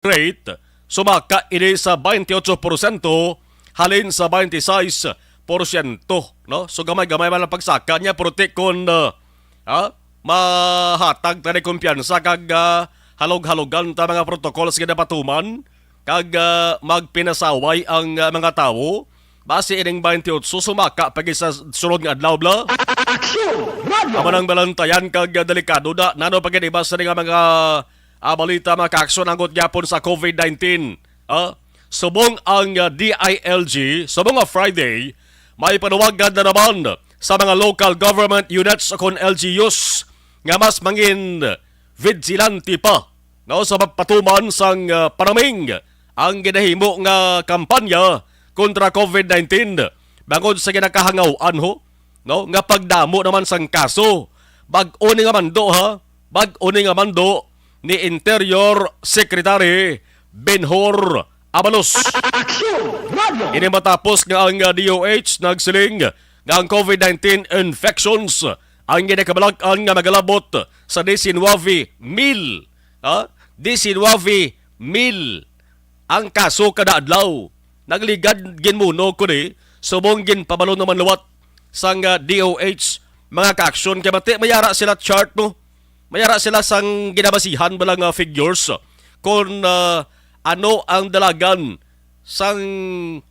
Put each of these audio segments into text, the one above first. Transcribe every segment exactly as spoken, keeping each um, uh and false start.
rate, sumaka ini sa twenty-eight porsyento halin sa twenty-six porsyento, no? So, gamay-gamay man ang pagsaka niya, pero ti kon, ah, ah, mahatag ta ni kumpiyansa kag, ah, halog-halogan ta mga protocols nga napatuman kag, ah, magpinasaway ang, ah, mga tawo, basi ining twenty-eight sumaka pa gid sa sunod nga adlaw, bla. Aksyon! Radyo! Amo nang balantayan kag, ah, delikado na nano pa gid iba sa nga mga, ah, balita, mga kaaksyon, anggot gyapon sa covid nineteen. Ah, subong ang, ah, D I L G, subong nga Friday, may panawagan na naman sa mga local government units o kon L G Us nga mas mangin vigilante pa, no, sa pagpatuman sang, ah, panaming ang ginahimo nga kampanya kontra covid nineteen bangod sa ginakahangaw-an, ho, no, nga pagdamo naman sang kaso. Bag-o ni nga mando, ha? Bag-o ni nga mando ni Interior Secretary Benhur Abalos. Aksyon! Radyo! Ini matapos nga ang, ah, D O H nagsiling nga ang covid nineteen infections ang ginakabal-an nga magalabot sa diecinueve mil, ha? Diecinueve mil ang kaso kada adlaw. Nagligad ginmuno kuni, subong ginpabalo naman liwat sang, ah, D O H, mga kaaksyon, kay bati may ara sila chart, no? May ara sila sang ginabasihan bala nga figures kon, ah, ano ang dalagan sang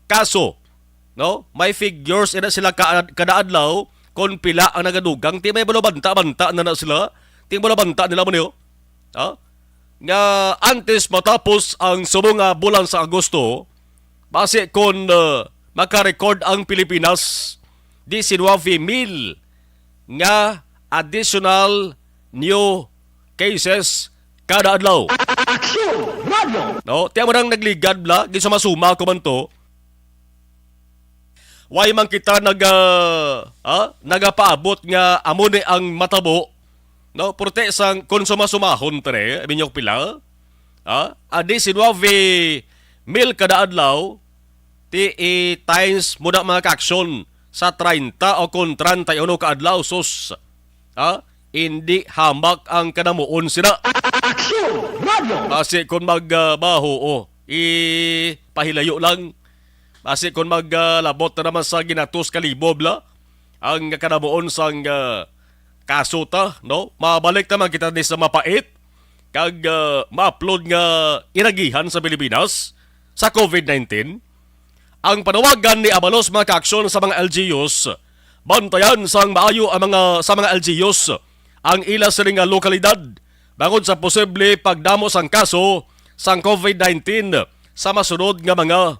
kaso, no? May figures ina sila ka-, kada adlaw kon pila ang nagadugang, ti may bulabanta-banta na na sila, ti bulabanta nila mo niyo, ha? Nga antes matapos ang subong nga bulan sa Agosto, basi kon, ah, maka-record ang Pilipinas, diecinueve mil nga additional new cases kada adlaw. Aksyon! Radyo! No, tiyan mo nang nagligad bla, gisuma-suma ko man to. Way man kita naga-, ah, nagapaabot nga amo ni ang matabo, no? Purte sang kung sumasumahon, tre, aminyo pila? Ah, adi si nuwebe mil kada adlaw, ti i-times mo na, mga kaaksyon, sa treinta o kon treinta y uno ka adlaw, sus. Ha? Indi hamak ang kanamuon sina. Aksyon! Radyo! Basi kon mag, ah, baho, oh, ipahilayo lang. Basi kon mag, ah, labot na naman sa ginatos ka libo, bla, ang kanamuon sang, ah, kaso ta, no? Mabalik naman kita ni sa mapait kag, ah, ma-upload nga inagihan sa Pilipinas sa covid nineteen. Ang panawagan ni Abalos, mga kaaksyon, sa mga L G Us, bantayan sang maayo ang mga, sa mga L G Us ang ila sini nga lokalidad bangod sa posible pagdamo sang kaso sang covid nineteen sa masunod nga mga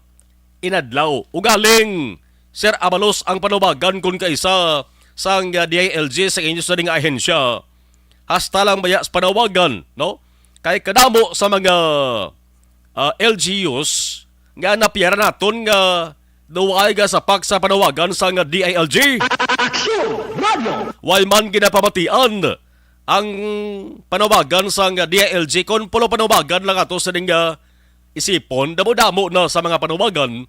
inadlaw. Ugaling, Sir Abalos, ang panawagan kon kaisa sang, ah, D I L G sa inyo sini nga ahensya, hasta lang baya sa panawagan, no? Kay kadamo sa mga, ah, L G Us nga napiyaran naton nga daw ay gasapak sa panawagan sang D I L G. Aksyon! Radyo! Way man ginapamatian ang panawagan sang D I L G, kon pulo panawagan lang ato sa ning, ah, isipon. Damo-damo na sa mga panawagan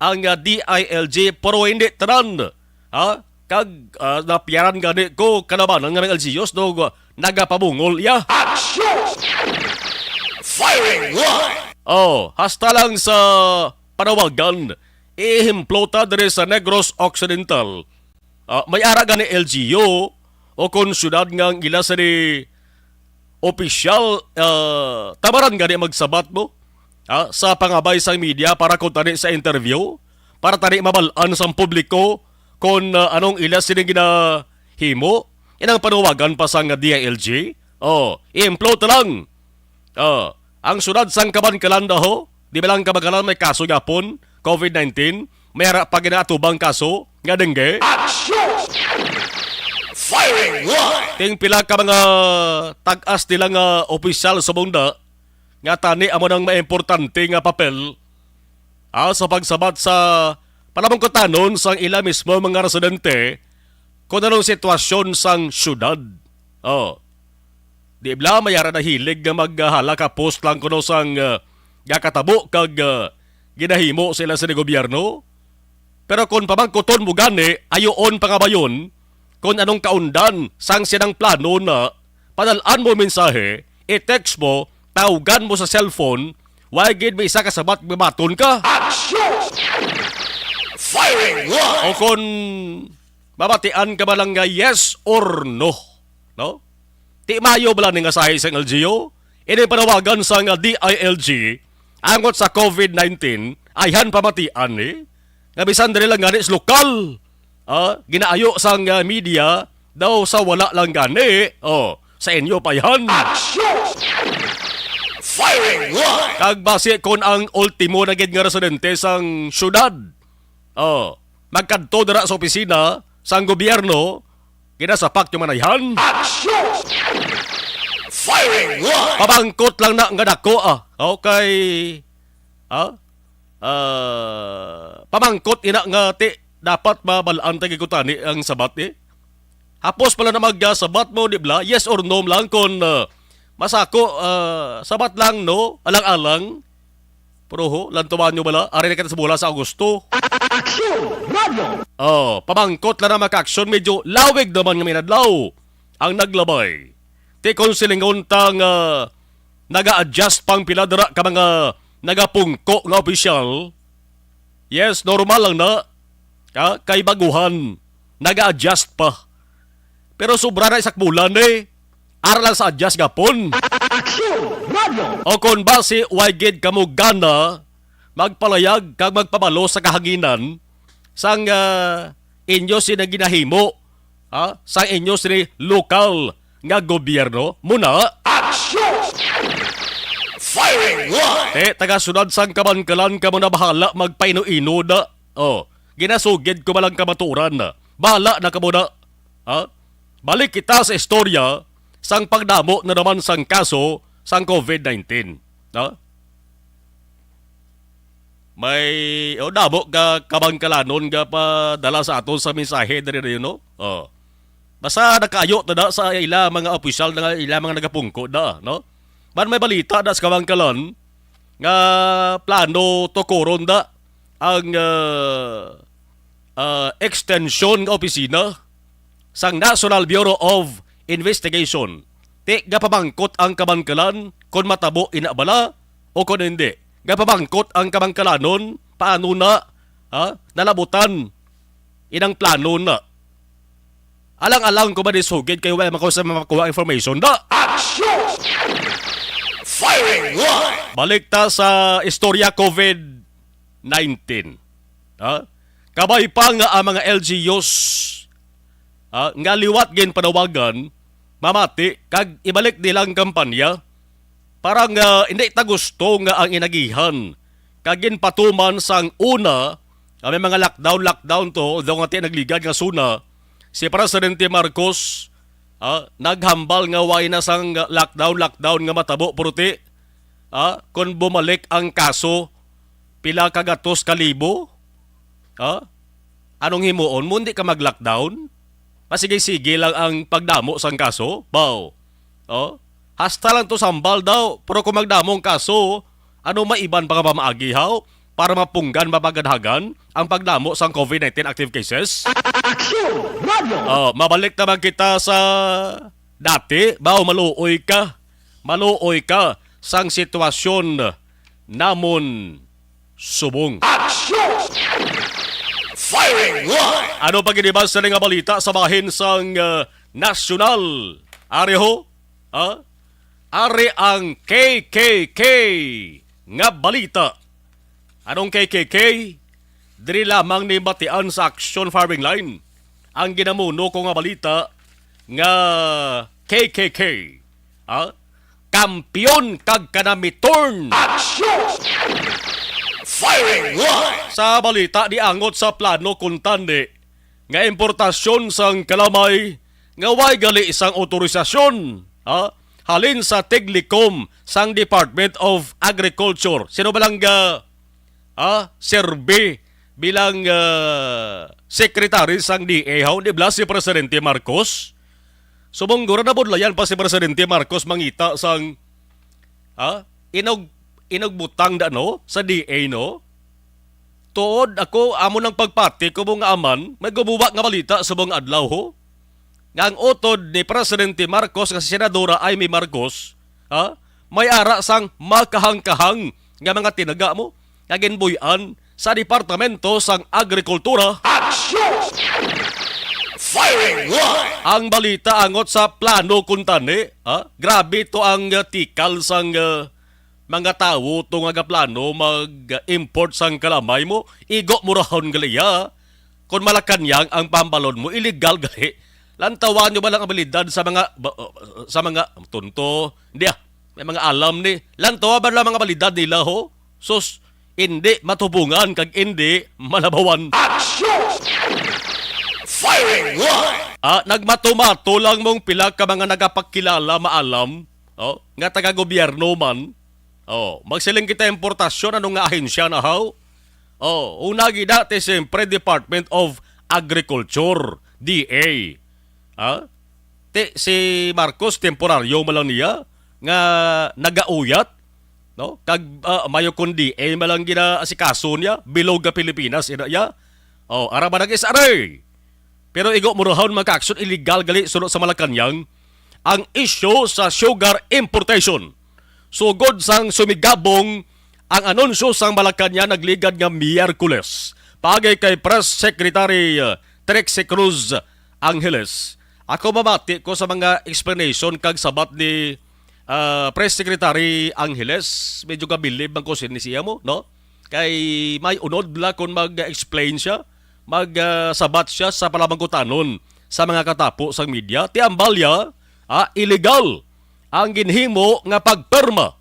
ang, ah, D I L G, pero hindi tanan, ha? Kag, ah, napiyaran gani ko kalabanan nga mga L G Us, no, nagapabungol iya. Action! Firing line! Oh, hasta lang sa panawagan, ihemplo ta diri sa Negros Occidental. Ah, may ara gani L G U o kon syudad nga ang ila sini opisyal, ah, tamaran gani magsabat mo, ah, sa pangabay sang media para kon tani sa interview, para tani mabal-an sang publiko kon, ah, anong ila sini ginahimo. Inang panawagan pa sang D I L G. Oh, ihemplo ta lang. Ah, ang syudad sang Kabankalan daw, di ba lang Kabankalan may kaso gyapon, covid nineteen, may ara pa ginaatubang kaso nga dengue. Action! Firing line! Ting pila ka mga tag-as nila nga opisyal sa bunda nga tani amo nang maimportante nga papel, ah, sa pagsabat sa panamungkotanon sang ila mismo mga residente kung anong sitwasyon sang syudad. Oh. Di bala may ara nahilig nga maghala ka post lang kuno sang, ah, gakatabo kag, ah, ginahimo sa ila sa gobyerno? Pero kon pamangkuton mo gani, ayoon pangabayon kon anong kaundan sang sinang plano na, padal-an mo mensahe, i-text mo, tawgan mo sa cellphone, Wa gid may isa ka sabat, mabaton ka. Action! Firing line! O kon mabatian ka ba lang nga yes or no? No? Ti mayo bala ni nga sahi sang L G U? Ini panawagan sang D I L G angot sa COVID nineteen, ayhan pamatian ni nga bisan diri lang gani sa lokal, ah, ginaayo sang, ah, media daw sa wala lang gani. Oh, sa inyo pa yan. Action! Firing line! Kag basi kon ang ultimo na gid nga residente sang syudad, oh, magkadto dira sa opisina sang gobyerno, ginasapak yung manayhan. Action! Firing line! Pamangkot lang na nga dako, ah. Okay. Ha? Ah, pamangkot ina nga ti, dapat mabalaan ta gikutani ang sabat, eh. Hapos pala na mag, ah, sabat mo, di bala? Yes or no lang kon, ah, masako, ah, sabat lang, no? Alang-alang. Pero ho, lantuman nyo bala? Ari na kita sa bola sa Agosto. Action! Radio! Oh, pamangkot lang na maka-action. Medyo lawig naman nga minadlaw ang naglabay. Ti kon silingon ta nga naga-adjust pang pila dira ka mga nagapungko nga opisyal. Yes, normal lang na. Ha? Kay baguhan, naga-adjust pa. Pero sobra na isak bulan, eh. Ara lang sa adjust gapon. Action! Radio! O kon basi, way gid kamo gana magpalayag kag magpabalo sa kahanginan sang, ah, inyo sina ginahimo, ha, sang inyo sini lokal nga gobyerno, muna. Action! Firing line! Eh, taga-syudad sang Kabankalan, kamo na bahala magpaino-ino da. Oh, ginasugid ko ba lang kamatuoran? Bahala na kamo na. Ha? Balik kita sa istorya sang pagdamo na naman sang kaso sang COVID nineteen. Ha? May, oh, damo ka kabangkalanon nga padala sa aton sa mensahe diri dayon, no? Oh. Basta nakaayo ta na sa ila mga opisyal na nga ila mga nagapungko na, no? Man may balita na sa kabangkalan nga plano tukuron na ang, ah, ah, extension nga opisina sang National Bureau of Investigation. Ti gapamangkot ang kabangkalan kon matabo ina bala o kon hindi. Gapamangkot ang kabangkalanon paano na, ha, nalabutan inang plano na. Alang-alang ko ba ni sugid kay wala man ko sa makuha information da. Action! Firing line! Balik ta sa istorya COVID nineteen. Ha? Kabay pa nga ang mga L G Us, ha, nga liwat ginpanawagan, mamati kag ibalik nilang kampanya para nga hindi ta gusto nga ang inagihan kag ginpatuman sang una nga may mga lockdown, lockdown to, although nga ti nagligad nga suna, si Presidente Marcos, ah, naghambal nga way na sang lockdown, lockdown nga matabo, pero ti, ah, kung bumalik ang kaso, pila ka gatos ka libo? Ha? Anong himuon mo? Hindi ka mag-lockdown? Pasige-sige lang ang pagdamo sang kaso? Baw. Oh? Hasta lang to sambal daw, pero kung magdamo ang kaso, ano may iban pa nga pamaagi, haw? Para mapunggan, mapagadhagan ang pagdamo sang COVID nineteen active cases? Action! Radio! Oh, mabalik naman kita sa dati, baw, maluoy ka. Maluoy ka sang sitwasyon namon subong. Action! Firing line! Ano pa gid ba sa nga balita sa bahin sang, uh, nasyonal? Ari ho? Ha? Ari ang K K K nga balita. Anong K K K? Diri lamang ni batian sa Action Firing Line ang ginamuno ko nga balita nga K K K. Ha? Kampiyon kag kanamitorn. Action! Firing line! Sa balita, niangot sa plano kuntani nga importasyon sang kalamay nga way gali sang otorisasyon, ha? Halin sa Tiglicom sang Department of Agriculture. Sino ba lang ga, ha, serbi bilang, ah, secretary sang D A, haw, di ba si Presidente Marcos? Subong gura nabudlayan pa si Presidente Marcos mangita sang, ha, inog, inog butang da, no, sa D A, no? Tuod ako, amo nang pagpati ko mo nga aman, may gumuba nga balita subong adlaw, ho, nga ang utod ni Presidente Marcos nga si Senadora Imee Marcos, ha, may ara sang makahangkahang nga mga tinaga mo nga ginbuy-an sa Departamento sang Agrikultura. Action! Firing line! Ang balita angot sa plano kuntani, ha? Grabe to ang, uh, tikal sang, uh, mga tawo to nga gaplano mag-import sang kalamay mo. Igo mo rahon gali, ha? Kon Malacañang ang pambalon mo, illegal gali. Lantawan nyo ba lang ang abilidad sa mga, ba, uh, sa mga, tunto? Hindi, ah. May mga alam ni. Lantawa ba lang mga abilidad nila, ho? Sus, hindi matubungan kag hindi malabawan. Action! Firing line! Ah, nagmatumato lang mong pila ka mga nagapakilala maalam, oh, nga taga-gobyerno man. Oh, magsiling kita importasyon, ano nga ahensya na, haw? Oh, una gid dati, siyempre, Department of Agriculture, D A. Ha? Ti, si Marcos, temporaryo man lang niya nga nagauyat, no? Kag, ah, mayo kon D A man lang ginaasikaso niya, bilog nga Pilipinas, ina niya. Oh, ara ba nag-S R A? Pero igo mo rahon, mga ka-aksyon, illegal gali suno sa Malacañang ang isyu sa sugar importation. Sugod sang sumigabong ang anunsyo sang Malacañang nagligad nga Miyerkules, paagi kay Press Secretary, uh, Trixie Cruz Angeles. Ako mamati ko sa mga explanation kag sabat ni, uh, Press Secretary Angeles. Medyo kabilib man ko sin-, ni siya mo, no? Kay may unod la kon mag-explain siya, mag, uh, sabat siya sa palamangkutanon sa mga katapo sang media. Ti ang balya, ah, illegal ang ginhimo nga pagpirma,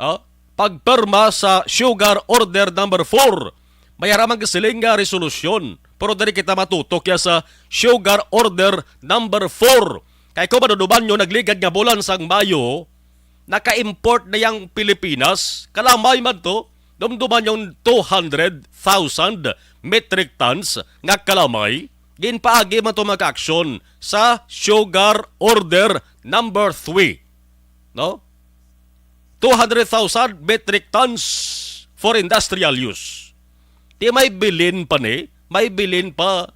ah, pagpirma sa Sugar Order Number Four. May ara man gisiling nga resolusyon, pero diri kita matutok ya sa Sugar Order Number Four. Kay kung maduduman nyo, nagligad nga bulan sang Mayo, naka-import na yang Pilipinas, kalamay man to, dumduman yung two hundred thousand metric tons nga kalamay, ginpaagi man to, mga ka-aksyon, sa Sugar Order Number Three. No? Two hundred thousand metric tons for industrial use. Ti may bilin pa ni, may bilin pa.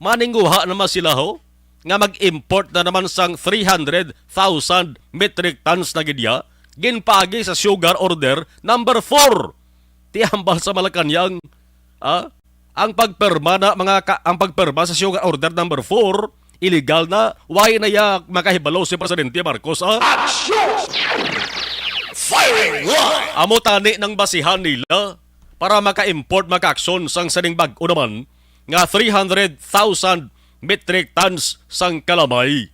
Maninguha naman sila, ho, nga mag-import na naman sang three hundred thousand metric tons na gid ya, ginpaagi sa Sugar Order Number Four. Ti hambal sa Malacañang, ah, ang pagpirma na, mga ka-, ang pagpirma sa Sugar Order Number Four, illegal na, why na ya makahibalo si Presidente Marcos, ah? Action! Firing line! Amo tani nang basihan nila para maka-import, maka-aksyon sang sining bag-o naman nga three hundred thousand metric tons sang kalamay.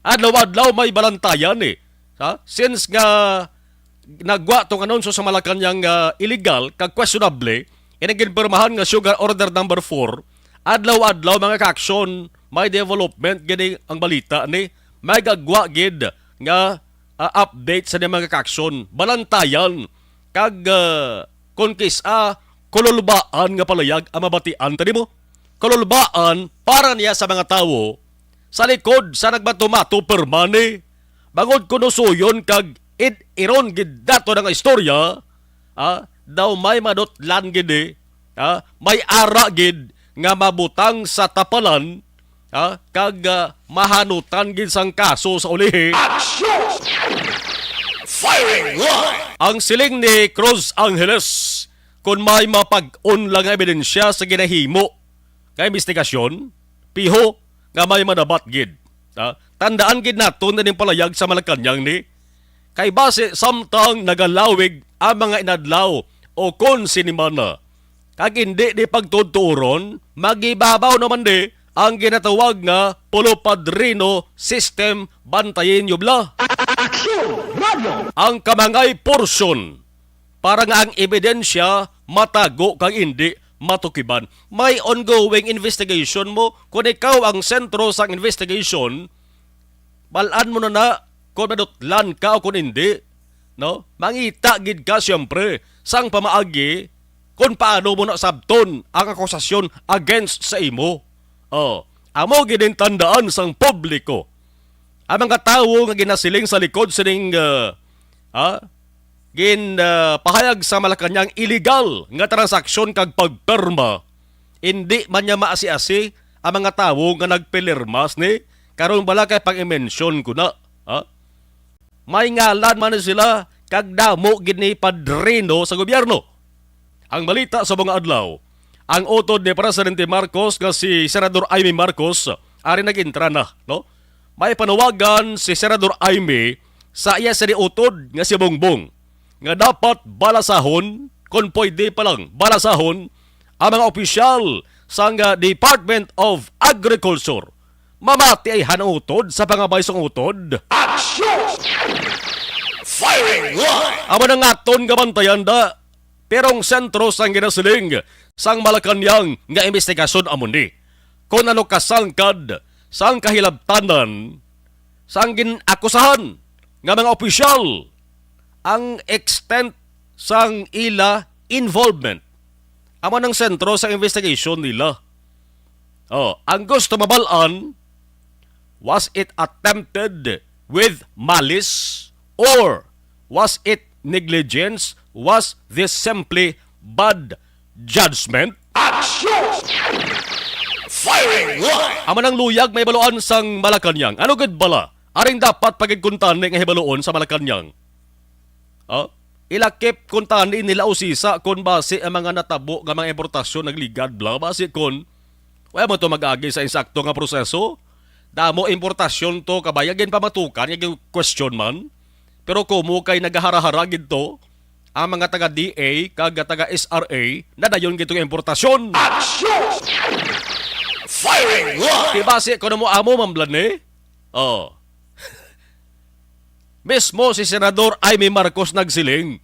Adlaw-adlaw may balantayan, eh. Ha? Since nga nagwa tong anunsyo sa Malacañang nga illegal kag questionable, ining ginpirmahan nga Sugar Order Number Four, adlaw-adlaw, mga ka-aksyon, may development gini ang balita ni, may gagwa gid nga, ah, update sa mga ka-aksyon, balantayan, kag, ah, kon kis-a, kululbaan nga palayag ang mabatian ta nimo. Kululbaan para niya sa mga tawo sa likod sa nagmatumato pirma ni. Bangod kuno suyon kag id-iron gid nato nga istorya, ah, daw may madutlan gid, eh, ah, may ara gid nga mabutang sa tapalan, ah, kag, ah, mahanutan gid sang kaso sa ulihi. Action! Firing line! Ang siling ni Cruz Angeles, kung may mapag-on lang nga ebidensya sa ginahimo nga imbestigasyon, piho nga may manabat gid. Ha? Tandaan gid naton na ning palayag sa Malacañang ni, kay basi samtang nagalawig ang mga inadlaw o kon sinimana, kag indi ni pagtudturon, magibabaw naman ni ang ginatawag nga Pulo Padrino system. Bantayin nyo bla. Aksyon! Radyo! Ang kamangay porsyon para nga ang ebidensya matago kag indi matukiban. May ongoing investigation mo. Kung ikaw ang sentro sang investigation, bal-an mo na na kung madutlan ka o kung hindi, no? Mangita gid ka, siyempre, sang pamaagi kung paano mo nasabton ang akusasyon against sa imo. Oh, amo gid ang tandaan sang publiko. Ang mga tawo nga ginasiling sa likod sining, ah, ah, gin, ah, pahayag sa Malacañang illegal nga transaksyon kag pagpirma, indi man niya maasi-asi ang mga tawo nga nagpilirmas ni. Karon bala kay pang-i-mention ko na, ha? May ngalan man ni sila, kag damo gid ni padrino sa gobyerno. Ang balita sa mga adlaw, ang utod ni Presidente Marcos nga si Senador Imee Marcos ari nag-intra na, no? May panawagan si Senador Imee sa iya sini utod nga si Bongbong nga dapat balasahon, kung pwede pa lang, balasahon ang mga opisyal sang, ah, Department of Agriculture. Mamati ay hanutod sa pangabay sang utod. Action! Firing line! Amo na nga aton nga bantayan da, pero ang sentro sang ginasiling sang Malacañang nga investigasyon amo ni kung ano kasangkad sang kahilabtanan sang gin-akusahan nga mga opisyal, ang extent sang ila involvement. Amo nang sentro sa investigation nila. Oh, ang gusto mabal-an, was it attempted with malice or was it negligence? Was this simply bad judgment? Action! Firing line! Amo nang luyag mahibaluan sang Malacañang. Ano gid bala aring dapat pa gid kuntani nga hibaluon sa Malacañang? Oh, ilakip kuntani nila usisa kon basi ang mga natabo nga mga importasyon nagligad bala, basi kon wala mo to mag-agi sa insakto nga proseso. Damo importasyon to, kabay, ginpamatukan nga question man. Pero kumo kay nagahara-hara gid to ang mga taga D A kag taga S R A na dayon gid to nga importasyon. Action! Firing line! Di basi kon amo, amo man bala ni? Oh. Mismo si Senador Imee Marcos nagsiling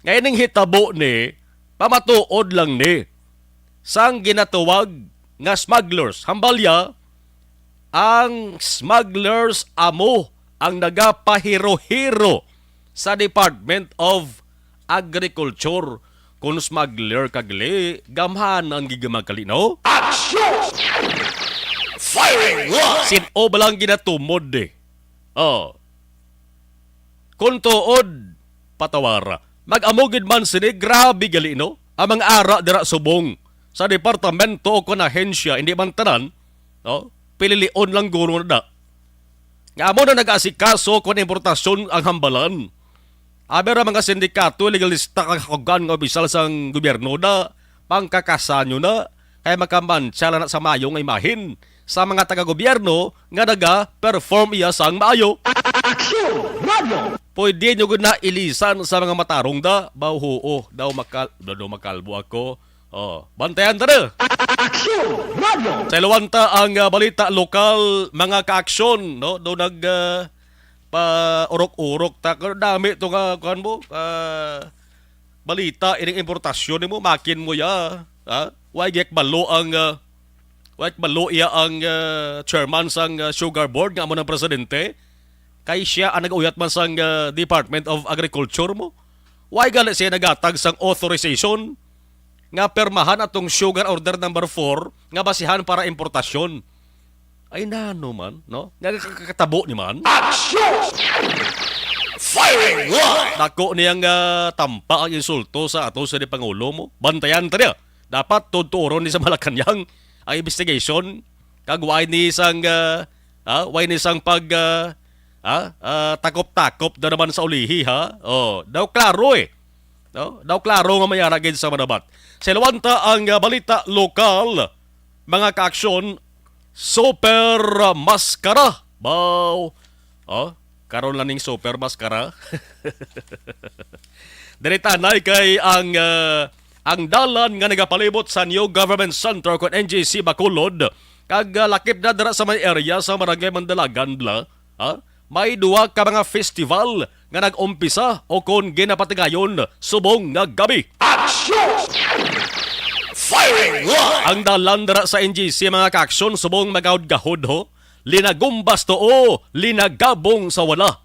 nga ining hitabo ni pamatuod lang ni sang ginatawag nga smugglers. Hambalya, ang smugglers amo ang nagapahiro-hiro sa Department of Agriculture. Kung smuggler ka gali, gamhanan gid man gali, no? Action! Firing line! Sin-o ba lang ginatumod, eh? Oh. Kung tuod, patawara. Mag-amo gid man sini, grabe gali, no? Ang mga ara dira subong sa departamento o kon ahensya, hindi man tanan, no? Pililion lang guro na. Nga amo na nag-asikaso kon importasyon ang hambalan. Abi ra mga sindikato, legalista kag hakugan nga opisyal sang gobyerno na, pangkakasanyo na, kay makamantsa lang na sa mayo nga imahin sa mga taga-gobyerno nga naga-perform iya sang maayo. Aksyon! Radyo! Pwede nyo gud na ilisan sa mga matarong da, baw huo, daw makal-, daw makalbo ako. Oh, bantayan ta na. Aksyon! Radyo! Sa Ilawanta ang, ah, balita lokal, mga kaaksyon, no? Do nag, ah, pa-urok-urok ta. Pero dami to nga, kuwan mo, ah, balita, ining importasyon mo, makin mo ya. Ha? Why gek balo ang, ah, why balo iya ang, ah, chairman sang, ah, Sugar Board nga amo ng presidente? Kay siya ang nag-uyat man sang, ah, Department of Agriculture mo. Why gani siya nagatag sang authorization nga permahan atong sugar order number four nga basihan para importasyon? Ay, nano man, no? Nga kakatabo ni man? Action! Firing line! Dako niyang, ah, tampa ang insulto sa ato sa di Pangulo mo. Bantayan ta niya. Dapat tuturon ni sa Malacañang ang investigation. Kag why ni sang, ah, ah, why ni sang pag, ah, ah, ah, takop-takop na naman sa ulihi, ha? Oh, daw klaro eh. No? Daw klaro nga may ara gid sa manabat. Sa Ilawanta ang, ah, balita lokal, mga kaaksyon, super maskara. Baw. Oh, karon lang ning super maskara. Diri tanay kay ang, ah, ang dalan nga nagapalibot sa New Government Center kon N G C Bacolod kag, ah, lakip na dira sa may area sa Barangay Mandalagan, bla. Ha? May duha ka mga festival nga nag-umpisa o kon ginapatigayon subong nga gabi. Action! Firing line! Ang dalan dira sa N G C, mga kaaksyon, subong magahod-gahod, ho. Linagumbas to, o linagabong sa wala.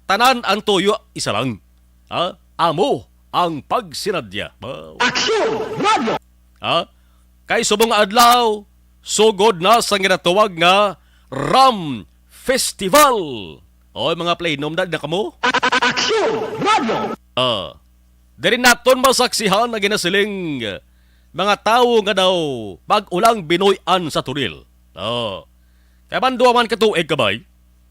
Tanan ang tuyo, isa lang. Ha? Amo ang pagsinadya. Wow. Aksyon! Radyo! Ha? Kay subong adlaw, sugod na sa ginatawag nga Ram Festival. Oy, mga plainum na, na kamo? Aksyon! Radyo! Ah, diri naton masaksihan ang ginasiling mga tawo nga daw bag-o lang binuy-an sa Toril. Oh. Kay man duha man ka tuig, kabay,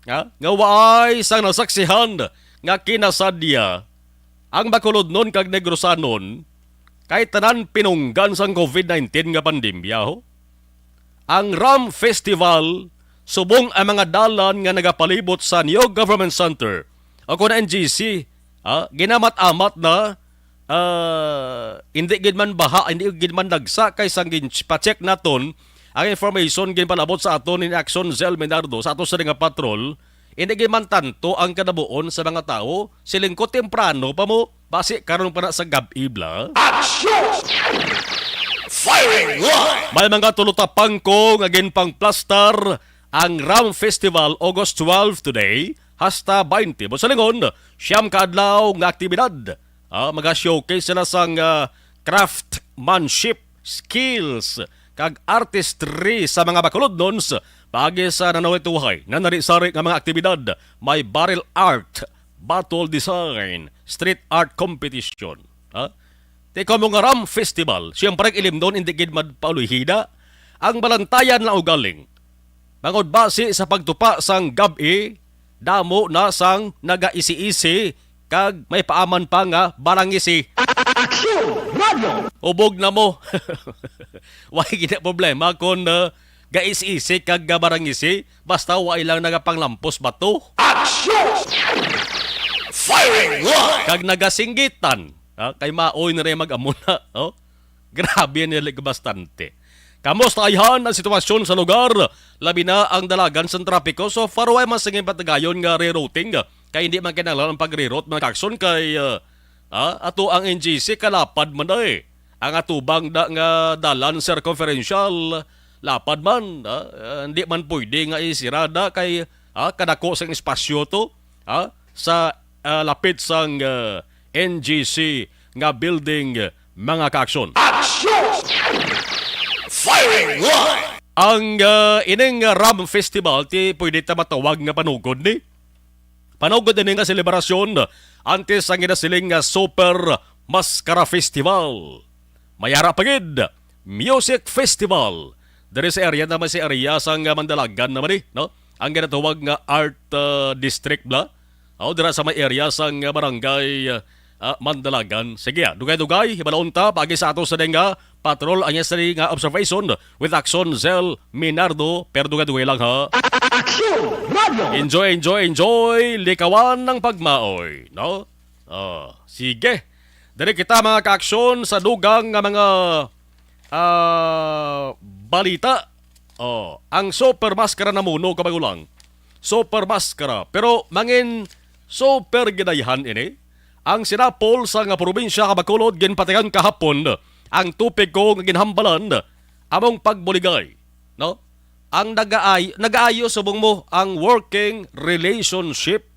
ha? Nga waay sang nasaksihan nga kinasadya Ang Bacolodnon kag Negrosanon, kay tanan pinunggan sang covid nineteen nga pandemya, ho. Ang Ram Festival, subong ang mga dalan nga nagapalibot sa New Government Center o kon N G C, ah, ginamat-amat na, ah, hindi gid man baha, hindi gid man dagsa, kay sang gin-, pa-check naton ang information ginpalabot sa aton ni Action Zell Minardo sa ato sa nga patrol, hindi gid man tanto ang kadabuon sa mga tawo, siling ko temprano pa mo, basi karon pa na sa gab-i bala. Action! Firing line! May mga tulo tapangko nga ginpangplastar ang Ram Festival, August twelve today, hasta twenty. Busa lingon, siyam ka adlaw nga aktibidad. Ah, maga-showcase sila sang, ah, craftsmanship skills kag artistry sa mga Bacolodnons paagi sa nanawituhay, nanari-sari nga mga aktibidad. May barrel art, bottle design, street art competition. Ha? Ti kamo nga Ram Festival, siyempre ang ilimnon hindi gid magpaulihida. Ang balantayan na ugaling, bangod basi sa pagtupa sang gab-i, damo na sang nagaisi-isi kag may paaman pa nga barangisi. Action! Radyo! Ubog na mo. Way gid na problema kon, uh, gaisi-isi kag, uh, barangisi, basta way lang nagapanglampos bato. Action! Firing line! Kag nagasinggitan. Ah, kay maoy na rin mag-amo na, oh. Grabe nila bastante. Kamusta ayhan ang sitwasyon sa lugar? Labi na ang dalagan sa trapiko. So far, way man singin patagayon nga rerouting. Kay hindi man kinahanglan ang pag-reroute, mga kakson, kay, ah, ah, ato ang N G C kalapad man na eh. Ang atubang da nga dalan circumferential, lapad man, ah, ah, hindi man pwede nga isirada kay, ah, kadako sang espasyo to, ah, sa, ah, lapit sang, ah, N G C nga building, mga kakson. Action! Firing line! Ang, ah, ining, ah, Ram Festival, ti pwede ta matawag nga panugod ni. Panugod ini nga selebrasyon antes ang ginasiling nga Super Maskara Festival. May ara pa gid, Music Festival. Diri sa area naman, sa area sang Mandalagan naman eh, no? Ang ginatawag nga Art, uh, District bla. O, dira sa may area sang, uh, barangay, uh, uh, Mandalagan. Sige, ah, dugay-dugay, hibalaon ta, paagi sa ato sa nga patrol, ang iya sa nga observation with Action Zell Minardo, pero dugay-dugay lang, ha? Action! Radyo! Enjoy, enjoy, enjoy! Likawan ng pagmaoy, no? Oh, sige. Dali kita, mga kaaksyon, sa dugang nga mga, ah, balita. Oh, ang Super Maskara namuno, kabagulang. Super Maskara. Pero mangin super gidayhan ini. Ang sinapol sa nga probinsya ka Bacolod ginpatigan kahapon ang topiko nga ginhambalan among pagbuligay, no? Ang nagaay-, nagaayo subong mo ang working relationship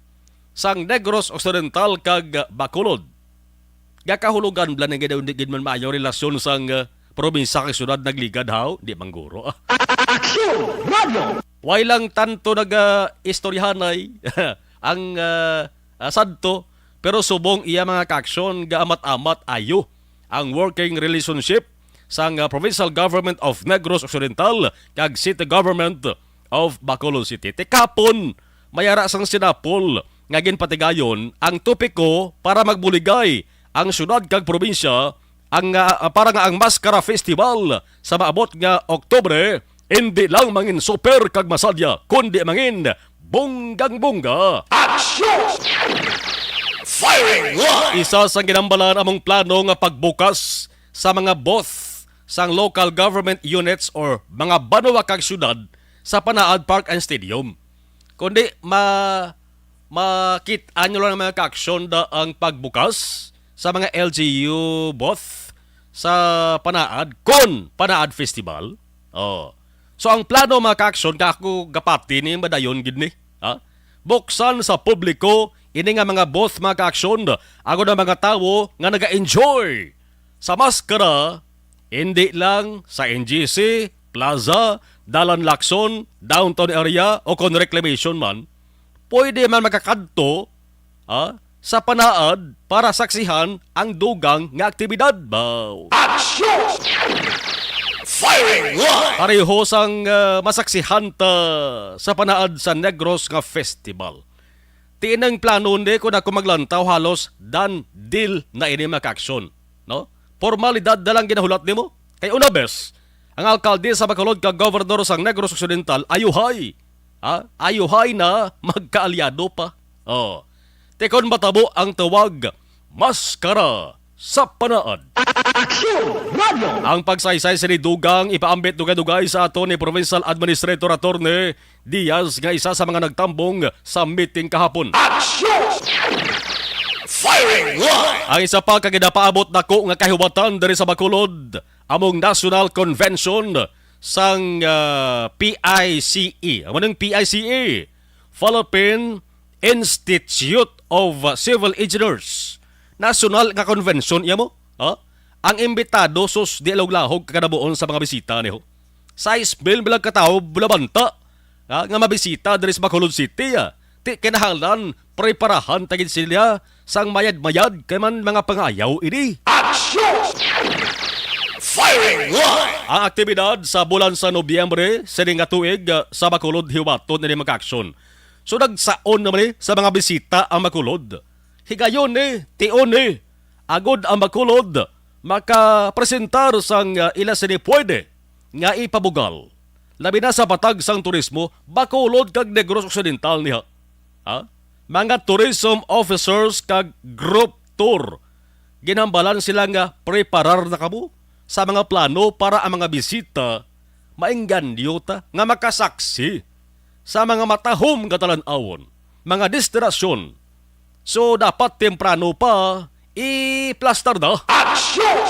sang Negros Occidental kag Bacolod. Gakahulugan bala ni gid, hindi gid man maayo relasyon sang, uh, probinsya kag syudad nagligad, haw? Di man guro, ah. Action! Radyo! Way lang tanto naga-istoryahanay ang, uh, uh, sadto, pero subong iya mga kaaksyon, gaamat-amat ayo ang working relationship sang, uh, Provincial Government of Negros Occidental kag City Government of Bacolod City. Ti kahapon, may ara sang sinapol nga ginpatigayon ang topiko para magbuligay ang syudad kag probinsya ang, ah, para nga ang Maskara Festival sa maabot nga Oktubre indi lang mangin super kag masadya, kundi mangin bonggang-bongga. Action! Firing line! Isa sa ginambalan among plano nga pagbukas sa mga booth sang local government units or mga banwa kag syudad sa Panaad Park and Stadium. Kundi ma-, makit-an nyo lang, mga kaaksyon, da ang pagbukas sa mga L G U booth sa Panaad, kon Panaad Festival. Oh. So, ang plano, mga kaaksyon, ka ako gapati ni madayon gid ni, ha? Buksan sa publiko ini nga mga booth, mga kaaksyon, agod ang mga tawo nga naga-enjoy sa maskara, hindi lang sa N G C, Plaza, Dalan Lacson, downtown area, o kon Reclamation man, pwede man makakadto, ah, sa Panaad para saksihan ang dugang nga aktibidad, baw. Action! Firing line! Pareho sang, ah, masaksihan ta sa Panaad sa Negros nga festival. Ti inang plano ni, kung ako maglantaw, halos done deal na ini, mga kaaksyon, no? Formalidad na lang ginahulat nimo. Kay una bes, ang alkalde sa Bacolod kag gobernador sang Negros Occidental, ayuhay. Ha? Ayuhay na magkaalyado pa. Oh. Ti kon matabo ang tawag, maskara sa panaad. Aksyon! Radyo! Ang pagsaysay sini dugang ipaambit dugay-dugay sa aton ni Provincial Administrator Attorney Diaz nga isa sa mga nagtambong sa meeting kahapon. Action! Firing line! Ang isa pa ka ginapaabot nako nga kahiwatan diri sa Bacolod, among National Convention sang, ah, P I C E. Amo ning P I C E, Philippine Institute of Civil Engineers. National nga convention iya mo. Ha? Ang imbitado, sus, di lahog-lahog ka kanabuon sa mga bisita niho. Sais mil bilang ka tawo bulabanta, ha, nga mabisita diri sa Bacolod City, ah. Ti kinahanglan preparahan ta gid sila sang mayad-mayad kay man mga pangayaw ini. Action! Firing line! Ang aktibidad sa bulan sa Nobyembre sini nga tuig, ah, sa Bacolod hiwaton ini, mga kaaksyon. So nagsaon naman ni sa mga bisita ang Bacolod. Higayon ni, tion ni, agod ang Bacolod makapresentar sang, ah, ila sini pwede nga ipabugal, labi na sa patag sang turismo, Bacolod kag Negros Occidental niha. Ha? Mga tourism officers kag group tour, ginhambalan sila nga preparar na kamo sa mga plano para ang mga bisita maingganyo ta nga makasaksi sa mga matahom nga talan-awon, mga destinasyon. So, dapat temprano pa, iplastar na. Action!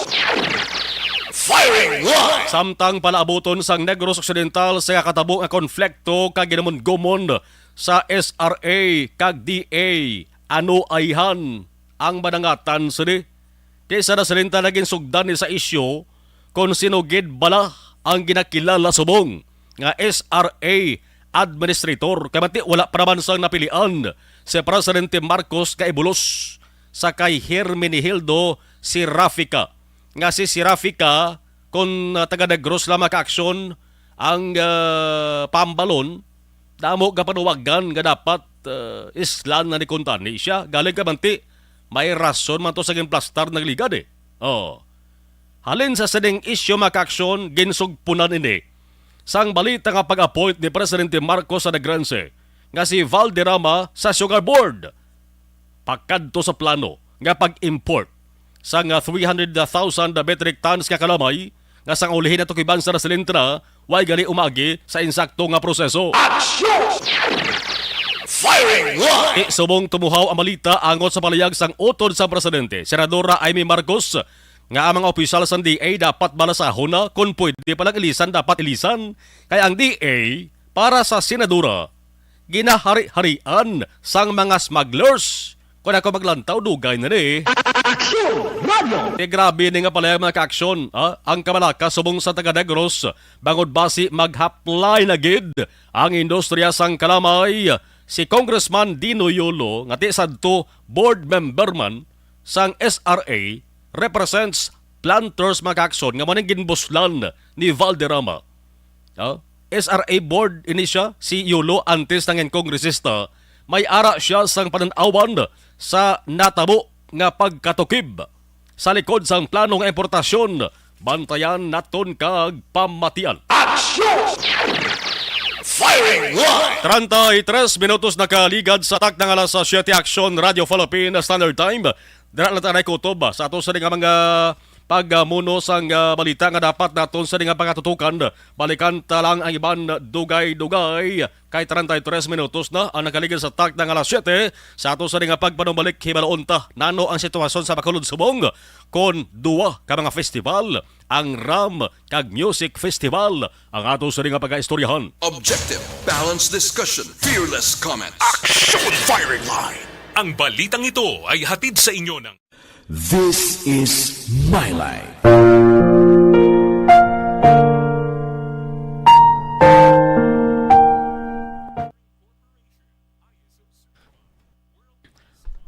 Firing line! Samtang palaabuton sang Negros Occidental sa katabo nga konflikto kag ginumon-gumon sa S R A kag D A, ano ayhan ang manangatan sini? Kay sa nasalinta na ginsugdan ni sa isyu kon sino gid bala ang ginakilala subong nga S R A administrator, kay mati wala pa naman sang napilian si Presidente Marcos nga ibulos sa kay Hermenegildo Serrafica, nga si Serrafica, kon, ah, taga Negros lang makaaksyon ang, ah, pambalon, damo ka panuwagan nga dapat, ah, islan na ni kuntani siya. Galing ka manti, may rason man to sa ginplastar nagligad eh. Oh. Halin sa sining isyu, makaaksyon, ginsugpunan ini sang balita nga pag-appoint ni Presidente Marcos sa Negrense nga si Valderrama sa Sugar Board, pakadto sa plano nga pag-import sang, ah, three hundred thousand metric tons nga kalamay nga sang ulihi natukiban sa Rasilintana, way gali umagi sa insakto nga proseso. Action! Firing line! Ti subong tumuhaw ang balita angot sa palayag sang utod sa presidente, Senadora Imee Marcos, nga ang mga opisyal sang D A dapat balasahon na, kon pwede pa lang ilisan, dapat ilisan, kay ang D A para sa senadora ginahari-harian sang mga smugglers. Kung ako maglantaw, dugay na ni. Aksyon! Radyo! Ti grabe ni nga palayag, mga kaaksyon, ha? Ang kabalaka subong sa taga Negros, bangod basi maghapla na gid ang industriya sang kalamay. Si Congressman Dino Yolo, nga ti sadto board member man sang S R A, represents planters, mga kaaksyon, nga mao ning ginbuslan ni Valderrama. Oh, S R A board ini siya, si Yolo, antes nangin kongresista, may ara siya sang panan-awan sa natabo nga pagkatukib sa likod sang plano nga importasyon. Bantayan naton kag pamatian. Action! Firing line! Treinta y tres minutos nakaligad sa takna nga alas siyete. Action, Radio Philippine Standard Time. Dira na ta kutob sa ato sa nga mga pagmuno sang, ah, balita nga dapat naton sa nga pagatutukan. Balikan ta lang ang iban dugay-dugay, kay treinta y tres minutos na ang nakaligid sa takna nga alas siyete. Sa ato sa nga pagpanumbalik, hibaloon ta nano ang sitwasyon sa Bacolod subong kon duwa ka mga festival, ang Ram kag Music Festival, ang ato sa nga pagaistoryahan. Objective, balanced discussion, fearless comments. Action Firing Line. Ang balitang ito ay hatid sa inyo ng This is My Life.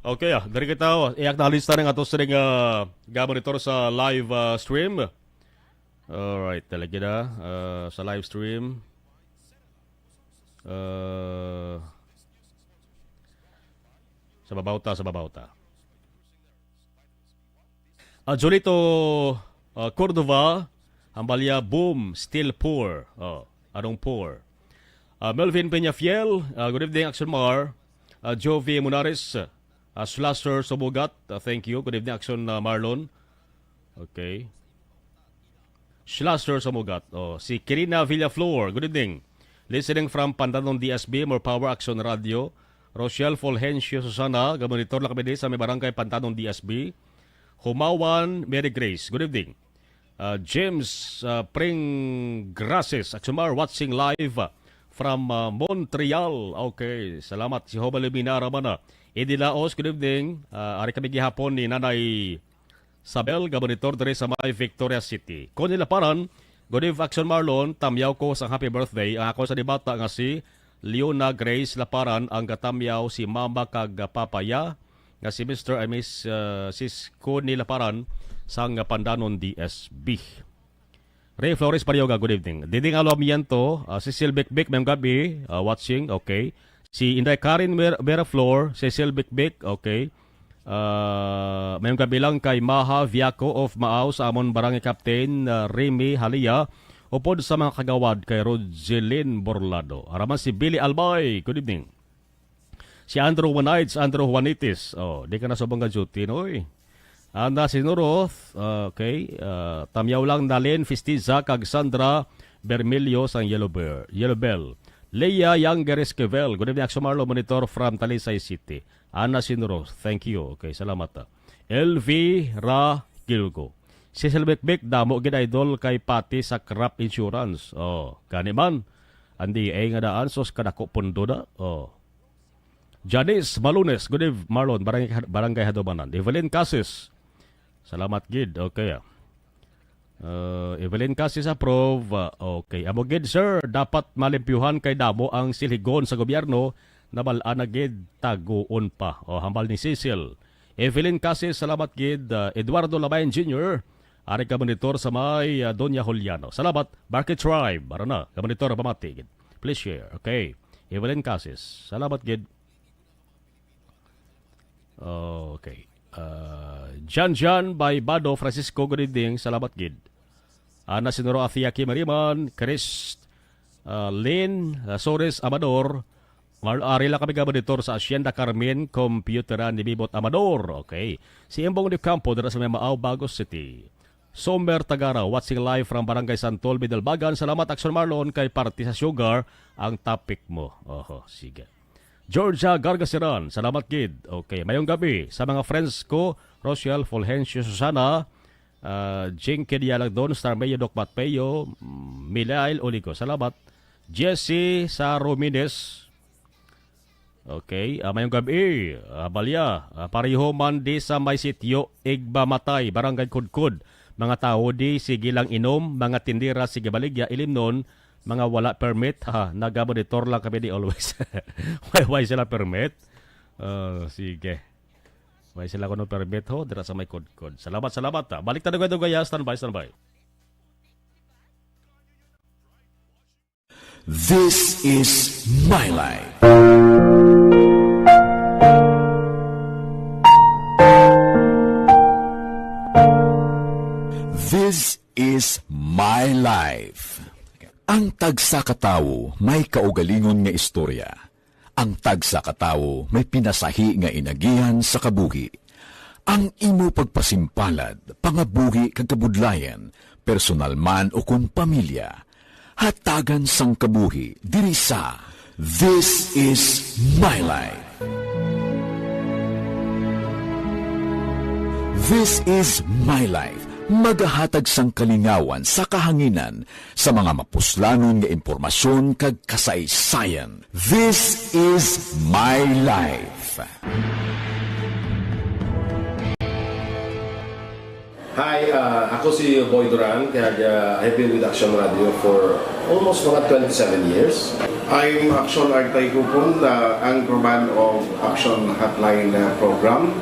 Okay, ah, diri kita, oh, i-acknowledge ta ning ato sining, ah, ga-monitor sa live, ah, stream. Alright, talaga na, ah, sa live stream. Ah, Sa babaw ta, sa babaw ta. Ah, Jolito, ah, Cordova, hambalya, boom, still poor. Oh, anong poor? Ah, Melvin Peñafiel, ah, good evening, Action Mar. Ah, Jovi Munares, ah, Slasher Sobugat, ah, thank you. Good evening, Action, ah, Marlon. Okay. Slasher Sobugat. Oh, si Kirina Villaflor, good evening. Listening from Pandanon D S B, more power, Action Radio. Rochelle Fulgencio Susana, gamonitor lang kami di sa may barangay Pandanon D S B. Humawan, Mary Grace, good evening. Ah, James, ah, Pringgrases, Action Mar, watching live, ah, from, ah, Montreal. Okay, salamat. Si Hoba Lumina Ramana. Eddie Laos, good evening. Ah, ari kami gihapon ni Nanay Sabel, gamonitor diri sa may Victoria City. Connie Laparan, good eve, Action Marlon, tamyaw ko sang happy birthday ang ako sa dibata nga si Leona Grace Laparan, ang gatamyaw si Mama kag Papa ya, nga si Mister and Miss, uh, Sis Connie Laparan sang Pandanon D S B. Ray Flores Parioga, good evening. Didi nga Lomiento, uh, Cecil Bikbik, mayong gabi, uh, watching, okay. Si Inday Karen Mer-, Vera Flor, Cecil Bikbik, okay. Ah, mayong gabi lang kay Maha Viaco of Maaw, sa amon barangay captain, ah, Remy Halia, upod sa mga kagawad kay Rogelin Borlado. Araman si Billy Albay. Good evening. Si Andrew Juanites, Andrew Juanitis. Oh, di ka na subong nga duty, noy. Ana Sinuroth, okay. Ah, tamyaw lang Nalin Fistiza kag Sandra Bermilio sang Yellow Bear, Yellow Bell. Leia Younger Esquivel. Good evening, Action Marlo, monitor from Talisay City. Ana Sinro, thank you. Okay, salamat, ah. Elvira Gilgo. Cecil Bikbik, damo gid idol kay pati sa crop insurance. Oh, gani man. Andi ay nga daan, sus, kadako pundo na. Oh. Janice Malunes, good eve, Marlon, Barangay, Barangay Hadumanan. Evelyn Casis, salamat gid. Okay, ah. Uh, Evelyn Casis approve. Uh, okay. Amo gid, sir. Dapat malimpyuhan kay damo ang silhigon sa gobyerno. Nabal-an na gid, taguon pa. O, hambal ni Cecil. Evelyn Casis, salamat gid. Uh, Eduardo Labayan Junior, ari ka monitor sa may, uh, Doña Juliano. Salamat. Barkit Tribe, ara na. Ka monitor, pamati gid. Please share. Okay. Evelyn Casis, salamat gid. Okay. Ah, Jan Jan by Bado Francisco, good evening. Salamat gid. Ana Sinuro Athia Kimariman, Chris, ah, Lin, ah, Sores Amador, Mar-, ari lang kami gabaditor sa Hacienda Carmen, Computeran ni Bibot Amador. Okay. Si Imbong de Campo, dira sa may Maaw, Bagos City. Somer Tagara, watching live from Barangay Santol, Bidalbagan. Salamat, Action Marlon, kay parte sa sugar ang topic mo. Oho, sige. Georgia Gargasiran, salamat gid. Okay, mayong gabi sa mga friends ko, Rochelle, Fulgencio, Susana, ah, Jinky Dialagdon, Star Mayo, Doc Matpeo, mm, Milail Oligo, salamat. Jesse sa Romines, okay, ah, mayong gabi, ah, Balya, ah, pareho man di sa may sitio, Igbamatay, Barangay Kudkod. Mga tawo di, sige lang inom, mga tindera, sige baligya, ilimnon, mga wala permit, ha, nagamonitor lang kami di always. Why, why sila permit? Ah, sige. Why sila kuno permit ho? Dira sa may Kudkod. Salamat, salamat, ha. Balik ta dugay-dugay, ha. Standby, standby. This is my life. This is my life. Ang tagsa ka tawo may kaugalingon nga istorya. Ang tagsa ka tawo may pinasahi nga inagihan sa kabuhi. Ang imo pagpasimpalad, pangabuhi kag kabudlayan, personal man o kon pamilya, hatagan sang kabuhi diri sa This Is My Life. This Is My Life, magahatag sang kalingawan sa kahanginan sa mga mapuslanon nga impormasyon kag kasaysayan. This Is My Life. Hi, ah, ako si Boy Duran, kag, ah, I've been with Action Radio for almost mga twenty-seven years. I'm Action Artay Kupon, the anchorman of Action Hotline, uh, program.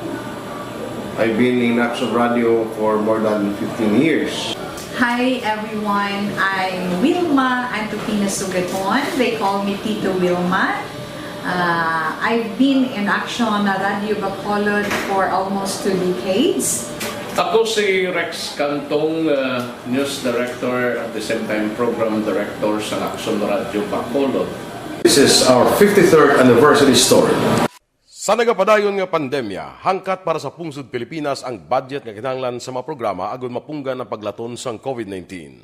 I've been in Action Radio for more than fifteen years. Hi everyone, I'm Wilma Antupina Sugaton. They call me Tito Wilma. Uh, I've been in Aksyon Radyo Bacolod for almost two decades. Ako si Rex Cantong, uh, news director, at the same time program director sa Aksyon Radyo Bacolod. This is our fifty-third anniversary story. Sa nagapadayon nga pandemya, hangkat para sa pungsod Pilipinas ang budget nga kinahanglan sa mga programa agud mapunggan ang paglaton sang covid nineteen.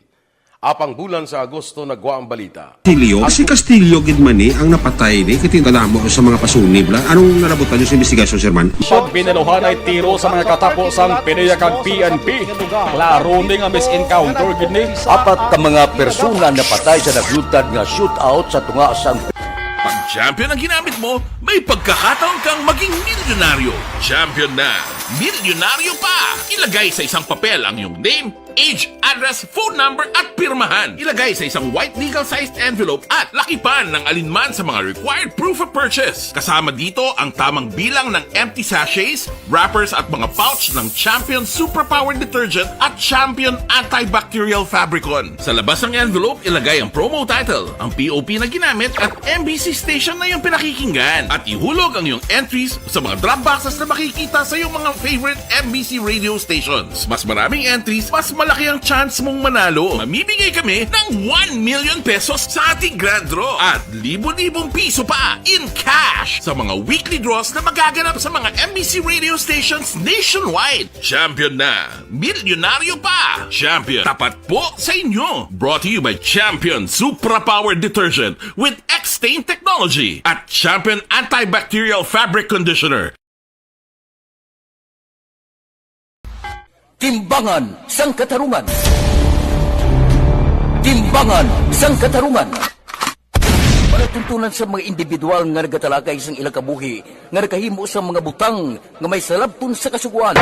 Apang bulan sa Agosto nagwa ang balita. Castillo, si Castillo gid man ni ang napatay ni, kay tingala mo sa mga pasunib la. Anong nalabutan niyo sa investigasyon, Sir Man? Sud, binaluhanay tiro sa mga katapo sang PDEA kag P N P. Klaro ni nga mis-encounter gid ni. Apat ka mga persona napatay sa nagluntad nga shootout sa tunga sang Pag champion ang ginamit mo, may pagkakataon kang maging milyonaryo. Champion na! Milyonaryo pa! Ilagay sa isang papel ang iyong name, age, address, phone number, at pirmahan. Ilagay sa isang white legal-sized envelope at lakipan ng alinman sa mga required proof of purchase. Kasama dito ang tamang bilang ng empty sachets, wrappers, at mga pouch ng Champion Superpower Detergent at Champion Antibacterial Fabricon. Sa labas ng envelope, ilagay ang promo title, ang P O P na ginamit, at M B C station na iyong pinakikinggan. At ihulog ang iyong entries sa mga drop boxes na makikita sa iyong mga favorite M B C radio stations. Mas maraming entries, mas malaki ang chance mong manalo. Mamimigay kami ng one million pesos sa ating grand draw at libo-libong piso pa in cash sa mga weekly draws na magaganap sa mga M B C radio stations nationwide. Champion na! Milyonaryo pa! Champion, tapat po sa inyo! Brought to you by Champion Supra Power Detergent with X-Stain Technology at Champion Antibacterial Fabric Conditioner. Timbangan sang Katarungan. Timbangan sang Katarungan. Palatuntunan sa mga individual nga nagatalakay sang ilang kabuhi nga nakahimo sang mga butang nga may salabton sa Kasugoan.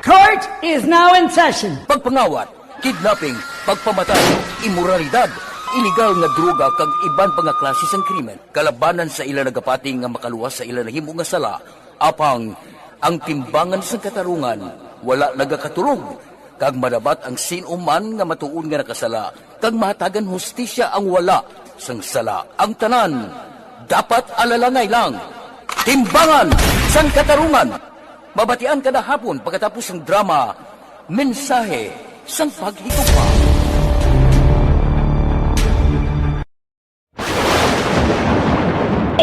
Court is now in session. Pagpangawat, kidnapping, pagpamatay, imoralidad, ilegal nga droga kag iban pa nga klase sang krimen kalabanan sa ila nagapati nga makaluwas sa ila nahimo nga sala. Apang ang Timbangan sang Katarungan wala nagakatulog, kag madabat ang sin-o man nga matuod nga nakasala, kag mahatagan hustisya ang wala sang sala. Ang tanan dapat alalangay lang. Timbangan sang Katarungan. Mabatian kada hapon pagkatapos sang drama, Mensahe sang Paghigugma.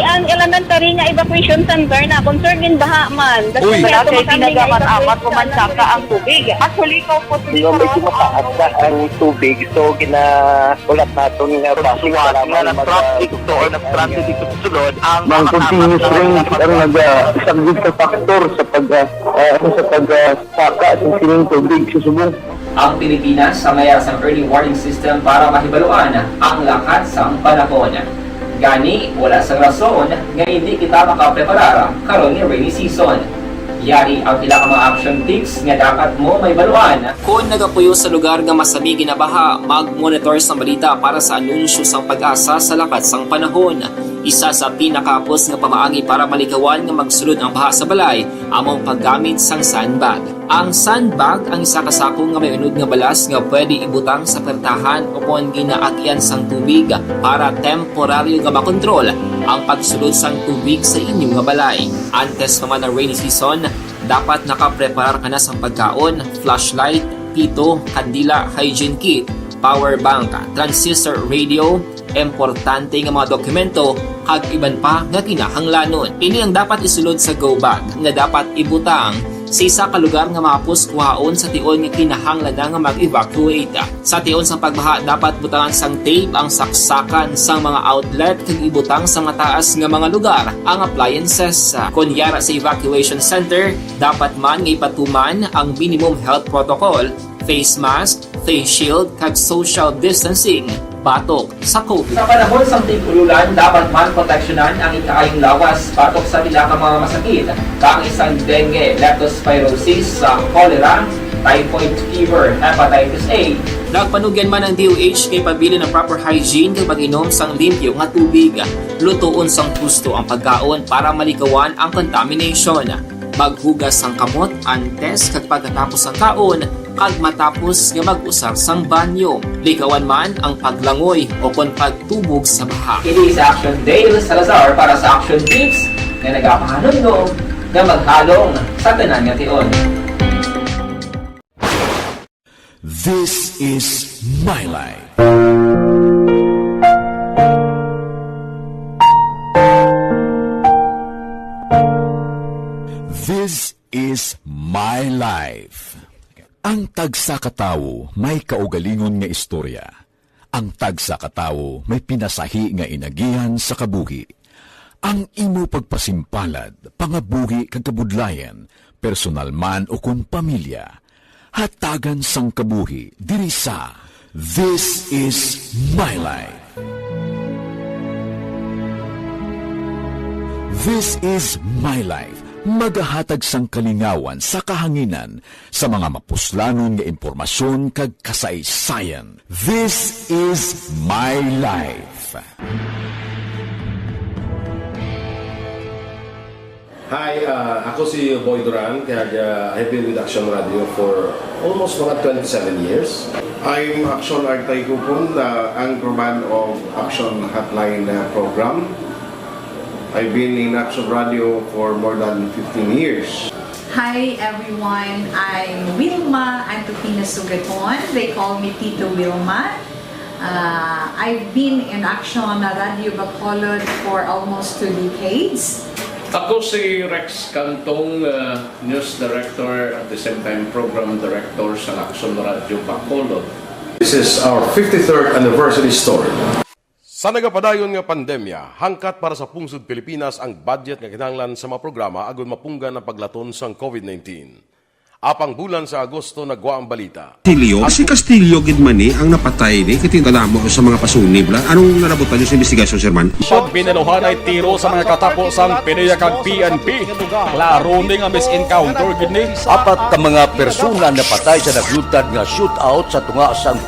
Ang elementary nga evacuation center na concerned in baha man. Uy, wala kay kinagaman-amat, human saka ang tubig. Actually, ikaw po, medyo mataas na ang tubig, so ginaulat naton nga basi nga nag-traffic to or nag-transit dito sa sulod ang mga continuous rain ang nag-, ah, isang good factor sa pag, ah, ah, sa pag, ah, saka sa sining tubig sa subong. Ang Pilipinas sa mayar sang early warning system para mahibaluan ang lakat sang panahon. Gani, wala sang rason nga hindi kita makapreparar karon nga rainy season. Yari ang pila ka mga action tips nga dapat mo mahibaluan. Kon nagapuyo sa lugar nga masami ginabaha, mag-monitor sang balita para sa anunsyo sang PAGASA sa lakat sang panahon. Isa sa pinakahapos nga pamaagi para malikawan nga magsulod ang baha sa balay amo ang paggamit sang sandbag. Ang sandbag ang isa ka sako nga may unod nga balas nga pwede ibutang sa pertahan ukon ginaagian sang tubig para temporaryo nga makontrol ang pagsulod sang tubig sa inyo nga balay. Antes pa man ang rainy season, dapat nakapreparar ka na sang pagkaon, flashlight, pito, kandila, hygiene kit, power bank, transistor radio, importante nga mga dokumento, kag iban pa nga kinahanglanon. Ini ang dapat isulod sa go bag nga dapat ibutang sa isa ka lugar nga mahapos kuhaon sa tion nga kinahanglan na nga mag-evacuate. Sa tion sang pagbaha, dapat butangan sang tape ang saksakan sang mga outlet kag ibutang sa mataas nga mga lugar ang appliances. Kon yara sa evacuation center, dapat man nga ipatuman ang minimum health protocol, face mask, face shield, kag social distancing batok sa COVID. Sa panahon sang tig-ululan, dapat man proteksyonan ang ikaayong lawas batok sa pila ka mga masakit, kaangay sang dengue, leptospirosis, sa cholera, typhoid fever, hepatitis A. Nagpanugyan man ang DOH nga ipabilin ang proper hygiene kag pag-inom sang limpyo nga tubig. Lutoon sang husto ang pagkaon para malikawan ang contamination. Maghugas sang kamot antes kag pagkatapos sang kaon, Pag matapos nga mag-usar sang banyo, likawan man ang paglangoy o kon pagtubog sa baha. Ini sa Action Dale Salazar para sa Action Tips nga nagapahanumdom nga maghalong sa tanan nga tion. This is My Life. This is My Life. Ang tagsa ka tawo may kaugalingon nga istorya. Ang tagsa ka tawo may pinasahi nga inagihan sa kabuhi. Ang imo pagpasimpalad, pangabuhi kag kabudlayan, personal man o kon pamilya, hatagan sang kabuhi diri sa This Is My Life. This Is My Life, magahatag sang kalingawan sa kahanginan sa mga mapuslanon nga impormasyon kag kasaysayan. This Is My Life. Hi, uh, ako si Boy Duran, kag uh, I've been with Action Radio for almost mga twenty-seven years. I'm Action Artay Kupon, the anchorman of Action Hotline uh, program. I've been in Action Radio for more than fifteen years. Hi everyone, I'm Wilma Antupina Sugaton. They call me Tito Wilma. Uh, I've been in Action Radio Bacolod for almost two decades. Ako si Rex Cantong, uh, news director at the same time program director sa Action Radio Bacolod. This is our fifty-third anniversary story. Sa nagapadayon nga pandemya, hangkat para sa pungsod Pilipinas ang budget nga kinahanglan sa mga programa agud mapunggan ang paglaton sang COVID nineteen. Apang bulan sa Agosto nagwa ang balita. Castillo? Si Castillo gid man ni ang napatay ni, kay kadamo sa mga pasunib la. Anong nalabutan niyo sa investigasyon, Sir Man? Pagbinaluhan ay tiro sa mga katapo sang PDEA kag P N P. Klaro ni nga mis-encounter gid ni. Apat ka mga persona napatay sa naglutad nga shootout sa tunga sang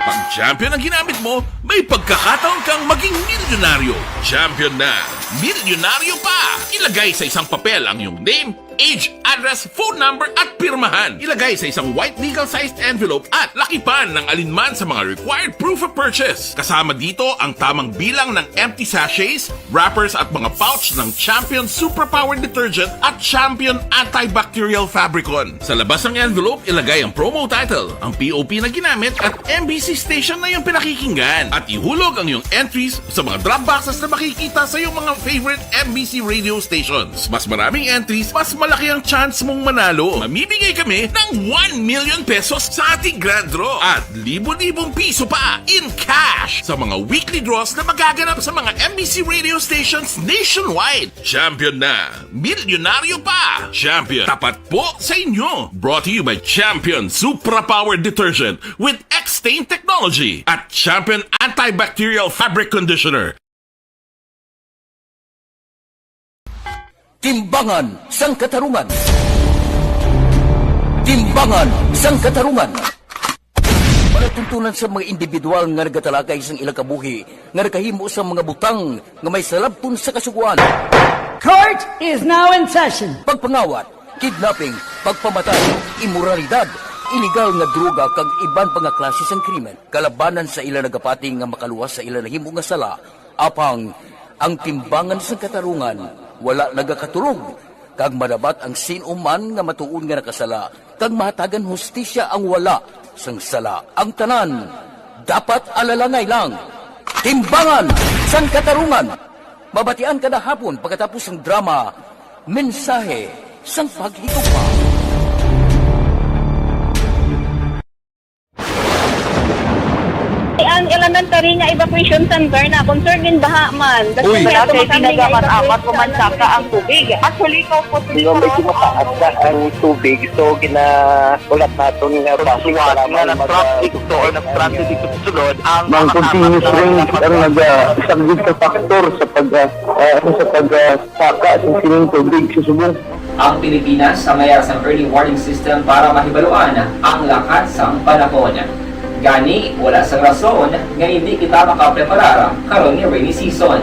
Pag champion ang ginamit mo, may pagkakataon kang maging milyonaryo. Champion na! Milyonaryo pa! Ilagay sa isang papel ang iyong name, age, address, phone number, at pirmahan. Ilagay sa isang white legal-sized envelope at lakipan ng alinman sa mga required proof of purchase. Kasama dito ang tamang bilang ng empty sachets, wrappers at mga pouch ng Champion Superpower Detergent at Champion Antibacterial Fabricon. Sa labas ng envelope, ilagay ang promo title, ang P O P na ginamit at M B C station na iyong pinakikinggan. At ihulog ang iyong entries sa mga drop boxes na makikita sa iyong mga favorite M B C radio stations. Mas maraming entries, mas malaki ang chance mong manalo. Mamimigay kami ng one million pesos sa ating grand draw at libo-libong piso pa in cash sa mga weekly draws na magaganap sa mga M B C radio stations nationwide. Champion na! Milyonaryo pa! Champion, tapat po sa inyo! Brought to you by Champion Supra Power Detergent with X-Stain Technology at Champion Antibacterial Fabric Conditioner. Timbangan sang Katarungan. Timbangan sang Katarungan. Palatuntunan sa mga individual nga nagatalakay sang ilang kabuhi nga nakahimo sang mga butang nga may salabton sa kasugoan. Court is now in session. Pagpangawat, kidnapping, pagpamatay, imoralidad, iligal nga droga kag iban pa nga klase sang krimen kalabanan sa ila nagapati nga makaluwas sa ila nahimo nga sala. Apang ang timbangan sang katarungan wala nagakatulog, kag madabat ang sin-o man nga matuod nga nakasala, kag mahatagan hustisya ang wala sang sala. Ang tanan dapat alalangay lang. Timbangan sang Katarungan, mabatian kada hapon pagkatapos sang drama, Mensahe sang Paghigugma. Ang elementary nga evacuation center na concern din baha man. Uy. Wala kay tinaga man amat ko man saka ang tubig. Actually, ko po. Di ba, medyo mataas na ang tubig, so gina-, ulat naton nga Ulat nga nag-transit to or nag-transit dito sa sulod ang Ang mga continuous kasama rain sa ang nag-, ah, isa gid sa factor sa pag, ah, ah, ano, sa pag, ah, saka sa sining tubig sa subong. Ang Pilipinas sa mayar sang early warning system para mahibaluan ang lakat sang panahon. Gani, wala sang rason nga hindi kita makapreparar karon nga rainy season.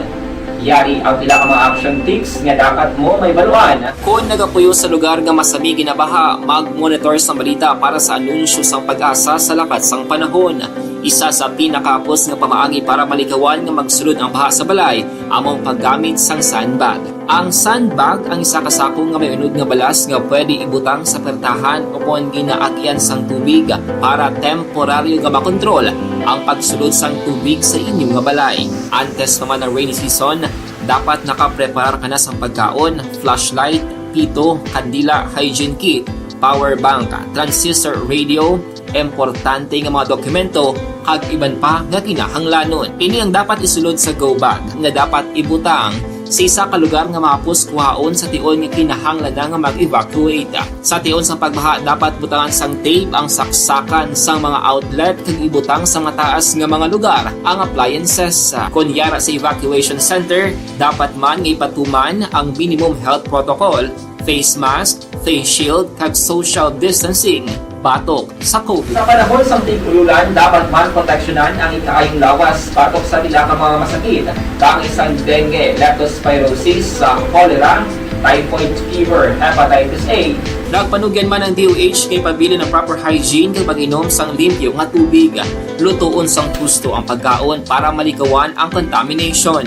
Yari ang pila ka mga action tips nga dapat mo mahibaluan. Kon nagapuyo sa lugar nga masami ginabaha, mag-monitor sang balita para sa anunsyo sang PAGASA sa lakat sang panahon. Isa sa pinakahapos nga pamaagi para malikawan nga magsulod ang baha sa balay amo ang paggamit sang sandbag. Ang sandbag ang isa ka sako nga may unod nga balas nga pwede ibutang sa pertahan o kon ginaagyan sang tubig para temporaryo nga makontrol ang pagsulod sang tubig sa inyo nga balay. Antes pa man ang rainy season, dapat nakapreparar ka na sang pagkaon, flashlight, pito, kandila, hygiene kit, power bank, transistor radio, importante nga mga dokumento, kag iban pa nga kinahanglanon. Ini ang dapat isulod sa go bag nga dapat ibutang sa isa ka lugar nga mahapos kuhaon sa tion nga kinahanglan na nga mag-evacuate. Sa tion sang pagbaha, dapat butangan sang tape ang saksakan sang mga outlet kag ibutang sa mataas nga mga lugar ang appliances. Kon yara sa evacuation center, dapat man nga ipatuman ang minimum health protocol, face mask, face shield, kag social distancing batok sa COVID. Sa panahon sang tig-ululan, dapat man proteksyonan ang ikaayong lawas batok sa pila ka mga masakit, kaangay sang dengue, leptospirosis, sa cholera, typhoid fever, hepatitis A. Nagpanugyan man ang D O H nga ipabilin ang proper hygiene kag pag-inom sang limpyo nga tubig. Lutoon sang husto ang pagkaon para malikawan ang contamination.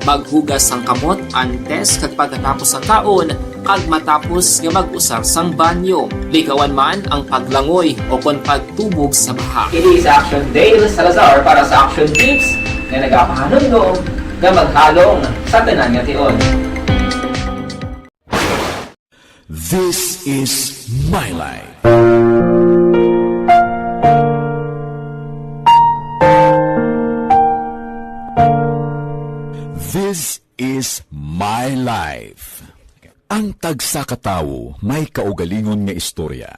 Maghugas sang kamot antes kag pagkatapos sang kaon kag matapos nga mag-usar sang banyo. Likawan man ang paglangoy o kon pagtubog sa baha. Ini si Action Dale Salazar para sa Action Tips nga nagapahanumdom nga maghalong sa tanan nga tion. This is my life. This is my life. Ang tagsa ka tawo may kaugalingon nga istorya.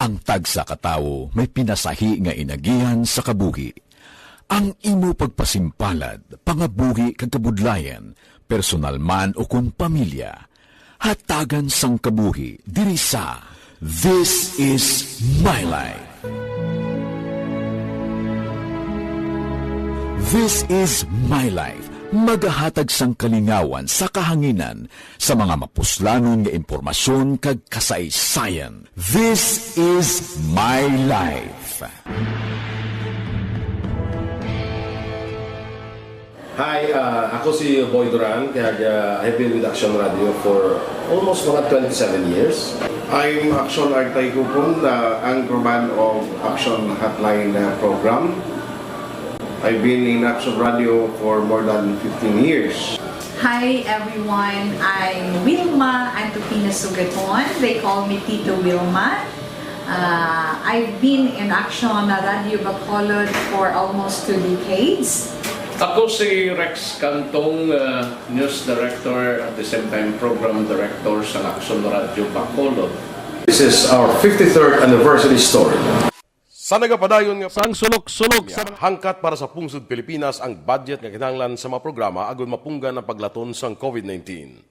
Ang tagsa ka tawo may pinasahi nga inagihan sa kabuhi. Ang imo pagpasimpalad, pangabuhi kag kabudlayan, personal man o kon pamilya, hatagan sang kabuhi diri sa This Is My Life. This Is My Life, magahatag sang kalingawan sa kahanginan sa mga mapuslanon nga impormasyon kag kasaysayan. This Is My Life. Hi, ah, ako si Boy Duran, kag, ah, I've been with Action Radio for almost mga twenty-seven years. I'm Action Artay Kupon, the anchorman of Action Hotline, ah, program. I've been in Action Radio for more than fifteen years. Hi everyone, I'm Wilma Antupina Sugaton. They call me Tito Wilma. Uh, I've been in Action Radio Bacolod for almost two decades. Ako si Rex Cantong, uh, news director at the same time program director sa Action Radio Bacolod. This is our fifty-third anniversary story. Sa nagapadayon nga Sang sulok-sulok sa hangkat para sa pungsod Pilipinas ang budget nga kinahanglan sa mga programa agud mapunggan ang paglaton sang COVID nineteen.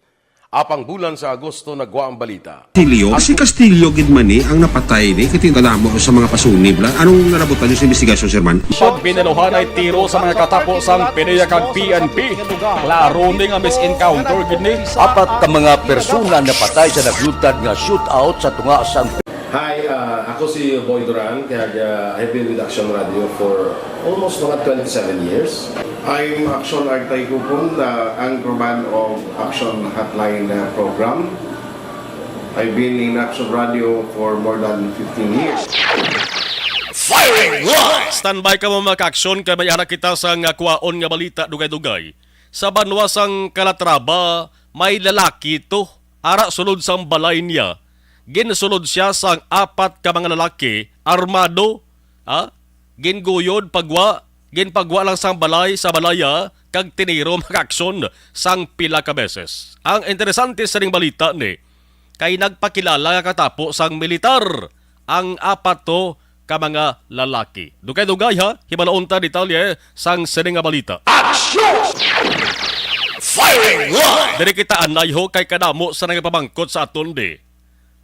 Apang bulan sa Agosto nagwa ang balita. Castillo? Si Castillo gid man ni ang napatay ni, kay kadamo sa mga pasunib lang. Anong nalabutan niyo sa investigasyon, Sir Man? Pag binaluhanay tiro sa mga katapo sang PDEA kag P N P. Klaro ni nga mis-encounter gid ni. Apat ka mga persona napatay sa naglutad nga shootout sa tunga sang Hi, ah, ako si Boy Duran, kag, ah, I've been with Action Radio for almost mga twenty-seven years. I'm Action Artay Kupon, the anchorman of Action Hotline, uh, program. I've been in Action Radio for more than fifteen years. Firing line! Standby kamo, mga ka-aksyon, kay may ara kita sang, ah, kuhaon nga balita, dugay-dugay. Sa banwa sang Calatrava, may lalaki to. Ara sulod sang balay niya, ginsulod sia sang apat ka mga lalaki, armado, ha? Ginguyod, pagwa, ginpagwa lang sang balay, sa balaya, kag tiniro, mga ka-aksyon, sang pila ka beses. Ang interesante sa ning balita ni, kay nagpakilala nga katapo sang militar ang apat to ka mga lalaki. Dugay-dugay, ha, hibaloon ta detalye sang sini nga balita. Action! Firing line! Diri kita anay, ho, kay kadamo sa nagapamangkot sa aton di.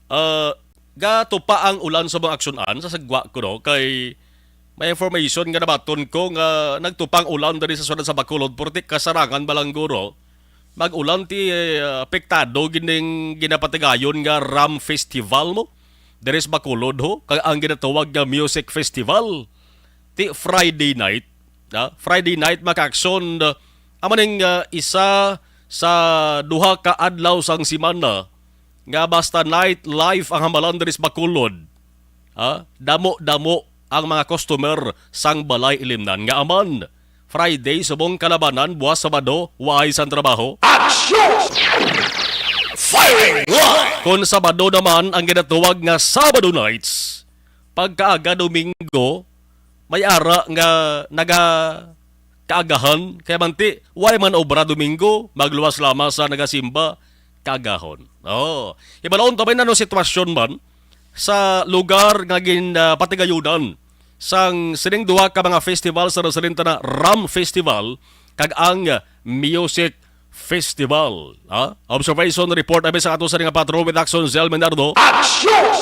Ah, gatupa ang ulan sa mga aksyonan sa sagwa ko, no, kay may information nga nabaton ko nga nagtupa ang ulan diri sa syudad sa Bacolod, purti kasarangan, Balangguro. Mag-ulan ti, eh, apektado gining ginapatigayon nga Ram Festival mo diri sa Bacolod, ho, kag ang ginatawag nga music festival ti Friday night, ha? Friday night, mga ka-aksyon, uh, amo ning, uh, isa sa duha ka adlaw sang semana nga basta night life ang hamalan diri sa Bacolod. Ha? Damo-damo ang mga customer sang Balay Ilimnan nga aman. Friday, subong kalabanan, buwas Sabado, waay sang trabaho. Action! Firing line! Kon Sabado naman ang ginatawag nga Sabado nights, pagkaaga Domingo, may ara nga naga kaagahan, kay manti, way man obra Domingo, magluwas lamang sa nagasimba, kaagahon. Oh, hibalon ta ba ano sitwasyon man sa lugar nga gin, ah, patigayunan sang sining duha ka mga festival sa nasalinta na Ram Festival kag ang Music Festival. Ha? Observation report abi sa ato sa nga patrol with Action Zell Menardo. Action!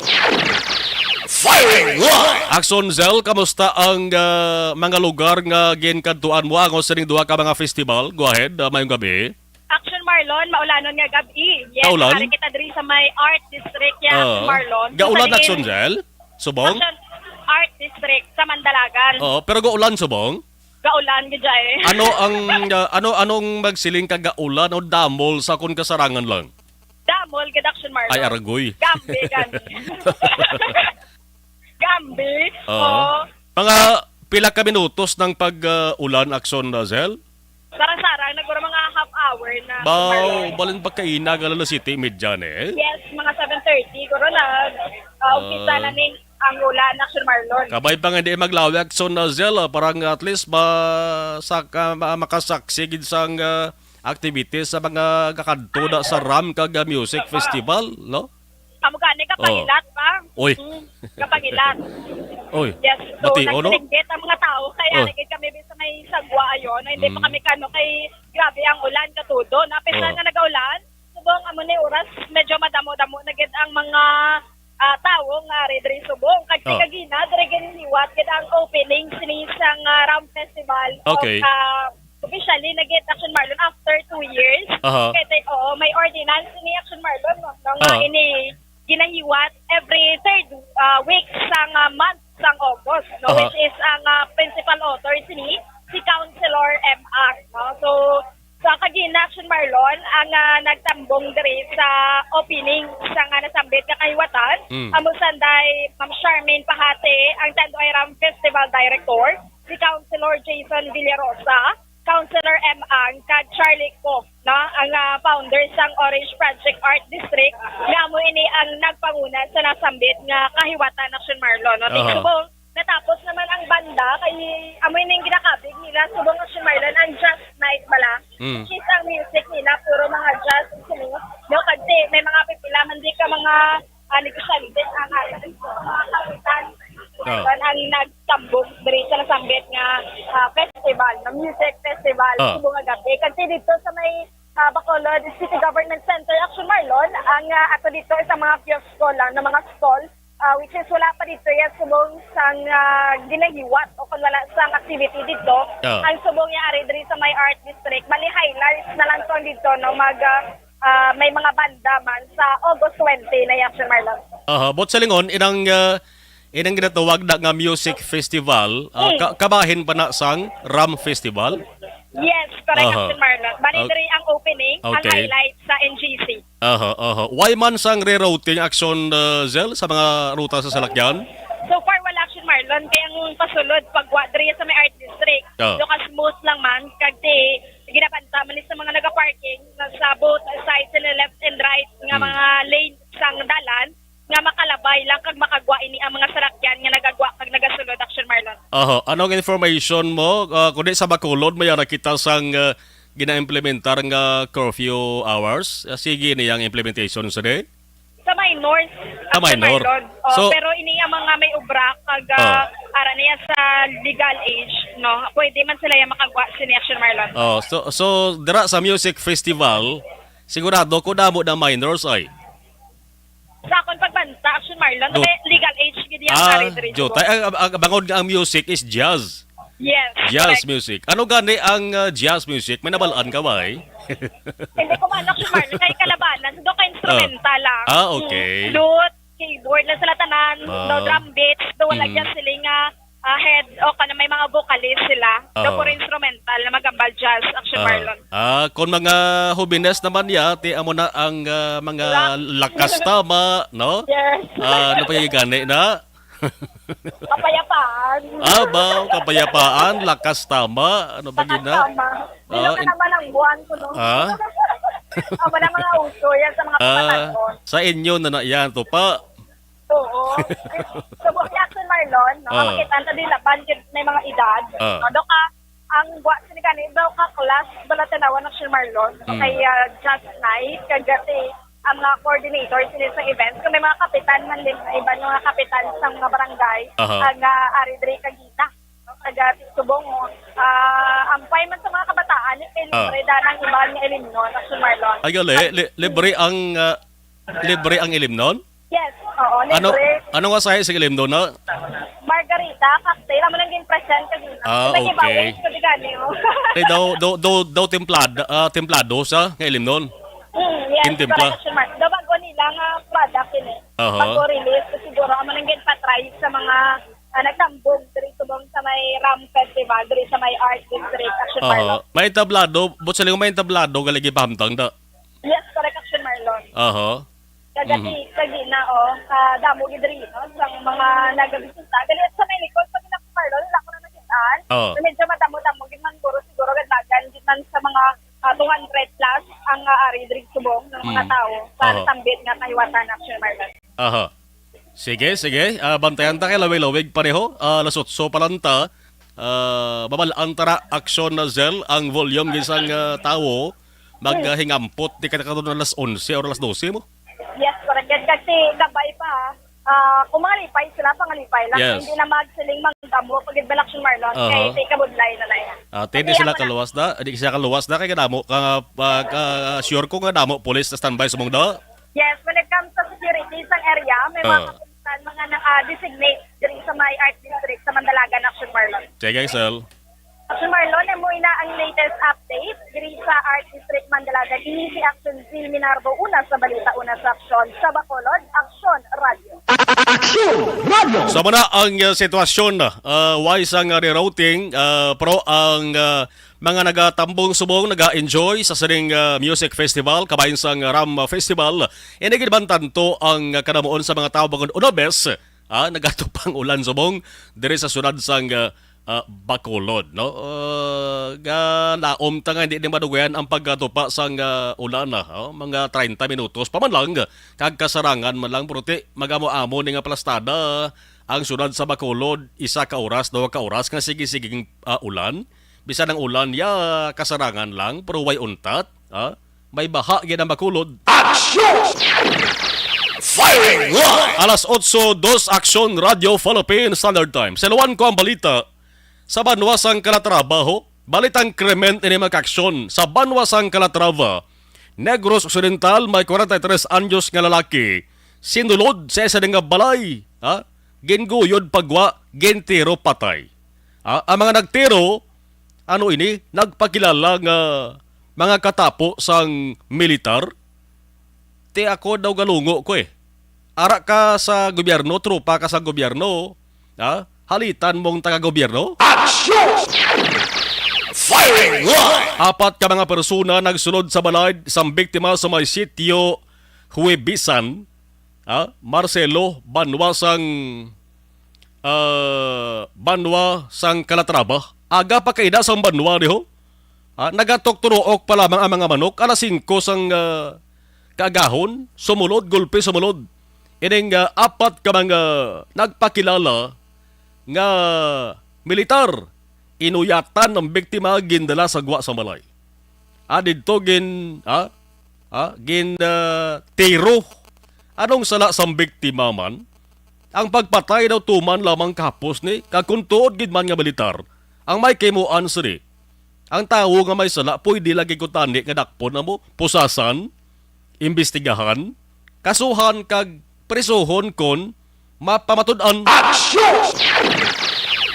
Firing line! Action Zell, kamusta ang, ah, mga lugar nga ginkadtuan mo ang sining duha ka mga festival? Go ahead, ah, mayong gabi. Action Marlon, maulanon nga gab-i. Yes, Kaulan? Ari kita diri sa may Art District, ya, Ah, Action Marlon. Gaulan, Sa Action diin, Zell? Subong? Action Art District sa Mandalagan. Oo, pero gaulan subong? Gaulan gid, eh. Ano ang, ah, ano, anong magsiling ka gaulan o damol sa kon kasarangan lang? Damol gid, Action Marlon. Ay, aragoy. Gambi, gambi. Gambi. Oo. Oo. Mga pila ka minutos ng pag, ah, ulan, Action, ah, Zell? Sarang-sarang, naguro mga half hour na. Baw, Marlon. Balin pagkaina, galala City, medya, eh. Yes, mga seven thirty, guro na, ah, umpisa Ah. na ning ang ulan, Action Marlon. Kabay pa nga di maglawi, Action, ah, Zell, ah, para nga at least ma-, sa-, ah, ma-, makasaksi gid sang, ah, activities sa mga kakadto na sa Ram kag, ah, Music Festival, no? Amo gani, kapangilat pa. Oy. Mm, kapangilat. Oy, Yes, so, bati, ano? Nagsilinggit ang mga tao, kaya Oh. nagid kami sa may sagwa ayon, na hindi pa Mm. kami kano kay grabe ang ulan, katudo. Napisa Oh. nga nagaulan, subong amo ni oras, medyo madamo-damo na gid ang mga, ah, tao nga ari diri subong. Kag Oh. kagina, diri ginliwat gid ang opening sini sang, ah, Ram Festival of, Okay. ah, officially, nag-, Action Marlon, after two years. Aha. Kay, oo, may ordinance ni Action Marlon, no, no, nga Aha. ini ginahiwat every third, ah, week sang, ah, month sang August, no, Aha. which is ang, ah, principal author sini, si Councilor M. Ang, no? So, so ang kagina, Action Marlon, ang, ah, nagtambong diri sa opening sa nga nasambit nga kahiwatan, Mm. amo sanday Ma'am Charmaine Pahate, ang Tanduay Ram Festival Director, si Councilor Jason Villarosa, Councilor M. Ang, kag Charlie Ko, no, ang, ah, founder sang Orange Project Art District, nga amo ini ang nagpanguna sa nasambit nga kahiwatan, Action Marlon, no? Aha. Subong, natapos naman ang banda, kay amo ini ang ginakabig nila, subong, Action Marlon, ang jazz night bala. Mm. Which is ang music nila, puro mga jazz instruments, no? Kag di, may mga pipila man di ka mga ah, negosyante ang aton mga kapitan. Ah. Ang nagtambong diri sa nasambit nga, ah, festival, nga music festival, Ah. subong nga gabi. Kasi dito sa may, ah, Bacolod City Government Center, Action Marlon, ang, ah, ato dito sa mga kiosko lang, na mga stall, ah, which is wala pa dito, yes, subong sang, ah, ginahiwat o kung wala sang activity dito. Ah. Ang subong nga ari diri sa may Art District, bali highlights na lang to dito, no, mag, ah, ah, may mga banda man sa August twenty na, Action Marlon. Aha, but sa lingon, inang, ah, inang ginatawag na nga music festival, ah, Mm. ka-, kabahin pa na sang Ram Festival? Yes, correct, Aha. Action Marlon. Bali, Ah. diri ang opening, ang Okay. highlight sa N G C. Aha, aha. Why man sang rerouting, Action, ah, Zell, sa mga ruta sa salakyan? So far, wala, Action Marlon. Kaya ang pasulod, pagwa diri sa may Art District. Ah. So, ka-smooth lang man. Kag di, ginabanta man ni sa mga nagaparking, nasa both sides and left and right nga Hmm. mga lane sang dalan, nga makalabay lang kag makagwa ini ang mga salakyan nga nagagwa kag nagasulod, Action Marlon. Aha. Anong information mo? Ah, kundi sa Bacolod, may ara kita sang, ah, ginaimplementar nga curfew hours? Ah, sige ni ang implementation sa day? Sa minors, Sa Action minor. Marlon. Oh, So pero ini ang mga may obra kag, ah, Ah. ara niya sa legal age, no? Pwede man sila yung makagwa sini, Action Marlon. Oh, so, so dira sa music festival, sigurado ko damo na minors ay. Sa akon pagbanta, Action Marlon, Do- may legal age gid yang Ah, ari diri. Jutay. Ang, ang, ang bangod nga ang music is jazz. Yes, Jazz correct. music. Ano gani ang, ah, jazz music? May nabalaan ka ba, eh? Hindi ko man, Action Marlon, kay kalabanan. So, daw ka instrumental lang. Ah, okay. Mm, flute, keyboard lang sila tanan. Ah. Daw drum beats, daw wala Mm. dyan sila nga, ah, head o kana may mga vocalist sila. Daw Oo. puro instrumental na magambal jazz, Action Ah. Marlon. Ah, kung mga hobines naman niya, ti amo na ang, ah, mga Rock. lakas tama, no? Yes. Ah, ano pa yung gani na? Kapayapaan. Ah, ba, kapayapaan, lakas tama. Ano ba Lakas gina? tama. Sino Ah, ka in- naman ang buwan ko, no? Ah? Amo na mga uso yan sa mga Ah, pagkataon. Sa inyo na na yan, to pa. Oo. So, buti Action Marlon, no? Ah. Makita ang tabi laban, may mga edad. Ah. No? Doka, ang buwan sini gani, daw ka class, bala tanawan Action Marlon. Mm. Kay, ah, just night, kagati, ang mga coordinator sila sa events, kung may mga kapitan man din, may iban mga kapitan sa mga barangay, Aha. ang, ah, ari diri kagina, no, taga Subong, ah, ampay man sa mga kabataan, eh, Ah. libre da ng iban nga ilimnon, Action Marlon. Ay, gali, li-, libre ang, ah, libre ang ilimnon? Yes, oo, Ano, libre. ano nga sahi sa ilimnon na? Margarita, cocktail, amo lang gin-present kagina. Ah, May okay. giveaway, so di gani, oh. Kay daw, daw, daw, daw templada, ah, templado sa nga ilimnon? Mm, yes, Intim correct, pa. Action Marlon. Daw bago nila nga product ini. Aha. Bago release, so siguro amo lang ginpa-try sa mga, ah, nagtambong diri subong sa may Ram Festival, diri sa may Art District, Action Aha. Marlon. May entablado, but sa lingon may entablado, gali gipahamtang da. Yes, correct, Action Marlon. Aha. Kagati, Mhm. kagina, oh, kadamo gid diri, no, sa mga nagabisita. Gali sa may likod, pag Action Marlon, wala ko na nakita-an. Oh. So, medyo madamo-damo gid man, puro siguro kadlagan gid man sa mga, ah, two hundred plus ang, ah, ari diri subong ng mga Mm. tao sa Aha. sambit nga kahiwatan, Action Marlon. Aha. Sige, sige. Ah, bantayan ta kay lawig-lawig pareho. Ah, alas otso pa lang ta. Ah, babal-an ta ra, Action Marlon, ang volume gid sang, ah, tawo mag, ah, hingampot di ka nakatulog alas onse or alas dose mo. Yes, correct. Yes, kasi kabay pa. Ah, kung mangalipay sila, pangalipay lang. Yes. Hindi na magsiling mangdamo pag gid Action Marlon. Aha. Kay di kabudlay na na yan. Ah, di Kasi sila ang mga kaluwas na, di sila kaluwas na kay kadamo ka, ah, ka, sure ko nga damo pulis na standby sa mong da. Yes, when it comes to security sa area, may mga Ah. kapulisan, mga naka-designate diri sa may Art District sa Mandalagan, Action Marlon. Sige, Sel. Action Marlon, amo ina ang latest update diri sa Art District, Mandalagan. Ini si Action Zil Minardo, una sa balita, una sa aksyon. Sa Bacolod, Action Radio. Action Radio. Sa mana ang, uh, sitwasyon, uh, wise ang, uh, rerouting, uh, pero ang, uh, mga nagatambong subong, naga-enjoy sa sining, ah, music festival, kabahin sang Ram Festival. Ini gid man tanto ang kadamuon sa mga tawo bangod una bes, ah, nagatupang ulan subong diri sa syudad sang, ah, ah, Bacolod, no? Ah, galaom ta nga hindi ni madugayan ang pagkatupa sang, ah, ulan, ah, oh, mga treinta minutos pa man lang, kag kasarangan man lang, pero ti, magamo-amo ni nga plastada ang syudad sa Bacolod, isa ka oras, duha ka oras nga sige-siging, ah, ulan. Bisan ang ulan, ya, kasarangan lang, pero way untat, ha? May baha gid ang Bacolod. Action! Firing line! Alas otso dos, Action Radio Philippine Standard Time. Siluan ko ang balita sa banwa sang Calatrava, ho. Balitang krimen ini, mga aksyon. Sa banwa sang Calatrava, Negros Occidental, may kwarenta y tres anyos nga lalaki, sinulod sa isa nga balay, ha? Ginguyod pa gwa, gintiro patay. Ah, ang mga nagtiro, ano ini, nagpakilala nga mga katapo sang militar. Ti ako daw galungo ko eh. Ara ka sa gobyerno, tropa ka sa gobyerno, ha? Halitan mong taga-gobyerno? Action! Firing line! Apat ka mga persona nagsulod sa balay sang biktima sa may sitio Huebisan, ah, Marcelo, banwa sang, ah, banwa sang Calatrava. Aga pa kaina sang banwa, diho. Ah, nagatukturook pa lamang ang mga manok, alas singko sang, ah, kaagahon, sumulod, gulpi, sumulod. Ining, ah, apat ka mga nagpakilala nga militar, inuyatan ang biktima, gindala sa gwa sa balay. Ah, didto gin, ah, ah, gin, ah, tiro. Anong sala sang biktima man? Ang pagpatay daw tuman lamang kahapos ni, kag kung tuod gid man nga militar ang may kahimuan sini, ang tawo nga may sala pwede lagi ko tani nga dakpon amo, pusasan, imbestigahan, kasuhan kag prisuhon kon mapamatud-an. Action!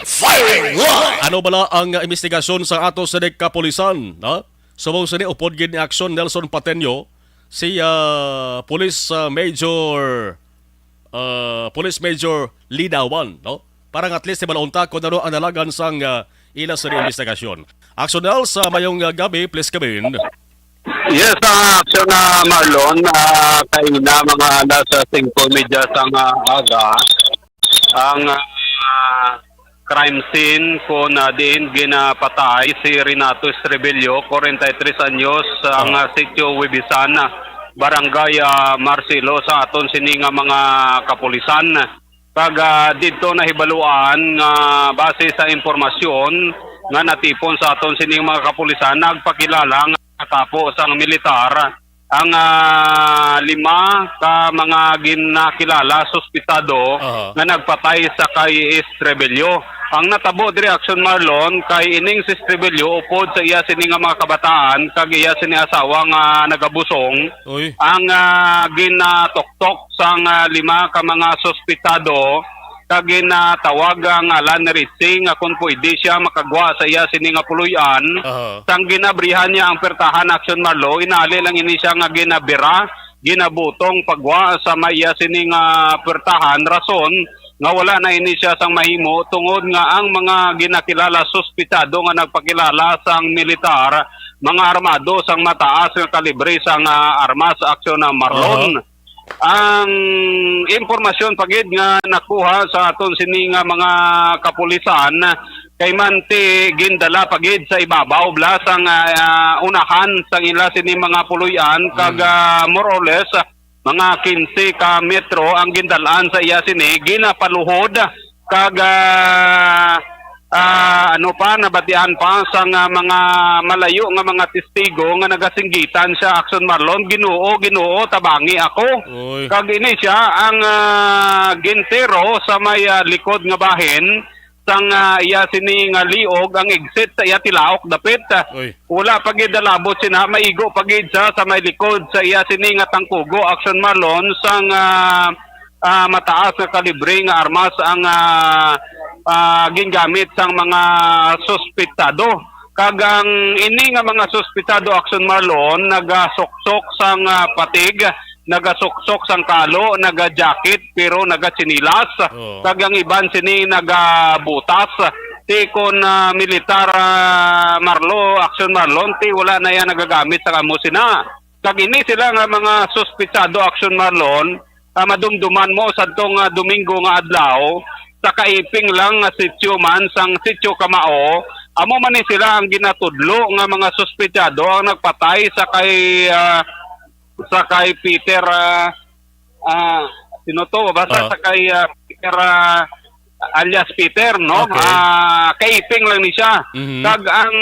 Firing line! Ano bala ang, ah, imbestigasyon sa ato sa kapulisan, ha? Subong sini, upod gid ni Action Nelson Pateño, si, ah, Police, ah, Major, ah, Police Major Lidawan, no? Para nga at least, maunta kung ano ang nalagan sang, ah, ila sa investigasyon. Action Nels, sa mayong, ah, gabi, please come in. Yes, ah, Action, ah, Marlon, ah, kaina mga alas, ah, singko medya sang, ah, aga, ang, ah, crime scene kung, ah, diin ginapatay si Renato Estrebillo, forty-three anyos, ang, ah, sitio Wibisan, barangay, ah, Marcelo, sa aton sini nga mga kapulisan. Kag, ah, didto nahibaluan nga base sa impormasyon nga natipon sa aton sining mga kapulisan, nagpakilala nga katapo sang militar ang, ah, lima ka mga ginakilala suspitado Aha. nga nagpatay sa kay Estrebillo. Ang natabo diri, Action Marlon, kay ining si Estrebillo, upod sa iya sini nga mga kabataan kag iya sini asawa nga nagabusong, Uy. ang, ah, ginatuktok sang, ah, lima ka mga suspitado kag ginatawag ang ngalan ni Richie nga kung pwede siya makagwa sa iya sini nga puloy-an. Aha. Sang ginabrihan niya ang pertahan, Action Marlo, inali lang ini siya nga ginabira, ginabutong pagwa sa may iya sini nga pertahan, rason nga wala na ini siya sang mahimo tungod nga ang mga ginakilala suspitado nga nagpakilala sang militar, mga armado sang mataas nga kalibre sang, ah, armas, Action, ah, Marlon. Aha. Ang impormasyon pa gid nga nakuha sa aton sini nga mga kapulisan kay manti gindala pa gid sa ibabaw bla sang, ah, unahan sang ila sini mga puloy-an kag, Mm. ah, more or less, ah, mga quince ka metro ang gindalaan sa iya sini, ginapaluhod kag, ah, ah, ano pa, nabatian pa sang, ah, mga malayo nga mga testigo nga nagasinggitan siya, Action Marlon, "Ginoo, Ginoo, tabangi ako." Uy. Kag ini siya ang, ah, gintero sa may, ah, likod nga bahin sang, ah, iya sini nga liog ang exit sa iya tilaok dapit. Uy. Wala pa gid nalabot sina, maigo pa gid sa, sa may likod sa iya sini nga tangkugo, Action Marlon, sang, ah, ah, mataas nga kalibre nga armas ang, ah, ah, gingamit sang mga suspitado. Kag ang ini nga mga suspitado, Action Marlon, nagasuksok sang, ah, patig, nagasuksok sang kalo, naga-jacket, pero nagatsinilas. Oo. Kag ang iban sini nagabutas. Ti kon, ah, militar, ah, Marlo, Action Marlon, ti wala na iya nagagamit sa amo sina. Kag ini sila nga mga suspitsado, Action Marlon, ah, madumduman mo sadto nga Domingo nga adlaw, sa kaiping lang nga sitio man sang Sitio Kamao, amo man ni sila ang ginatudlo nga mga suspitsado ang nagpatay sa kay, ah, sa kay Peter, ah, ah, sino to? Basta Ah. sa kay, ah, Peter, ah, alias Peter, no? Okay. Ah, kaiping lang ni siya. Mhm. Kag ang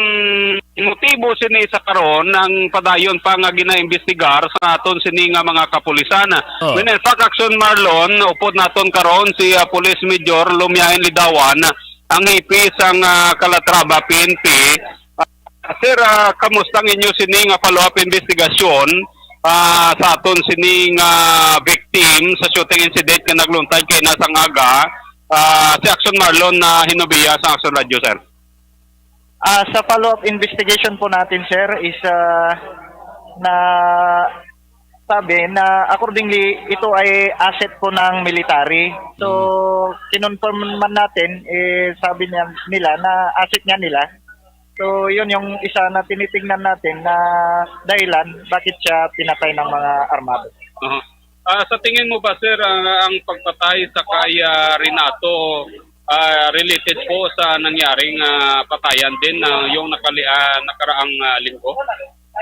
motibo sini sa karon, ang padayon pa nga ginaimbestigar sa aton sini nga mga kapulisan. Oh. When in fact, Action Marlon, upod naton karon si, ah, Police Major Lumiain Lidawan, ang hipi sang, ah, Calatrava P N P. Ah, sir, ah, kamusta ang inyo sini nga follow-up investigasyon, ah, sa aton sini nga victim sa shooting incident nga nagluntad kay na sang aga, ah, si Action Marlon na Hinobia sa Action Radio, sir? Ah, sa follow-up investigation po natin, sir, is, ah, na sabi na accordingly, ito ay asset po ng military. So, Mm. kinonfirm man natin, eh, sabi niya, nila na asset niya nila. So, yun yung isa na tinitingnan natin na dahilan bakit siya pinatay ng mga armado. Aha. Ah, sa tingin mo ba, sir, ang, ang pagpatay sa kay, ah, Renato, ah, related po sa nangyaring, ah, patayan din, ah, yung nakali-, ah, nakaraang, ah, linggo?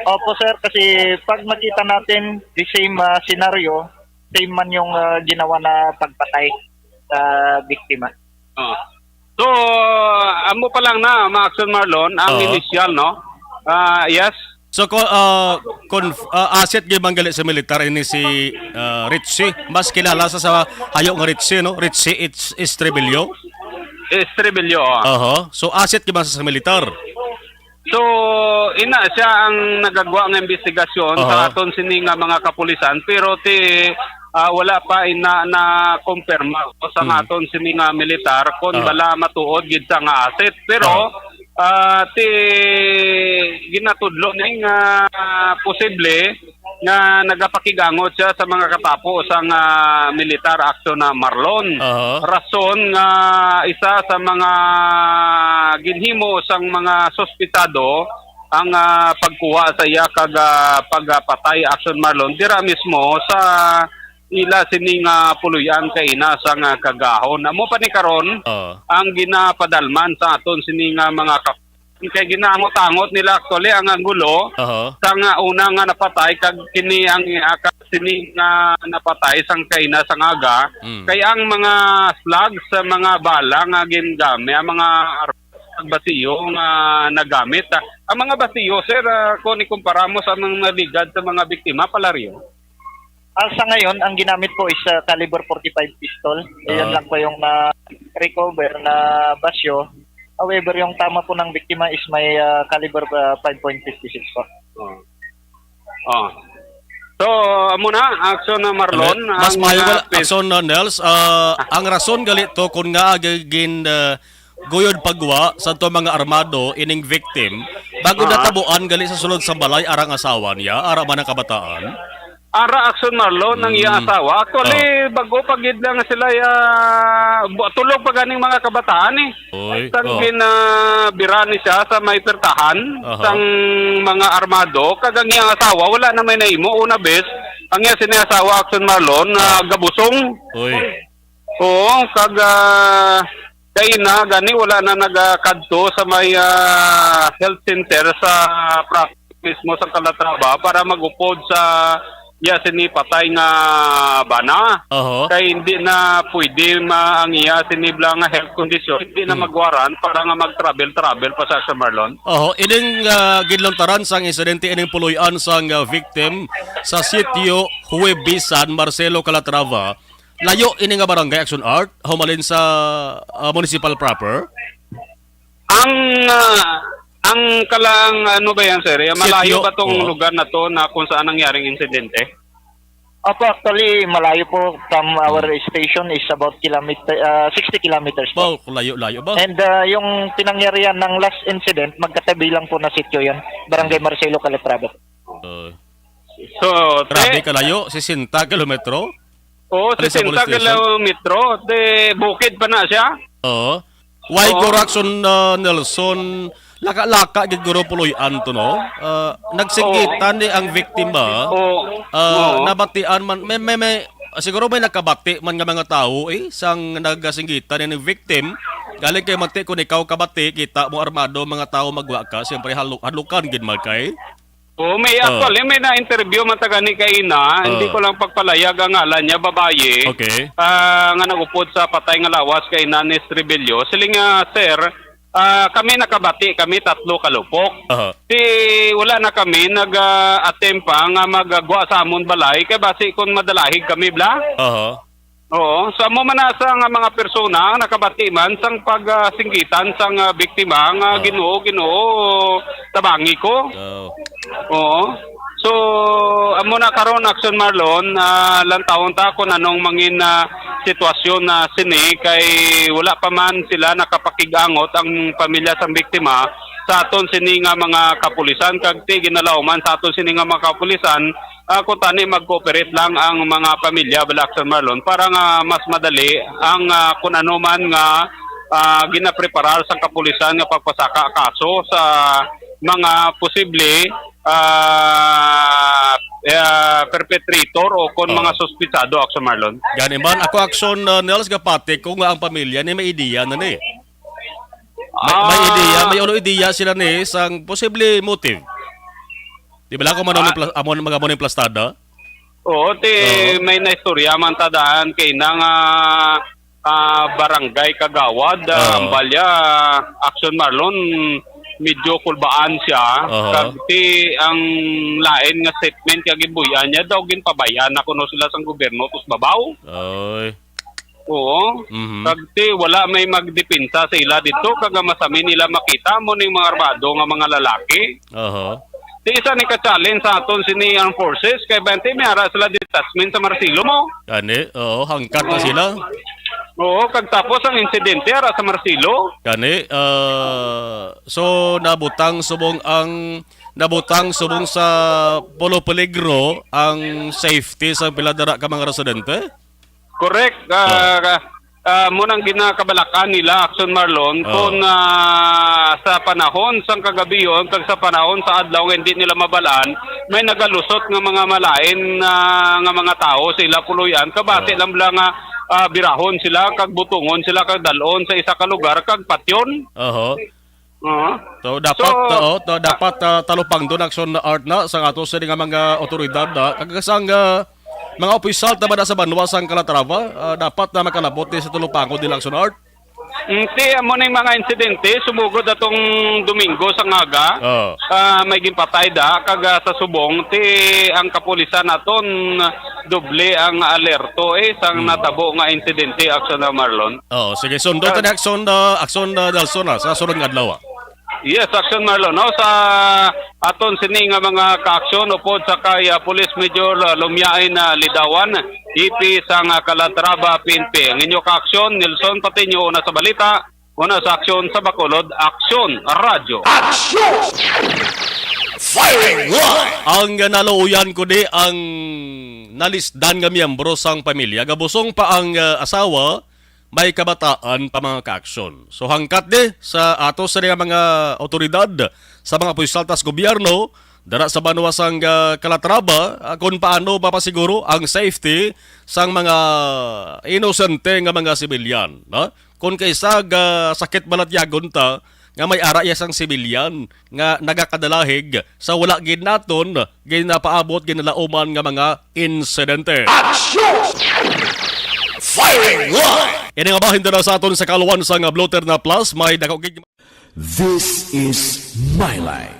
Opo, sir, kasi pag makita natin the same, ah, scenario, same man yung, ah, ginawa na pagpatay sa biktima. Ah. So, amo pa lang na, ma-action Marlon, ang Oo. initial, no? Ah, yes? So, ko, ah, conf-, ah, asset gyud man gali sa militar ini si, ah, Richie. Mas kilala sa, sa hayo nga Richie, no? Richie It's-, Estrebillo. Estrebillo, ah. Oho. So, asset gyud man sa, sa militar. So, ina siya ang nagagwa nga investigasyon Aha. sa aton sini nga mga kapulisan, pero ti, ah, wala pa ina na kumpirma sa Hmm. aton sini nga militar kung Aha. bala matuod gid sa nga asset. Pero, Aha. ah, ti ginatudlo ni nga posible nga nagapakigangot siya sa mga katapo sang, ah, militar aksyon na Marlon. Aha. Rason nga isa sa mga ginhimo sang mga suspitsado ang, ah, pagkuha sa iya kag, ah, pagpatay aksyon Marlon dira mismo sa ila sini nga puloy-an kaina sang, ah, kagahon. Amo pa ni karon Oo. ang ginapadalman sa aton sini nga mga kap-, kay ginaangot-angot nila actually ang anggulo Aha. sang, ah, una nga napatay kag kini ang, ah, ka-, sini nga napatay sang kaina sang aga Mm. kay ang mga slugs sa mga bala nga gingamit, ang mga ar-, basiyo nga nagamit. Ah, ang mga basiyo, sir, ah, kung ikumpara mo sa mga naligad sa mga biktima, Palario? Ah, sa ngayon, ang ginamit po is, ah, caliber forty-five pistol. Iyon Ah. lang po yung na-recover na basyo. However, yung tama po ng biktima is may, ah, caliber, ah, five point five six po. Oh. Oh. So, amo na, aksyon na Marlon. Ano? Mas ang, maayo ah, pis- aksyon na, Nels. Ah, ang rason gali to kung nga agi-, gin, ah, guyod pagwa sa to mga armado ining victim, bago Ah. natabuan gali sa sulod sa balay arang asawa niya, ara man ang kabataan. Ara aksyon Marlon ang iya Mm. asawa. Actually, Oh. bago pa gid lang sila ya, bu-, tulog pa ganing mga kabataan eh. Oy, Sang oh. gin, ah, bira ni siya sa may pertahan Aha. sang mga armado, kag ang iyang asawa wala na may nahimo una bes. Ang iya sini asawa aksyon Marlon na Ah. gabusong. Oy. Oo, kag, ah, kaina gani wala na nagakadto sa may, ah, health center sa province mismo sa Calatrava para mag-upod sa iya sini patay nga bana. Oho. Kay hindi na pwede ma-, ang iya sini bala nga health condition, hindi na Mm. magwaran para nga mag-travel-travel pa sa, sa Marlon. Oho, ining, ah, ginluntaran sang insidente ining puloy-an sang, ah, victim sa sitio Huebisan, Marcelo Calatrava. Layo ini nga barangay, Action Art, humalin sa, ah, municipal proper? Ang, ah, ang kalang, ano ba yan, sir? Eh, malayo Sitio, ba tong oo. lugar na to na kung saan nangyaring insidente? Opo, actually, malayo po from our Hmm. station is about kilometer, ah, sixty kilometers po. Wow, layo-layo ba? And, ah, yung pinangyarihan ng last incident, magkatabi lang po na sityo yan, Barangay Marcelo Calatrava. Uh, So, grabe te- kalayo, sesenta kilometro? Oo, Pali sa sesenta police station? kilometro. Te, bukid pa na siya. Oo. Why Oo. Correction, uh, Nelson? Laka-laka gid guro puloy-an to, no? Uh, nagsinggitan Oo. ni ang victim ba? Oo. Uh, Oo. Nabatian man, may, may, may, siguro may nakabati man nga mga tawo, eh, sang nagasinggitan ni victim. Galing kay mati, kung ikaw kabati, kita mo armado, mga tawo magwa ka, siyempre, halo-, halukan gid man kay. Oo, may Oh. actually, may na-interview man ta gani kaina. Hindi Oh. ko lang pagpalayag ang ngalan niya, babayi. Okay. Ah, nga nag-upod sa patay nga lawas kay Nanis Rebello. Siling nga, "Sir, ah, kami nakabati, kami tatlo kalupok. Aha. Ti wala na kami nag, ah, attempt pa nga magagwa sa amon balay kay basi kung madalahig kami bla." Aha. Oo, sa amo man na sa nga mga persona ang nakabati man sang pag, ah, singgitan sang, ah, biktima nga, Oo. "Ginoo, Ginoo, tabangi ko." Oo. Oo. So, amo na karon, Action Marlon, ah, lantawon ta kung anong mangin, ah, sitwasyon na sini kay wala pa man sila nakapakig-angot ang pamilya sang biktima sa aton sini nga mga kapulisan kag ti ginalauman sa aton sini nga mga kapulisan. Ah, kung tani mag-cooperate lang ang mga pamilya, bala, Action Marlon, para nga mas madali ang, ah, kun ano man nga, ah, ginapreparar sa kapulisan nga pagpasaka kaso sa mga posible, ah, ah, perpetrator o kon Oh. mga suspitsado, Action Marlon. Gani man, ako, Action, uh, Nels, gapati ko nga ang pamilya ni may ideya na ni. May, may Ah. ideya, may ulo ideya sila ni sang posible motive. Di ba lang kung ano Ah. ni pla-, amo, mag-amo ni plastada? Oo, ti Oo. may naistorya man ta daan kay nang, ah, ah, barangay kagawad, ah, Oo. Ambalya, Action Marlon, medyo kulbaan siya. Oo. Kag ti ang lain nga statement kag gibuy-an niya daw ginpabayan na kuno sila sang gobyerno tus babaw. Oy. Oo. Mhm. Kag ti wala may magdepensa sa ila dito, kag ang masami nila makita mo ning mga armado nga mga lalaki. Oho. Ti isa ni ka-challenge sa aton sini armed forces, kay bente may ara sila detachment sa Marcelo mo. Gani, oo, hangkat na Oo. sila. Oo, kag tapos ang insidente ara sa Marcelo. Gani, ah, so nabutang subong ang, nabutang subong sa pulo peligro ang safety sa pila dira ka mga residente? Correct. Ah, ah, mo nang ginakabalakan nila, Action Marlon, Oh. kung, ah, sa panahon sang kagabion kag sa panahon sa adlaw nga hindi nila mabalaan, may nagalusot nga mga malain, ah, nga mga tawo sa ila puloy-an. Kabase Oh. lang bala nga, ah, birahon sila, kag butungon sila, kag dalon sa isa ka lugar, kag patyon. Oho. Oo. So, dapat, So, oo, to, ah, dapat, ah, talupangdon, Action Art, na sa ato sini nga mga otoridad na, kag sang, ah, mga opisyal ta ba na sa banwa sang Calatrava, ah, dapat na makalabot ni sa talupangdon nila, Action Art. Mm, ti, amo ning mga insidente, sumugod atong Domingo sa ngaga, Oo. ah, may ginpatay da, kag, ah, sa subong, ti, ang kapulisan naton, doble ang alerto, eh, sang Hmm. natabo nga insidente, Action Marlon. Oh, sige, sundo Ah. ta ni Action, ah, Action, ah, Nelson, ah, sa sunod nga adlaw, ah. Yes, Action Marlon, no? Sa aton sini nga mga ka-aksyon, upod sa kay, ah, Police Major, ah, Lumiain, ah, Lidawan, E P sang, ah, Calatrava, P N P. Ang inyo ka-aksyon, Nelson Patiño, una sa balita, una sa aksyon sa Bacolod, Aksyon Radyo. Action! Firing line! Ang naluoyan ko di ang nalisdan nga miyembro sang pamilya. Gabusong pa ang, ah, asawa, may kabataan pa, mga ka-aksyon. So, hangkat di sa ato sa mga otoridad, sa mga opisyal tas gobyerno, dara sa banwa sang, ah, Calatrava, ah, kung paano mapasiguro ang safety sang mga inosente nga mga sibilyan, no? Kung kaisa ga sakit balatyagon ta, nga may ara iya sang sibilyan nga nagakadalahig sa wala gid naton ginapaabot ginalauman nga mga insidente. Action! Firing line! Ini nga bahin dira sa aton sa kaluan sang Blotter na Plus, may dako gid. This is My Life.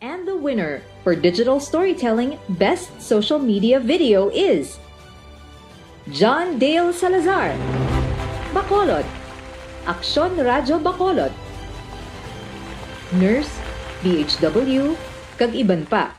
And the winner for digital storytelling best social media video is John Dale Salazar, Bacolod, Aksyon Radyo Bacolod, Nurse, D H W, kag iban pa.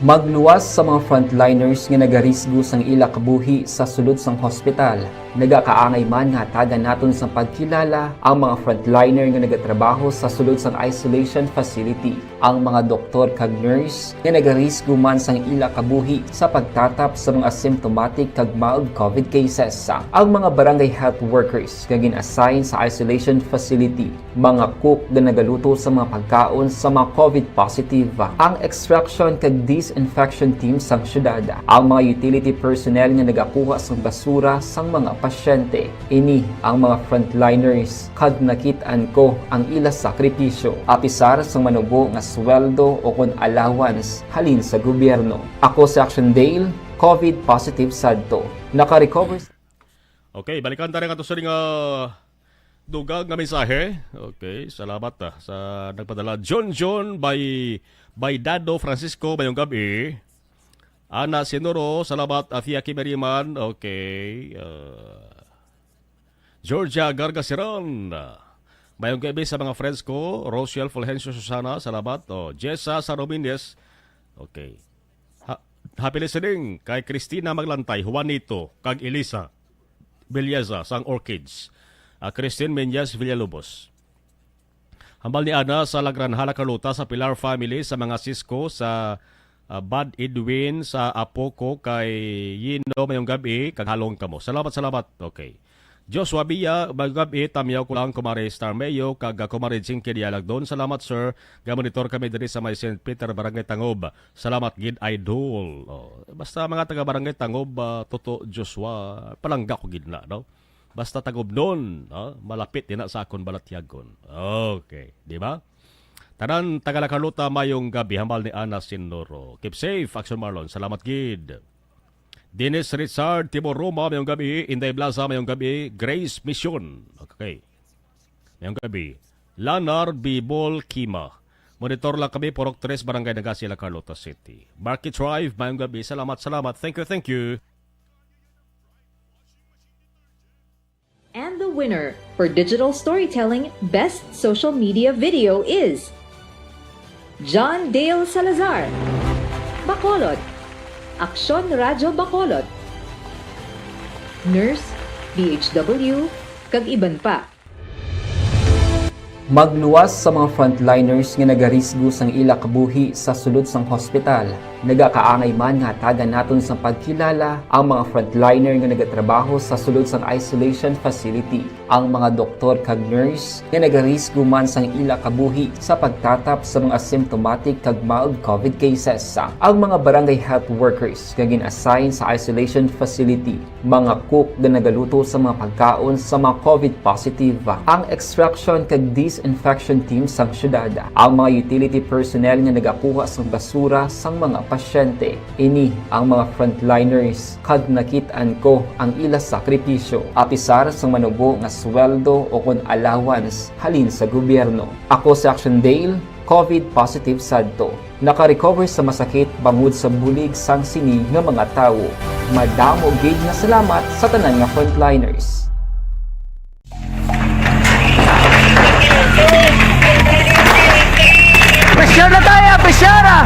Magluwas sa mga frontliners nga nagarisgo sang ila kabuhi sa sulod sang hospital. Nagakaangay man nga hatagan naton sang pagkilala ang mga frontliner nga nagatrabaho sa sulod sang isolation facility, ang mga doktor kag nurse nga nagarisgo man sang ila kabuhi sa pagtatap sa mga asymptomatic kag mild covid cases, ang mga barangay health workers nga gin-assign sa isolation facility, mga cook nga nagaluto sa mga pagkaon sa mga covid positive, ang extraction kag disinfection team sang syudad, ang mga utility personnel nga nagakuha sang basura sang mga pasyente. Ini ang mga frontliners, kag nakit-an ko ang ila sakripisyo, apisar sang manubo nga sweldo o kon allowance halin sa gobyerno. Ako si Action Dale, covid positive sadto. Naka-recover. Okay, balikan ta rin ato sa ring, ah, dugang nga mensahe. Okay, salamat, ah, sa nagpadala. John John by, by Dado Francisco, mayong gabi. Ana Sinoro, salamat, ah, Fia Kimeriman. Okay, ah, Georgia Gargasiran. Mayong gabi sa mga friends ko, Rochelle Fulgencio Susana, salamat. Oh, Jessa Sarominis. Okay. Ha-, happy listening kay Christina Maglantay, Juanito, kag Elisa Belleza sang Orchids. Ah, Christine Menyas Villalobos. Hambal ni Ana sa La Granja, La Carlota, sa Pilar family, sa mga sis ko, sa, ah, Bad Edwin, sa apo ko kay Yino, mayong gabi, kag halong kamo. Salamat, salamat. Okay. Joshua Bia, mayong gabi, tamyaw ko lang, Kumare Star Mayo, kag, ah, Kumare Jinky Dialagdon. Salamat, sir. Gamonitor kami diri sa may Saint Peter, Barangay Tangob. Salamat gid, idol. Oh, basta mga taga Barangay Tangob, ah, Toto Joshua, palangga ko gid na, no? Basta Tangobnon, no? Malapit din na sa akon balatyagon. Okay, di ba? Tanan taga La Carlota, mayong gabi, hambal ni Ana Sinoro. Keep safe, Action Marlon. Salamat gid. Dennis Richard, Timor Roma, mayong gabi. Inday Blaza, mayong gabi. Grace Mission. Okay. Mayong gabi. Lanar Bibol Kima. Monitor lang kami, Purok Tres, Barangay Nagasi, La Carlota City. Market Drive, mayong gabi. Salamat, salamat. Thank you, thank you. And the winner for digital storytelling best social media video is John Dale Salazar, Bacolod, Aksyon Radyo Bacolod, Nurse, D H W, kag iban pa. Magluwas sa mga frontliners nga nagarisgo sang ila kabuhi sa sulod sang hospital. Nagakaangay man nga hatagan naton sang pagkilala ang mga frontliner nga nagatrabaho sa sulod sang isolation facility, ang mga doktor kag nurse nga nagarisgo man sang ila kabuhi sa pagtatap sa mga asymptomatic kag mild covid cases, ang mga barangay health workers nga gin-assign sa isolation facility, mga cook nga nagaluto sa mga pagkaon sa mga covid positive, ang extraction kag disinfection team sang syudad, ang mga utility personnel nga nagakuha sang basura sang mga pasyente. Ini ang mga frontliners, kag nakit-an ko ang ila sakripisyo, apisar sang manubo nga sweldo o kon allowance halin sa gobyerno. Ako si Action Dale, covid positive sadto. Naka-recover sa masakit bangod sa bulig sang sini nga mga tawo. Madamo gid nga salamat sa tanan nga frontliners. Pressure na tayo! Pressure na!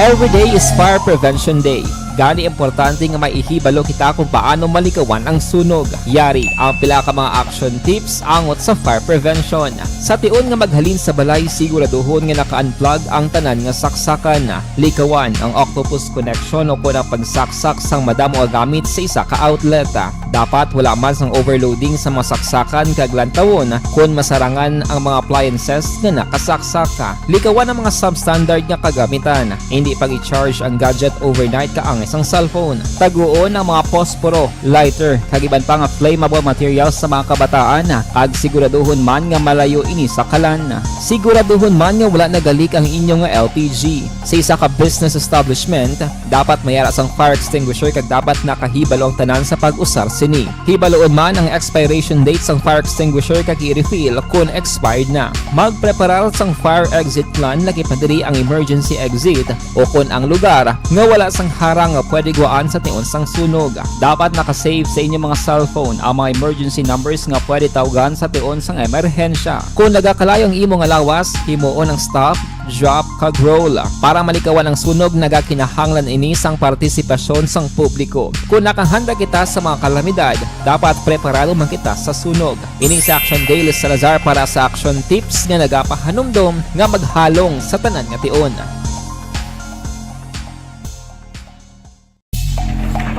Every day is Fire Prevention Day. Gani, importante nga may ihibalo kita kung paano malikawan ang sunog. Yari ang pila ka mga action tips angot sa fire prevention. Sa tion nga maghalin sa balay, siguraduhon nga naka-unplug ang tanan nga saksakan. Likawan ang octopus connection o kon ang pagsaksak sang madamo nga gamit sa isa ka outlet. Dapat wala man sang overloading sa mga saksakan kag lantawon kon masarangan ang mga appliances nga nakasaksak. Likawan ang mga substandard nga kagamitan. Hindi pag-i-charge ang gadget overnight kaangay sang cellphone. Taguon ang mga posporo, lighter, kag iban pa nga flammable materials sa mga kabataan, kag siguraduhon man nga malayo ini sa kalan. Siguraduhon man nga wala nagalik ang inyo nga L P G. Sa isa ka business establishment, dapat may ara sang fire extinguisher kag dapat nakahibalo ang tanan sa pag-usar sini. Hibaloon man ang expiration date sang fire extinguisher kag i-refill kon expired na. Magpreparar sang fire exit plan, lakip na diri ang emergency exit o kon ang lugar nga wala sang harang nga pwede guwaan sa tion sang sunog. Dapat naka-save sa inyo mga cellphone ang mga emergency numbers nga pwede tawgan sa tion sang emerhensya. Kon nagakalayo ang imo nga lawas, himuon ang stop, drop, kag roll. Para malikawan ang sunog, nagakinahanglan ini sang partisipasyon sang publiko. Kon nakahanda kita sa mga kalamidad, dapat preparado man kita sa sunog. Ini si Action Dale Salazar para sa Action Tips nga nagapahanumdom nga maghalong sa tanan nga tion.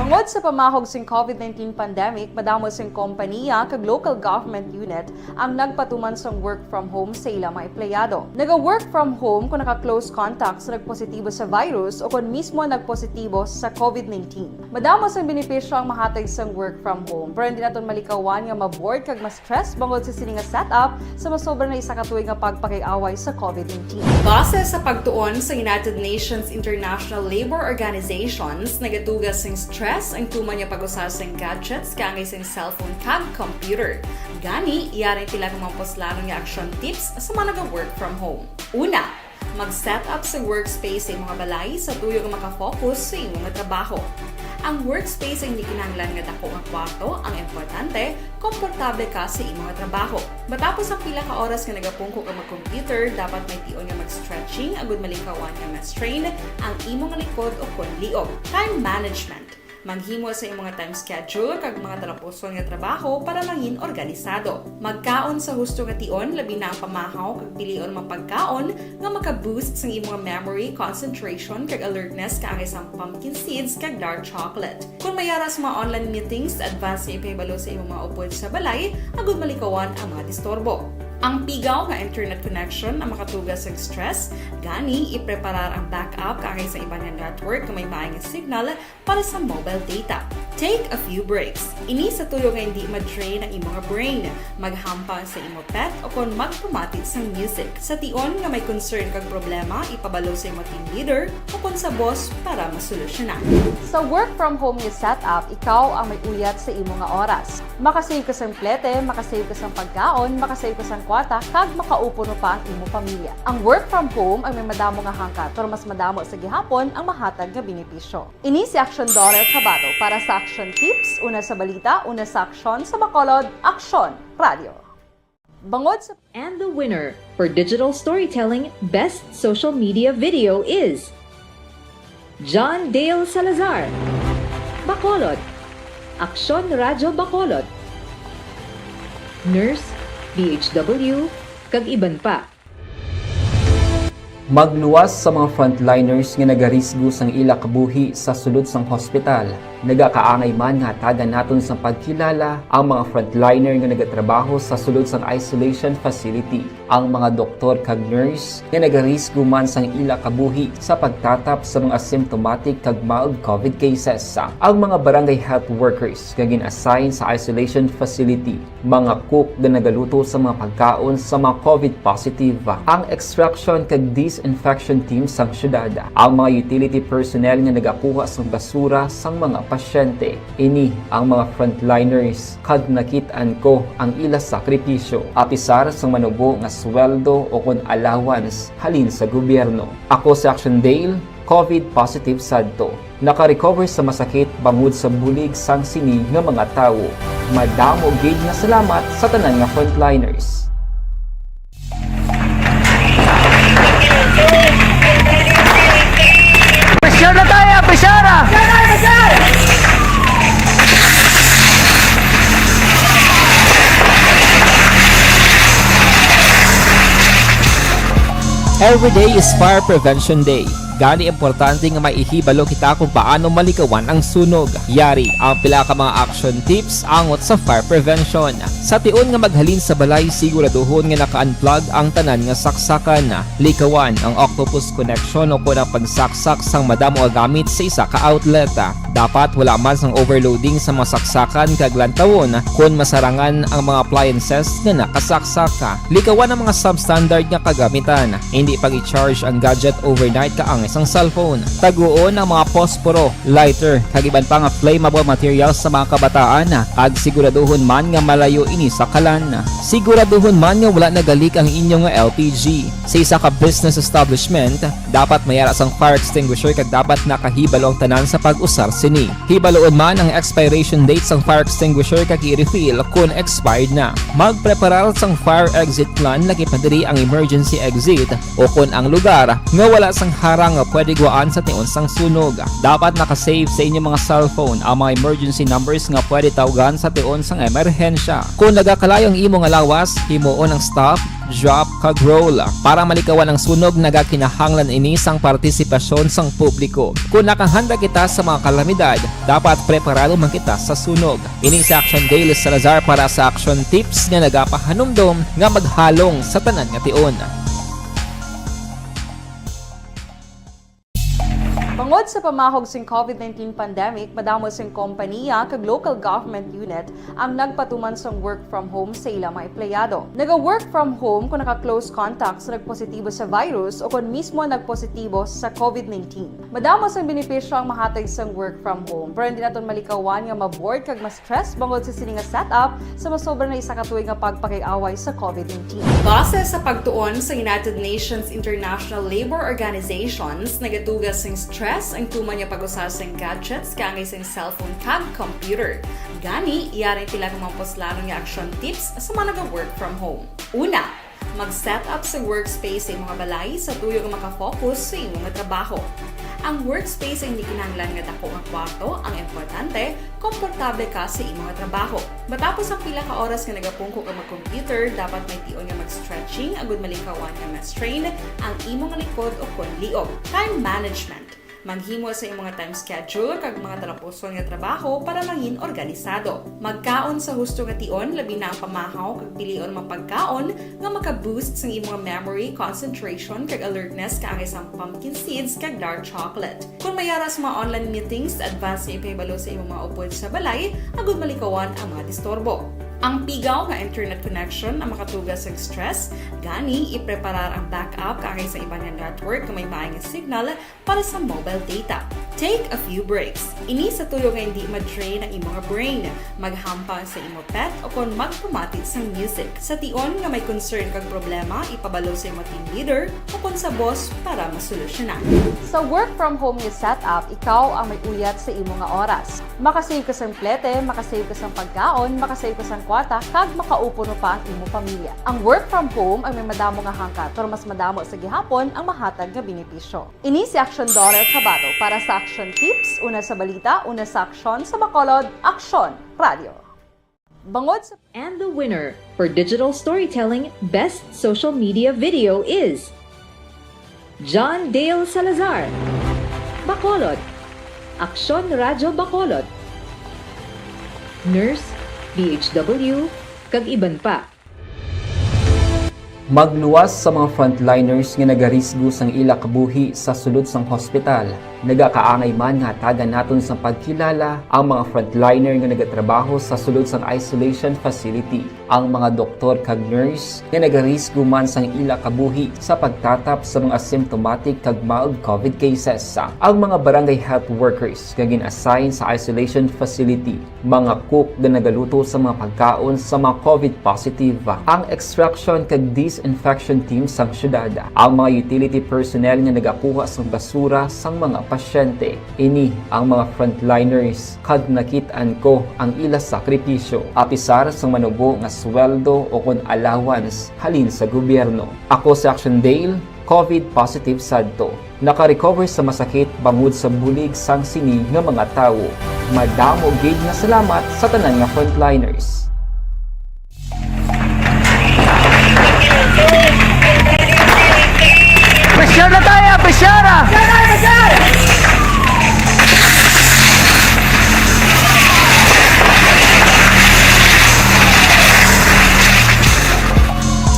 Bangod sa pamahog sing covid nineteen pandemic, madamo sing kompaniya kag local government unit ang nagpatuman sang work from home sa ila mga empleyado. Naga-work from home kon naka-close contact sa nagpositibo sa virus o kon mismo nagpositibo sa covid nineteen. Madamo sang benepisyo ang mahatag sang work from home, pero hindi naton malikawan nga ma-bored kag ma-stress bangod sa sini nga setup sa masobra na isa ka tuig nga pagpakig-away sa covid nineteen. Base sa pagtuon sa United Nations International Labour Organizations, nagatuga sing stress ang tuman nga pag-usa sing gadgets kaangay sing cellphone kag computer. Gani, yari ang pila ka mga puslanon nga action tips sa mga naga-work from home. Una, mag-set up sa workspace sa imo nga balay sa tuyo nga maka-focus sa imo nga trabaho. Ang workspace ay hindi kinahanglan nga dako nga kwarto, ang importante, komportable ka sa imo nga trabaho. Matapos ang pila ka oras nga nagapungko ka mag-computer, dapat may tion nga mag-stretching agud malikawan nga ma-strain ang imo nga likod o kon liog. Time management. Maghimo sa imo nga time schedule kag mga talapuson nga trabaho para mangin organisado. Magkaon sa husto nga tion, labi na ang pamahaw kag pilion mga pagkaon nga maka-boost sang imo nga memory, concentration, kag alertness kaangay sang pumpkin seeds kag dark chocolate. Kon may ara sa mga online meetings, advance nga ipahibalo sa imo mga upod sa balay agud malikawan ang mga disturbo. Ang pigaw nga internet connection ang makatuga sa stress, gani ipreparar ang backup kaangay sa iban nga network nga may maay nga signal para sa mobile data. Take a few breaks. Ini sa tuyo nga hindi ma-drain ang imo nga brain. Maghampang sa imo pet o kon magpamati sang music. Sa tion nga may concern kag problema, ipabalo sa imo team leader o kon sa boss para masolusyonan. Sa work from home nga setup, ikaw ang may uyat sa imo nga oras. Makasave ka sang plete, makasave ka sang pagkaon, makasave ka sang kwarta, kag makaupuno pa ang imo pamilya. Ang work from home ang may madamo nga hangkat, pero mas madamo sa gihapon ang mahatag nga benepisyo. Ini si Action Dollar Kabato para sa Action Tips, una sa balita, una sa aksyon, sa Bacolod, Aksyon Radio. Bangod sa And the winner for digital storytelling best social media video is John Dale Salazar, Bacolod, Aksyon Radyo Bacolod, Nurse, D H W, kag iban pa. Magluwas sa mga frontliners nga nagarisgo sang ila kabuhi sa sulod sang hospital. Nagakaangay man nga hatagan naton sang pagkilala ang mga frontliner nga nagatrabaho sa sulod sang isolation facility, ang mga doktor kag nurse nga nagarisgo man sang ila kabuhi sa pagtatap sa mga asymptomatic kag mild covid cases, ang mga barangay health workers nga gin-assign sa isolation facility, mga cook nga nagaluto sa mga pagkaon sa mga covid positive, ang extraction kag disinfection team sang syudad, ang mga utility personnel nga nagakuha sang basura sang mga pasyente. Ini ang mga frontliners, kag nakit-an ko ang ila sakripisyo, apisar sang manubo nga sweldo o kon allowance halin sa gobyerno. Ako si Action Dale, covid positive sadto. Naka-recover sa masakit bangod sa bulig sang sini nga mga tawo. Madamo gid nga salamat sa tanan nga frontliners. Pressure na tayo, pressure! Every day is Fire Prevention Day. Gani, importante nga may ihibalo kita kung paano malikawan ang sunog. Yari ang pila ka mga action tips angot sa fire prevention. Sa tion nga maghalin sa balay, siguraduhon nga naka-unplug ang tanan nga saksakan. Likawan ang octopus connection o kon ang pagsaksak sang madamo nga gamit sa isa ka outlet. Dapat wala man sang overloading sa mga saksakan kag lantawon kon masarangan ang mga appliances nga nakasaksak. Likawan ang mga substandard nga kagamitan. Indi pag-i-charge ang gadget overnight kaangay sang cellphone. Taguon ang mga posporo, lighter, kag iban pa nga flammable materials sa mga kabataan, kag siguraduhon man nga malayo ini sa kalan. Siguraduhon man nga wala nagalik ang inyo nga L P G. Sa isa ka business establishment, dapat may ara sang fire extinguisher kag dapat nakahibalo ang tanan sa pag-usar sini. Hibaloon man ang expiration date sang fire extinguisher kag i-refill kon expired na. Magpreparar sang fire exit plan, lakip na diri ang emergency exit o kon ang lugar nga wala sang harang nga pwede guwaan sa tion sang sunog. Dapat naka-save sa inyo mga cellphone ang mga emergency numbers nga pwede tawgan sa tion sang emerhensya. Kon nagakalayo ang imo nga lawas, himuon ang stop, drop, kag roll. Para malikawan ang sunog, nagakinahanglan ini sang partisipasyon sang publiko. Kon nakahanda kita sa mga kalamidad, dapat preparado man kita sa sunog. Ini si Action Dale Salazar para sa Action Tips nga nagapahanumdom nga maghalong sa tanan nga tion. Bangod sa pamahog sing covid nineteen pandemic, madamo sing kompaniya kag local government unit ang nagpatuman sang work from home sa ila mga empleyado. Naga-work from home kon naka-close contact sa nagpositibo sa virus o kon mismo nagpositibo sa covid nineteen. Madamo sang benepisyo ang mahatag sang work from home, pero hindi naton malikawan nga ma-bored kag ma-stress bangod sa sini nga setup sa masobra na isa ka tuig nga pagpakiaway sa covid nineteen. Base sa pagtuon sa United Nations International Labour Organizations, nagatuga sing stress ang tuman nga pag-usa sing gadgets kaangay sing cellphone kag computer. Gani, yari ang pila ka mga puslanon nga action tips sa mga naga-work from home. Una, mag-set up sa workspace sa imo nga balay sa tuyo nga makafocus sa imo nga trabaho. Ang workspace ay hindi kinahanglan nga dako nga kwarto, ang importante, komportable ka sa imo nga trabaho. Matapos ang pila ka oras nga nagapungko ka mag-computer, dapat may tion nga mag-stretching agud malikawan nga ma-strain ang imo nga likod o kon liog. Time management. Maghimo sa imo nga time schedule kag mga talapuson nga trabaho para mangin organisado. Magkaon sa husto nga tion, labi na ang pamahaw kag pilion mga pagkaon nga maka-boost sang imo nga memory, concentration, kag alertness kaangay sang pumpkin seeds kag dark chocolate. Kon may ara sa mga online meetings, advance nga ipahibalo sa imo mga upod sa balay agud malikawan ang mga disturbo. Ang pigaw nga internet connection ang makatuga sa stress, gani ipreparar ang backup kaangay sa iban nga network nga may maay nga signal para sa mobile data. Take a few breaks. Ini sa tuyo nga hindi ma-drain ang imo nga brain. Maghampang sa imo pet o kon magpamati sang music. Sa tion nga may concern kag problema, ipabalo sa imo team leader o kon sa boss para masolusyonan. Sa work from home nga setup, ikaw ang may uyat sa imo nga oras. Makasave ka sang plete, makasave ka sang pagkaon, makasave ka sang kwarta, kag makaupo no pa ang imo pamilya. Ang work from home ang may madamo nga hangkat, pero mas madamo sa gihapon ang mahatag nga benepisyo. Ini si Action Dollar Kabato para sa Action Tips, una sa balita, una sa aksyon, sa Bacolod, Aksyon Radio. Bangod sa And the winner for digital storytelling best social media video is John Dale Salazar, Bacolod, Aksyon Radyo Bacolod, nurse, D H W, kag iban pa. Magluwas sa mga frontliners nga nagarisgo sang ila kabuhi sa sulod sang hospital. Nagakaangay man nga hatagan naton sang pagkilala ang mga frontliner nga nagatrabaho sa sulod sang isolation facility, ang mga doktor kag nurse nga nagarisgo man sang ila kabuhi sa pagtatap sa mga asymptomatic kag mild covid cases, ang mga barangay health workers nga gin-assign sa isolation facility, mga cook nga nagaluto sa mga pagkaon sa mga covid positive, ang extraction kag disinfection team sang syudad, ang mga utility personnel nga nagakuha sang basura sang mga pasyente. Ini ang mga frontliners, kag nakit-an ko ang ila sakripisyo, apisar sang manubo nga sweldo o kon allowance halin sa gobyerno. Ako si Action Dale, covid positive sadto. Naka-recover sa masakit bangod sa bulig sang sini nga mga tawo. Madamo gid nga salamat sa tanan nga frontliners. Pressure na tayo, pressure!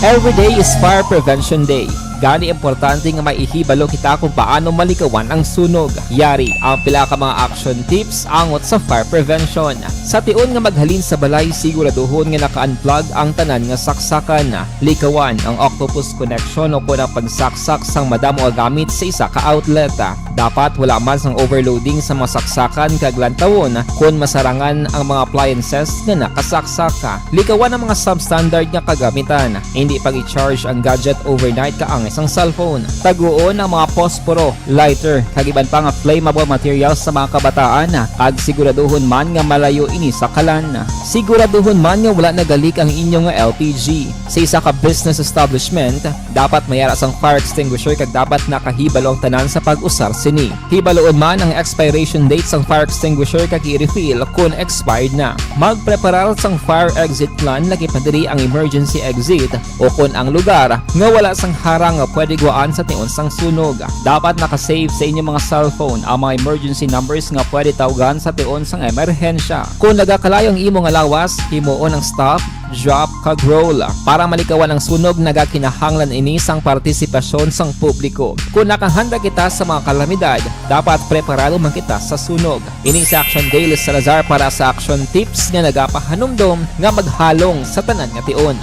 Every day is Fire Prevention Day. Gani, importante nga may ihibalo kita kung paano malikawan ang sunog. Yari ang pila ka mga action tips angot sa fire prevention. Sa tion nga maghalin sa balay, siguraduhon nga naka-unplug ang tanan nga saksakan. Likawan ang octopus connection o kon ang pagsaksak sang madamo nga gamit sa isa ka outlet. Dapat wala man sang overloading sa mga saksakan kag lantawon kon masarangan ang mga appliances nga nakasaksak. Likawan ang mga substandard nga kagamitan. Hindi pag-i-charge ang gadget overnight kaangay sang cellphone. Taguon ang mga posporo, lighter, kag iban pa nga flammable materials sa mga kabataan, kag siguraduhon man nga malayo ini sa kalan. Siguraduhon man nga wala nagalik ang inyo nga L P G. Sa isa ka business establishment, dapat may ara sang fire extinguisher kag dapat nakahibalo ang tanan sa pag-usar sini. Hibaloon man ang expiration date sang fire extinguisher kag i-refill kon expired na. Magpreparar sang fire exit plan, lakip na diri ang emergency exit o kon ang lugar nga wala sang harang nga pwede guwaan sa tion sang sunog. Dapat naka-save sa inyo mga cellphone ang mga emergency numbers nga pwede tawgan sa tion sang emerhensya. Kon nagakalayo ang imo nga lawas, himuon ang stop, drop, kag roll. Para malikawan ang sunog, nagakinahanglan ini sang partisipasyon sang publiko. Kon nakahanda kita sa mga kalamidad, dapat preparado man kita sa sunog. Ini si Action Dale Salazar para sa Action Tips nga nagapahanumdom nga maghalong sa tanan nga tion.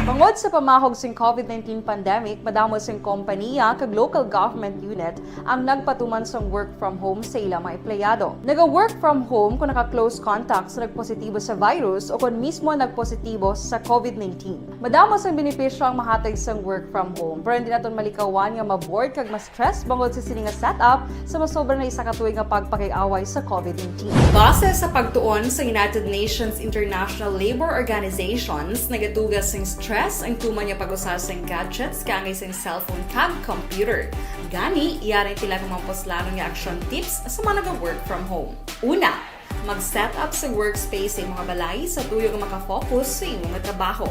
Bangod sa pamahog sing covid nineteen pandemic, madamo sing kompaniya kag local government unit ang nagpatuman sang work from home sa ila mga empleyado. Naga-work from home kon naka-close contact sa nagpositibo sa virus o kon mismo nagpositibo sa covid nineteen. Madamo sang benepisyo ang mahatag sang work from home, pero hindi naton malikawan nga ma-bored kag ma-stress bangod sa sini nga setup sa masobra na isa ka tuig nga pagpakig-away sa covid nineteen. Base sa pagtuon sa United Nations International Labour Organizations, nagatuga sing stress ang tuman nga pag-usa sing gadgets kaangay sing cellphone kag computer. Gani, yari ang pila ka mga puslanon nga action tips sa mga naga-work from home. Una, mag-set up sa workspace sa imo nga balay sa tuyo nga makafocus sa imo nga trabaho.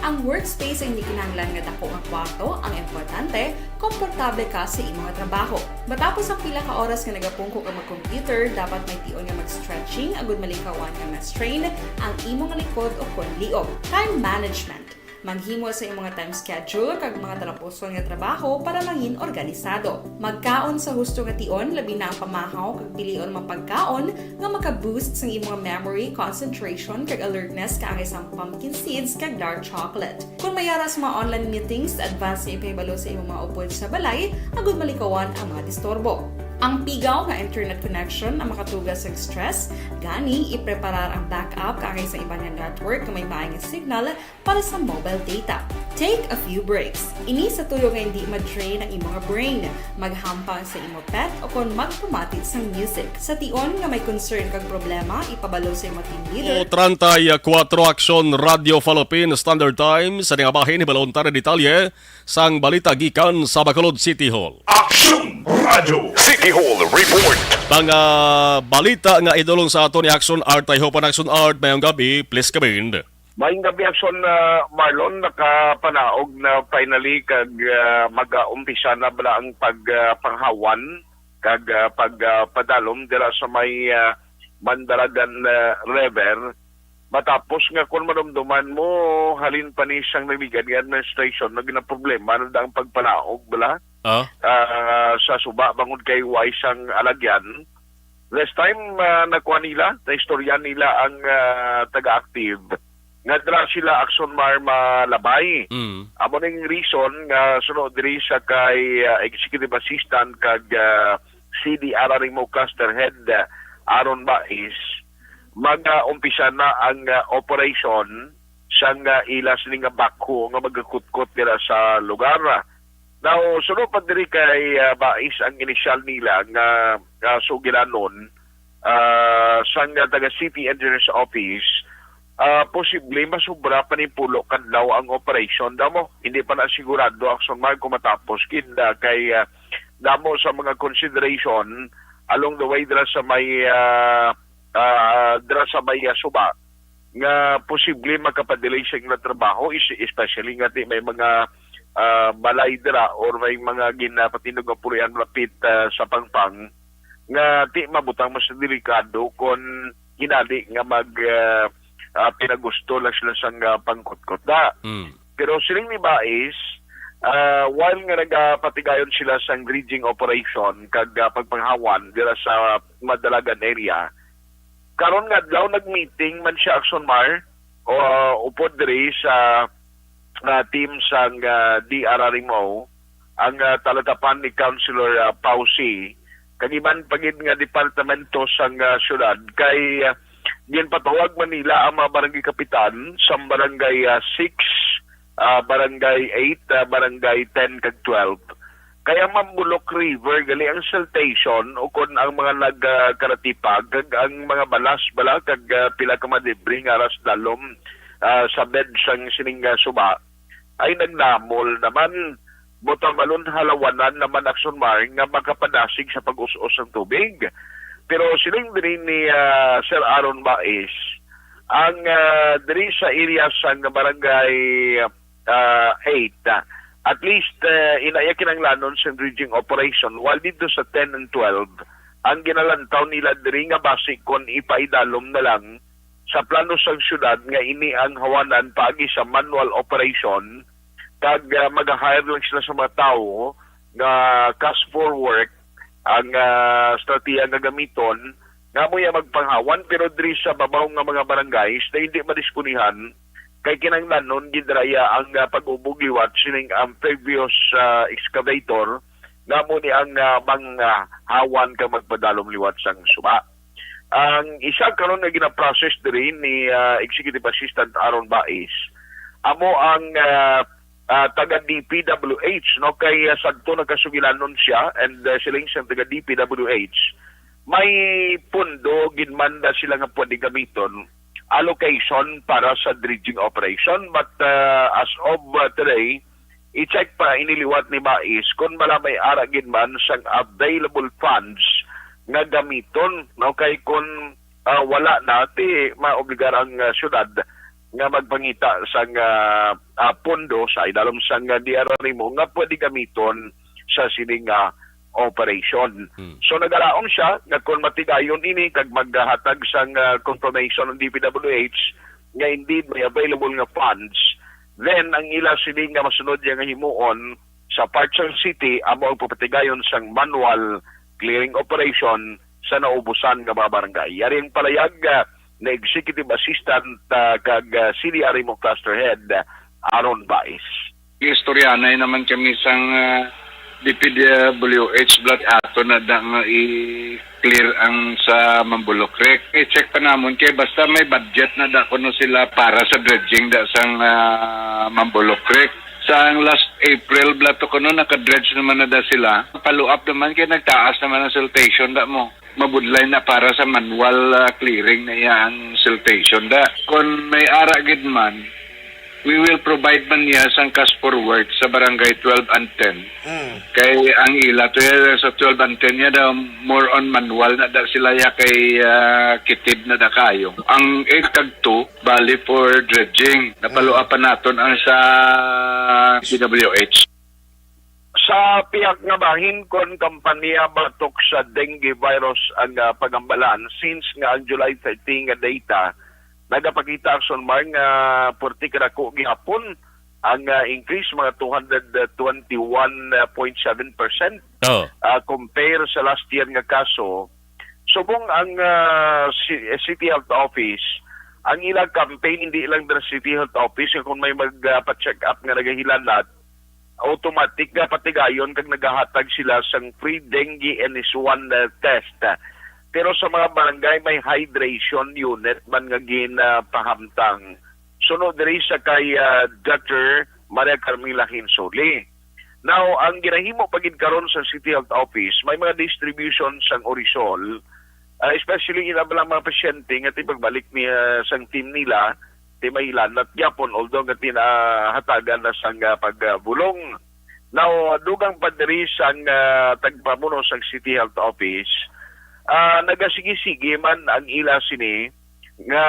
Ang workspace ay hindi kinahanglan nga dako nga kwarto, ang importante, komportable ka sa imo nga trabaho. Matapos ang pila ka oras nga nagapungko ka mag-computer, dapat may tion nga mag-stretching agud malikawan nga ma-strain ang imo nga likod o kon liog. Time management. Maghimo sa imong time schedule kag mga talapuson nga trabaho para mangin organisado. Magkaon sa husto nga tion, labi na ang pamahaw kag pilion mga pagkaon nga maka-boost sang imong memory, concentration, kag alertness kaangay sang pumpkin seeds kag dark chocolate. Kung may ara sa mga online meetings, advance nga ipahibalo sa imong mga upod sa balay agud malikawan ang mga disturbo. Ang pigaw nga internet connection ang makatuga sa stress, gani ipreparar ang backup kaangay sa iban nga network nga may maay nga signal para sa mobile data. Take a few breaks. Ini sa tuyo nga hindi ma-drain ang imong brain. Maghampang sa imo pet o kon magpamati sang music. Sa tion nga may concern kag problema, ipabalo sa imo team leader. O treinta y cuatro Aksyon Radio Philippine Standard Time. Sa nga bahin, hibalon ta na detalye sang balita gikan sa Bacolod City Hall. Aksyon Radio City Hall Report. Mga balita nga idulong sa ato ni Aksyon Art. I hope an Aksyon Art, mayong gabi. Please come in. Maayong gabi, Aksyon, ah, Marlon. Nakapanaog na finally kag, ah, mag-aumpisa na bala ang pag, ah, panghawan kag, ah, pag, ah, padalom dira sa may, ah, Mandalagan, ah, River. Matapos nga, kung manumduman mo, halin pa ni sang nagligad nga administration, nga ginaproblema na ang pagpanaog bala, Ah? ah, sa suba bangod kay way sang alagyan. Last time, ah, nakuha nila, naistorya nila ang, ah, taga-active nga dira sila, Aksyon Mar, malabay. Mm. Amo ning reason nga suno diri sa kay, ah, Executive Assistant kag, ah, C D R R M O Cluster Head, ah, Aaron Bais, mag-umpisa na ang, ah, operation sang, ah, ila sini nga backhoe nga magakutkot dira sa lugar. Now, suno pa diri kay, ah, Bais ang inisyal nila nga, nga sugilanon, ah, sang taga City Engineers Office, ah, posible masubra pa ni pulo ka adlaw ang operation. Damo, hindi pa na sigurado, Aksyon Mar, kung matapos gid, ah, kay, ah, damo sa mga consideration along the way dira sa may, ah, ah, dira sa may, ah, suba nga posible makapadelay sa ila trabaho, is-, especially nga ti may mga, ah, balay dira or may mga ginapatindog nga puloy-an malapit, ah, sa Pangpang, nga ti mabutang mas delikado kon hinali nga mag, ah, ah, pinagusto lang sila sang, ah, pangkutkot da. Mm. Pero siling ni Bais, ah, while nga nagapatigayon sila sang dredging operation kag, ah, pagpanghawan dira sa Madalagan area, karon nga adlaw nag-meeting man siya, Aksyon Mar, o, ah, upod diri sa, ah, team sang, ah, D R R M O, ang, ah, talatapan ni Councilor, ah, Pausi, kag iban pa gid nga departamento sang, ah, syudad, kay, ah, ginpatawag man nila ang mga barangay kapitan sa barangay, ah, six, ah, barangay eight, ah, barangay ten kag twelve. Kay ang Mambulok River gali ang siltation ukon ang mga nagkaratipag kag ang mga balas bala kag, ah, pila ka mga debris nga aras dalom, ah, sa bed sang sining, ah, suba ay nagdamol naman. Buta malun halawanan naman, Aksyon Mar, nga makapadasig sa pag-us-os sang tubig. Pero siling diri ni, ah, Sir Aaron Bais, ang, ah, diri sa area sang barangay, ah, eight, ah, at least, ah, inaya kinahanglanon sa dredging operation, while dito sa ten and twelve, ang ginalantaw nila diri nga basi kon ipaidalom na lang sa plano sang syudad nga ini ang hawanan paagi sa manual operation, kag, ah, mag-hire lang sila sa mga tawo nga cash for work ang, ah, estratehiya nga gamiton, nga amo iya magpanghawan, pero diri sa babaw nga mga barangays na hindi madisponihan, kay kinahanglanon gindaraya ang, ah, pag-ubog liwat sining amphibious, ah, excavator, nga amo ni ang, ah, manghawan kag magpadalom liwat sang suba. Ang isa karon nga gina-process diri ni, ah, Executive Assistant Aaron Bais, amo ang, ah, ah, taga D P W H, no, kay, ah, sadto nagkasugilanon siya and, ah, siling sa taga D P W H, may pondo ginmanda sila nga pwede gamiton, allocation para sa dredging operation, but, ah, as of, ah, today, i-check pa ini liwat ni Bais kung bala may ara gid man sang available funds nga gamiton, no? Kay kung, ah, wala na, ti maobligar ang, ah, syudad nga magpangita sang, ah, ah, pondo sa idalom sang, ah, D R R M O nga pwede gamiton sa sini nga operation. Hmm. So, nagalaom siya nga kung matigayon ini kag maghatag sang, ah, confirmation ang D P W H nga indeed may available nga funds, Then, ang ila sini nga masunod niya nga himuon sa parts sang city amo ang papatigayon sang manual clearing operation sa naubusan nga mga barangay. Yari ang palayag, ah, na Executive Assistant, ah, kag, ah, C D R M O Cluster Head, ah, Aaron Baez. Istoryanay naman kami sang, ah, D P W H block ato na da nga i-clear ang sa Mambulok Creek. I-check pa namon kay basta may budget na da kuno sila para sa dredging da sang, ah, Mambulok Creek. Sang last April bala to kuno naka-dredge naman na da sila. Follow up naman kay nagtaas naman ang siltation da mo. Mabudlay na para sa manual, ah, clearing na iya ang siltation da. Kon may ara gid man, we will provide man niya sang cash forward sa barangay twelve and ten. Mm. Kay ang ila to ya sa twelve and ten ya daw more on manual na da sila ya kay, ah, kitid na da kayo. Ang eight kag two, bali for dredging. Napaluapan naton ang sa D W H. Sa pihak nga bahin, kon kampanya batok sa dengue virus ang, ah, pagambalan, since nga ang July thirty nga data nagapakita, Action Mar, nga purti kadako gihapon ang, ah, increase, mga two hundred twenty-one point seven percent, Oh. ah, compare sa last year nga kaso. Subong ang, ah, ci-, City Health Office, ang ilang campaign hindi lang dira sa City Health Office, nga kung may mag, ah, pa-check up nga nagahilanat, automatic nga patigayon kag nagahatag sila sang free dengue N S one, ah, test. Pero sa mga barangay, may hydration unit man nga ginapahamtang. Suno diri sa kay, ah, Doctor Maria Carmela Hinsuli. Now, ang ginahimo pa gid karon sa City Health Office, may mga distribution sang Orisol, ah, especially ina bala mga pasyente nga tipagbalik ni, ah, sang team nila, ti mahilanat gyapon, although nga tinahatagan na sang, ah, pagbulong. Now, dugang pa diri sang, ah, tagpamuno sang City Health Office, ah, nagasigi-sige man ang ila sini nga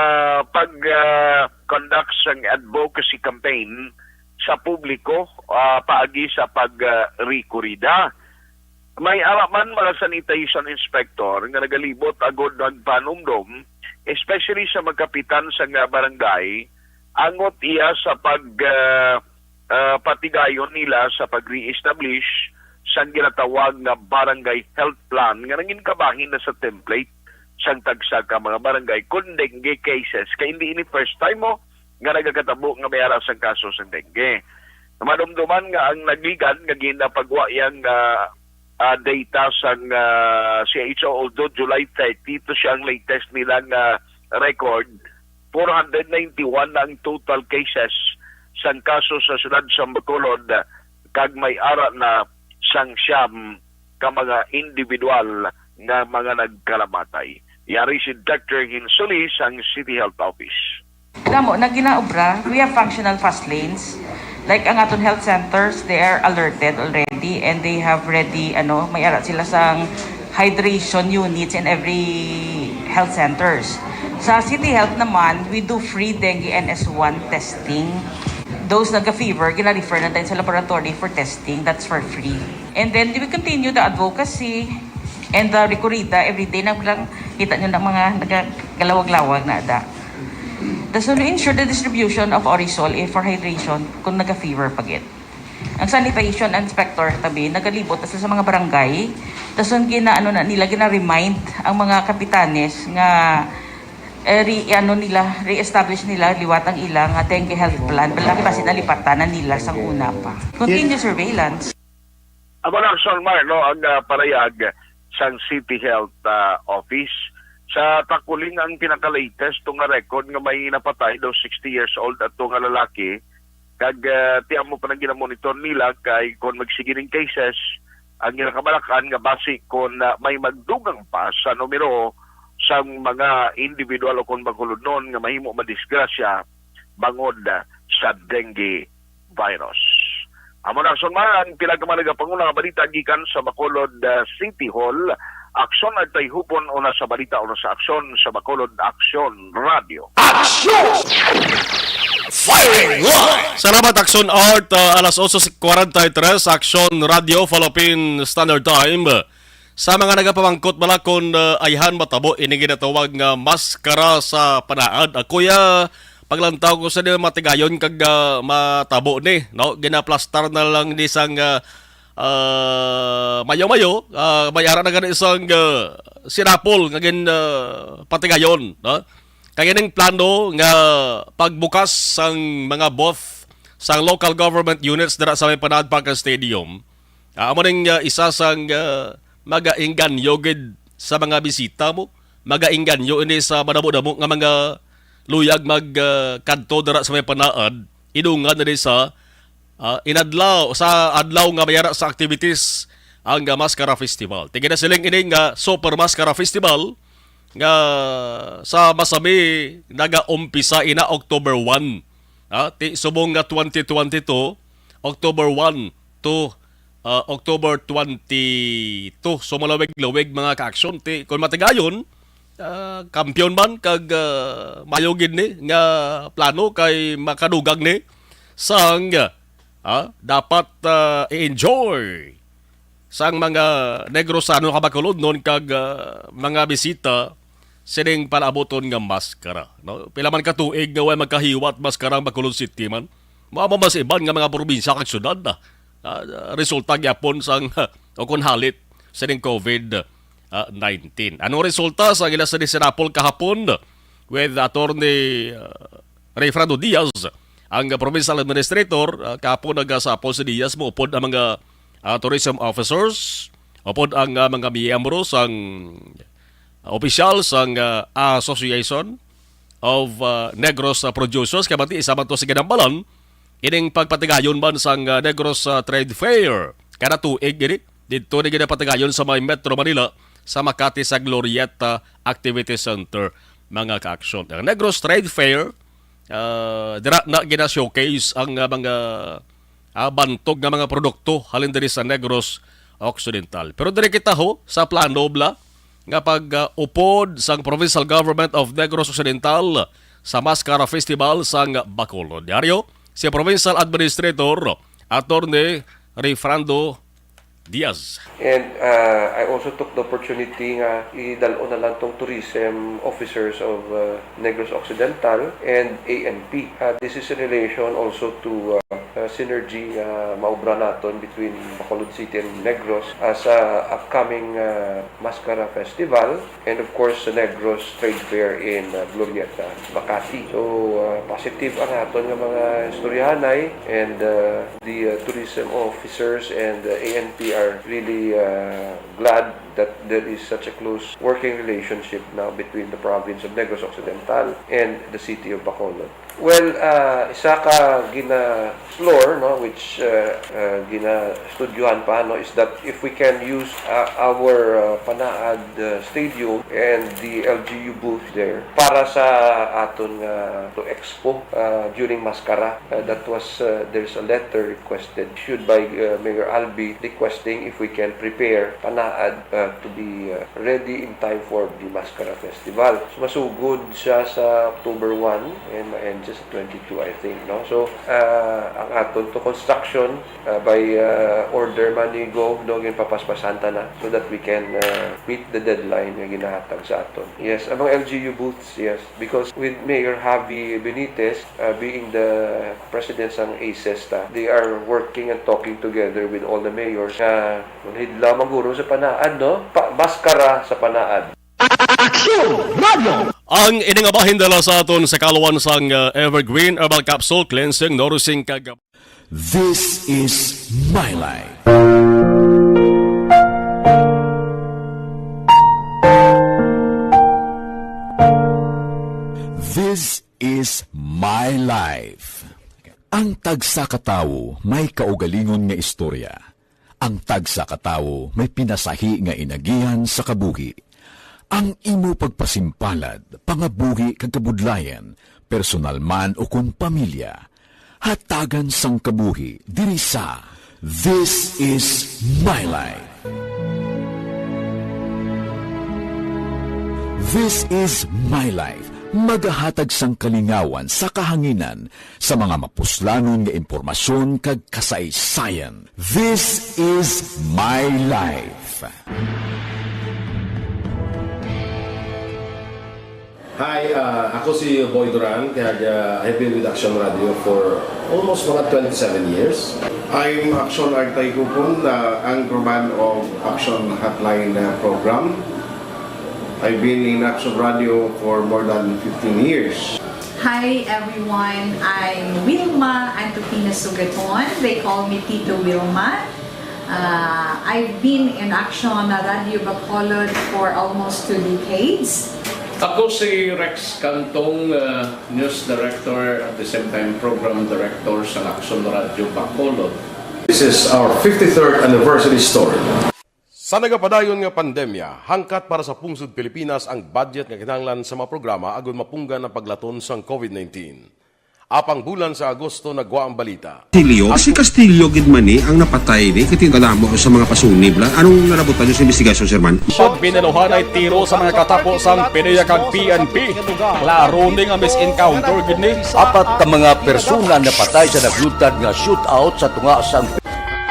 pag, ah, conduct sang advocacy campaign sa publiko, ah, paagi sa pag, ah, rekorida. May ara man mga sanitation inspector nga nagalibot agod nagpanumdom, especially sa mga kapitan sa nga barangay, angot iya sa pag, ah, ah, patigayon nila sa pag-reestablish sang ginatawag nga barangay health plan nga nangin kabahin na sa template sang tagsa ka mga barangay kon dengue cases. Kay hindi ini first time mo nga nagakatabo nga may ara sang kaso sang dengue. Madumduman nga ang nagligan nga ginapagwa yang, ah, ah, data sang, ah, C H O, although July thirty to siya ang latest nila nga record, four hundred ninety-one na ang total cases sang kaso sa siyudad sa Bacolod, kag may ara na sang siyam ka mga individual nga mga nagkalamatay. Yari si Doctor Hinsuli sang City Health Office. Damo na ginaobra. We have functional fast lanes. Like ang aton health centers, they are alerted already and they have ready, ano, may ara sila sang hydration units in every health centers. Sa City Health naman, we do free dengue N S one testing. Those nagka-fever, gina-refer na din sa laboratory for testing. That's for free. And then, we continue the advocacy and the rekorida. Every day na lang, kita nyo na mga nagagalawag-lawag na ada. Thus, we ensure the distribution of Orisol, eh, for hydration kung naga-fever pa gid. Ang sanitation inspector tabi nagalibot sa, sa mga barangay. Tapos ang ginaano na nila, gina-remind ang mga kapitanes nga, eh, re, ano nila, re-establish nila liwat ang ilang, ah, dengue health plan. Balaki basi nalipatan na nila sang una pa. Continue surveillance. Amo na, Action Mar, no, ang, ah, parayag sang City Health, ah, Office. Sa Taculing ang pinaka-latest to nga record nga may napatay daw sixty years old ato nga lalaki. Kag, ah, ti amo pa nang ginamonitor nila kay kon magsigi ning cases, ang ginakabalakan nga basi kon, ah, may magdugang pa sa numero sang mga individual o kon Bacolodnon nga mahimo madisgrasya bangod, ah, sa dengue virus. Amo na, Action Mar, ang pila ka mga nagapanguna nga balita gikan sa Bacolod, ah, City Hall. Action, Agtay Hupon, una sa balita, una sa aksyon sa Bacolod Aksyon Radio. Aksyon! Firing Line! Salamat, Action Art. Ah, alas otso kwarenta y tres, Action Radio, Philippine Standard Time. Sa mga nagapamangkot bala kon, ah, ayhan matabo ini ginatawag nga maskara sa panaad, ako ya Paglantaw ko sa di matigayon kag, ah, matabo ni, no? Ginaplastar na lang ni sang, ah, ah, mayo-mayo, ah, may ara na gani sang, ah, sinapol nga gin, ah, patigayon, no? Kay ining plano nga pagbukas sang mga booth sang local government units dira sa may Panaad Park Stadium, ah, amo ning, ah, isa sang, ah, magainganyo gid sa mga bisita mo. Magainganyo ini sa madamo-damo nga mga luyag mag, ah, kadto dira sa may Panaad, idungan na ni sa, ah, inadlaw, sa adlaw nga mayara sa activities ang, ah, Mascara Festival. Ti ginasiling ini nga Super Mascara Festival nga sa masami nagaumpisa ina October one. Ah, ti subong nga twenty twenty-two, October one to, ah, October twenty-two. So, malawig-lawig, mga ka-aksyon. Ti, kung matigayon, ah, kampiyon man kag, ah, mayo gid ni nga plano kay makadugang ni sang, ah, dapat, ah, i-enjoy sang mga Negrosano nga Bacolodnon kag, ah, mga bisita sining palaabuton nga maskara, no? Pila man ka tuig nga way magkahiwat maskara ang Bacolod City man. Mao man sa iban nga mga probinsya kag syudad na, ah, resulta gyapon sang o kon halit sining COVID, ah, nineteen. Anong resulta sa ila sa sinapol kahapon with Attorney, ah, Rayfrando Diaz, ang provincial administrator? Ah, kahapon nagasapol si Diaz, maupod ang mga, ah, tourism officers, upod ang, ah, mga miyembro sang opisyal sang, ah, Association of, ah, Negros, ah, Producers, kay bati isa man to sa ginambalan ining pagpatigayon man sang, ah, Negros, ah, Trade Fair kada tuig ini. Didto ni ginapatigayon sa may Metro Manila, sa Makati, sa Glorieta Activity Center, mga ka-aksyon. Ang Negros Trade Fair, ah, dira na gina-showcase ang, ah, mga, ah, bantog nga mga produkto halin diri sa Negros Occidental. Pero diri kita ho sa plano bala nga pag, ah, upod sang Provincial Government of Negros Occidental sa Mascara Festival sang Bacolod. Diaryo, si Provincial Administrator Attorney Rayfrando Diaz. And, uh, I also took the opportunity nga idal-on na lang tong tourism officers of, uh, Negros Occidental and A N P. Uh, this is in relation also to, uh, uh, synergy nga maubra naton between Bacolod City and Negros as a upcoming, uh, Mascara Festival. And of course, sa Negros Trade Fair in, uh, Glorieta, Makati. So, uh, positive ang aton nga mga istoryahanay, and, uh, the, uh, tourism officers and, uh, A N P are really, uh, glad that there is such a close working relationship now between the province of Negros Occidental and the city of Bacolod. Well, ah, isa ka gina-explore, no, which, ah, ah, gina-estudyohan pa, no, is that if we can use, ah, our, ah, Panaad, ah, Stadium and the L G U booth there para sa aton nga to expo, ah, during Mascara. Ah, that was, ah, there's a letter requested issued by, ah, Mayor Albee requesting if we can prepare Panaad, ah, to be, ah, ready in time for the Mascara Festival. So, masugod siya sa October one and ma-end siya sa twenty-two, I think, no? So, ah, ang aton to construction, ah, by, ah, order man ni Gov, no, ginpapaspasan ta na so that we can, ah, meet the deadline nga ginahatag sa aton. Yes, ang mga L G U booths, yes, because with Mayor Javi Benitez, ah, being the president sang ACES ta, they are working and talking together with all the mayors nga manhidlaw man guro sa Panaad, no? Pa, maskara sa Panaad. Aksyon Radio! Ang ini nga bahin dala sa aton sa kaluan sang, uh, Evergreen Herbal Capsule, Cleansing, Nourishing, kag This is my life. This is my life. Ang tagsa ka tawo may kaugalingon nga istorya. Ang tagsa ka tawo may pinasahi nga inagihan sa kabuhi. Ang imo pagpasimpalad, pangabuhi kag kabudlayan, personal man ukon pamilya, hatagan sang kabuhi diri sa This Is My Life. This Is My Life, magahatag sang kalingawan sa kahanginan sa mga mapuslanon nga impormasyon kag kasaysayan. This is my life. Hi, uh, ako si Boy Duran, kag uh, I've been with Action Radio for almost mga twenty-seven years. I'm Action Artay Kupon, uh, anchorman of Action Hotline uh, program. I've been in Action Radio for more than fifteen years. Hi everyone, I'm Wilma Antupina Sugaton. They call me Tito Wilma. Uh, I've been in Action Radio Bacolod for almost two decades. Ako si Rex Cantong, uh, News Director at the same time Program Director sa Action Radio Bacolod. This is our fifty-third anniversary story. Sa nagapadayon nga pandemya, hangkat para sa pungsod Pilipinas ang budget nga kinahanglan sa mga programa agud mapunggan ang paglaton sang COVID nineteen. Apang bulan sa Agosto nagwa ang balita. Castillo, si Castillo gid man ni ang napatay ni kay kadamo sa mga pasunib la. Anong nalabutan niyo sa investigasyon, Sir Man? Pag binaluhanay tiro sa mga katapo sang PDEA kag P N P, klaro ni nga misencounter gid ni. Apat ka mga persona napatay sa naglutad nga shootout sa tunga sang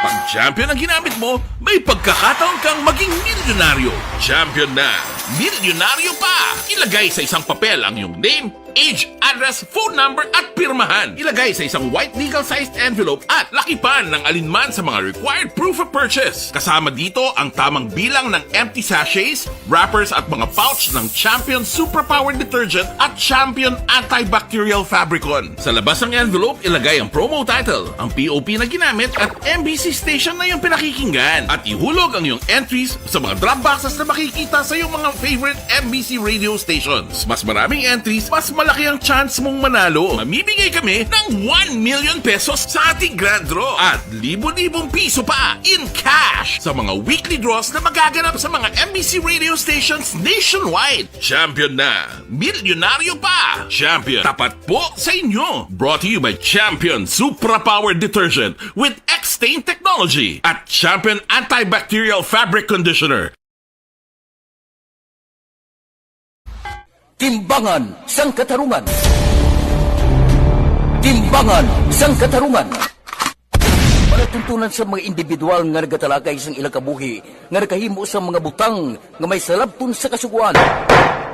Pag champion ang ginamit mo, may pagkakataon kang maging milyonaryo. Champion na, milyonaryo pa! Ilagay sa isang papel ang iyong name, age, address, phone number at pirmahan. Ilagay sa isang white legal-sized envelope at lakipan ng alinman sa mga required proof of purchase. Kasama dito ang tamang bilang ng empty sachets, wrappers at mga pouch ng Champion Superpower Detergent at Champion Antibacterial Fabricon. Sa labas ng envelope, ilagay ang promo title, ang P O P na ginamit at M B C station na iyong pinakikinggan. At ihulog ang iyong entries sa mga drop boxes na makikita sa iyong mga favorite M B C radio stations. Mas maraming entries, mas malaki ang chance mong manalo. Mamimigay kami ng one million pesos sa ating grand draw at libo-libong piso pa in cash sa mga weekly draws na magaganap sa mga M B C radio stations nationwide. Champion na! Milyonaryo pa! Champion, tapat po sa inyo! Brought to you by Champion Supra Power Detergent with X-Stain Technology at Champion Antibacterial Fabric Conditioner. Timbangan sang Katarungan. Timbangan sang Katarungan. Palatuntunan sa mga individual nga nagatalakay sang ilang kabuhi nga nakahimo sang mga butang nga may salabton sa kasugoan.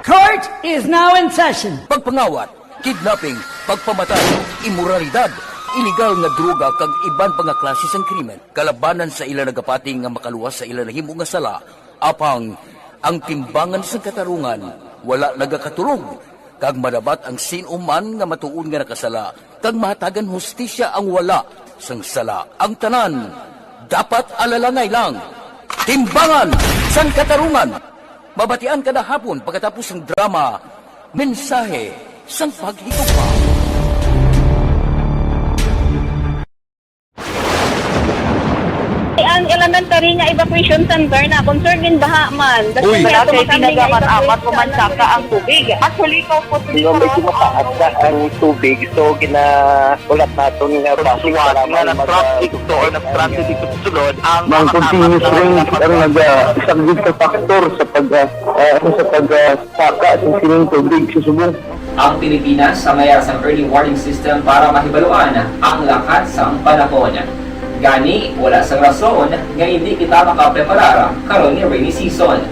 Court is now in session. Pagpangawat, kidnapping, pagpamatay, imoralidad, iligal nga droga kag iban pa nga klase sang krimen kalabanan sa ila nagapati nga makaluwas sa ila nahimo nga sala. Apang ang timbangan sang katarungan wala nagakatulog, kag madabat ang sin-o man nga matuod nga nakasala, kag mahatagan hustisya ang wala sang sala. Ang tanan dapat alalangay lang. Timbangan sang Katarungan. Mabatian kada hapon pagkatapos sang drama, Mensahe sang Paghigugma. Ang elementary nga evacuation center na concern in baha man. Uy! Wala kay pinagaman amat pumansaka ang tubig. Actually, ikaw po. Medyo mataas na ang tubig, so gina- Ulat naton nga base sa lamang nga nag-traffic to or nag-transit ito sa sulod ang mga continuous rain ang nag-, ah, isang big factor sa pag, ah, ah, ano, sa pag, ah, saka sa sining tubig sa subong. Ang Pilipinas sa mayar sang early warning system para mahibaluan ang lakat sang panahon. Gani, wala sang rason nga hindi kita makapreparar karon nga rainy season.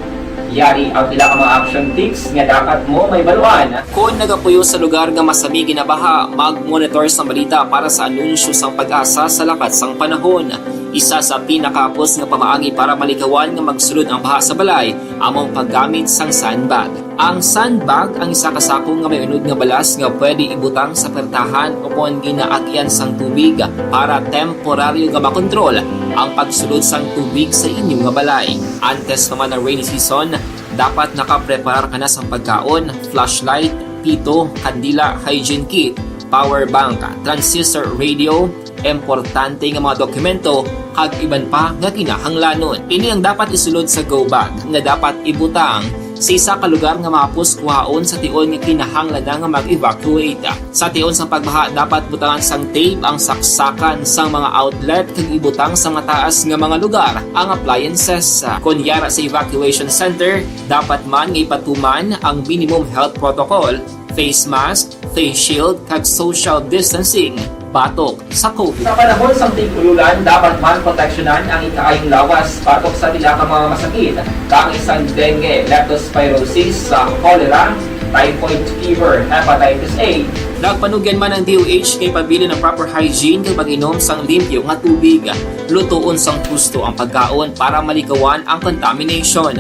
Yari ang pila ka mga action tips nga dapat mo mahibaluan. Kon nagapuyo sa lugar nga masami ginabaha, mag-monitor sang balita para sa anunsyo sang PAGASA sa lakat sang panahon. Isa sa pinakahapos nga pamaagi para malikawan nga magsulod ang baha sa balay amo ang paggamit sang sandbag. Ang sandbag ang isa ka sako nga may unod nga balas nga pwede ibutang sa pertahan o kon ginaagyan sang tubig para temporaryo nga makontrol ang pagsulod sang tubig sa inyo nga balay. Antes pa man ang rainy season, dapat nakapreparar ka na sang pagkaon, flashlight, pito, kandila, hygiene kit, power bank, transistor radio, importante nga mga dokumento, kag iban pa nga kinahanglanon. Ini ang dapat isulod sa go bag nga dapat ibutang sa isa ka lugar nga mahapos kuhaon sa tion nga kinahanglan na nga mag-evacuate. Sa tion sang pagbaha, dapat butangan sang tape ang saksakan sang mga outlet kag ibutang sa mataas nga mga lugar ang appliances. Kon yara sa evacuation center, dapat man nga ipatuman ang minimum health protocol, face mask, face shield, kag social distancing. batok sa COVID. Sa panahon sang tig-ululan, dapat man proteksyonan ang ikaayong lawas batok sa pila ka mga masakit, kaangay sang dengue, leptospirosis, sa cholera, typhoid fever, hepatitis A. Nagpanugyan man ang D O H kay pabilin ang proper hygiene kag pag-inom sang limpyo nga tubig. Lutoon sang husto ang pagkaon para maligawan ang contamination.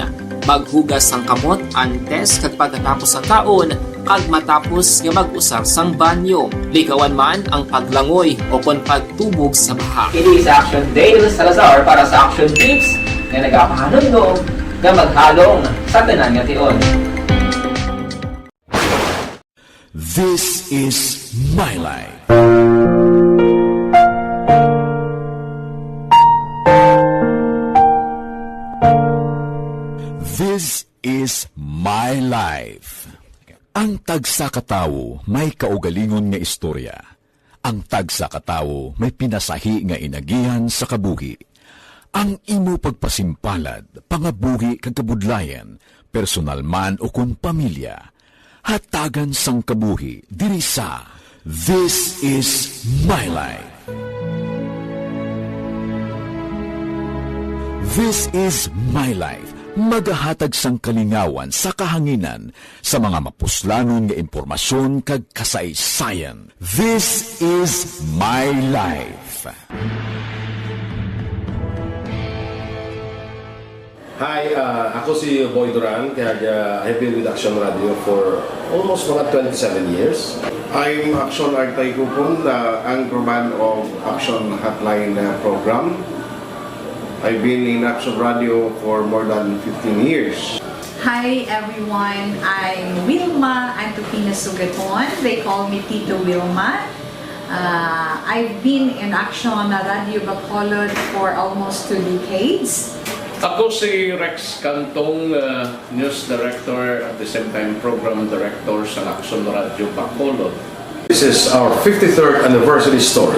Maghugas sang kamot antes kag pagkatapos sang kaon, kag matapos nga mag-usar sang banyo. Ligawan man ang paglangoy o kon pagtubog sa baha. Ini si Action Dale Salazar para sa Action Tips nga nagapahanumdom nga maghalong sa tanan nga tion. This is my life. This is my life. Ang tagsa ka tawo may kaugalingon nga istorya. Ang tagsa ka tawo may pinasahi nga inagihan sa kabuhi. Ang imo pagpasimpalad, pangabuhi kag kabudlayan, personal man o kon pamilya, hatagan sang kabuhi diri sa This Is My Life. This Is My Life, magahatag sang kalingawan sa kahanginan sa mga mapuslanon nga impormasyon kag kasaysayan. This Is My Life. Hi, ah, ako si Boy Duran, kag, ah, I've been with Action Radio for almost mga twenty-seven years. I'm Action Artay Kupon, the anchorman of Action Hotline, ah, program. I've been in Action Radio for more than fifteen years. Hi everyone, I'm Wilma Antupina Sugaton. They call me Tito Wilma. Uh, I've been in Action Radio Bacolod for almost two decades. Ako si Rex Cantong, uh, news director, at the same time program director sa Action Radio Bacolod. This is our fifty-third anniversary story.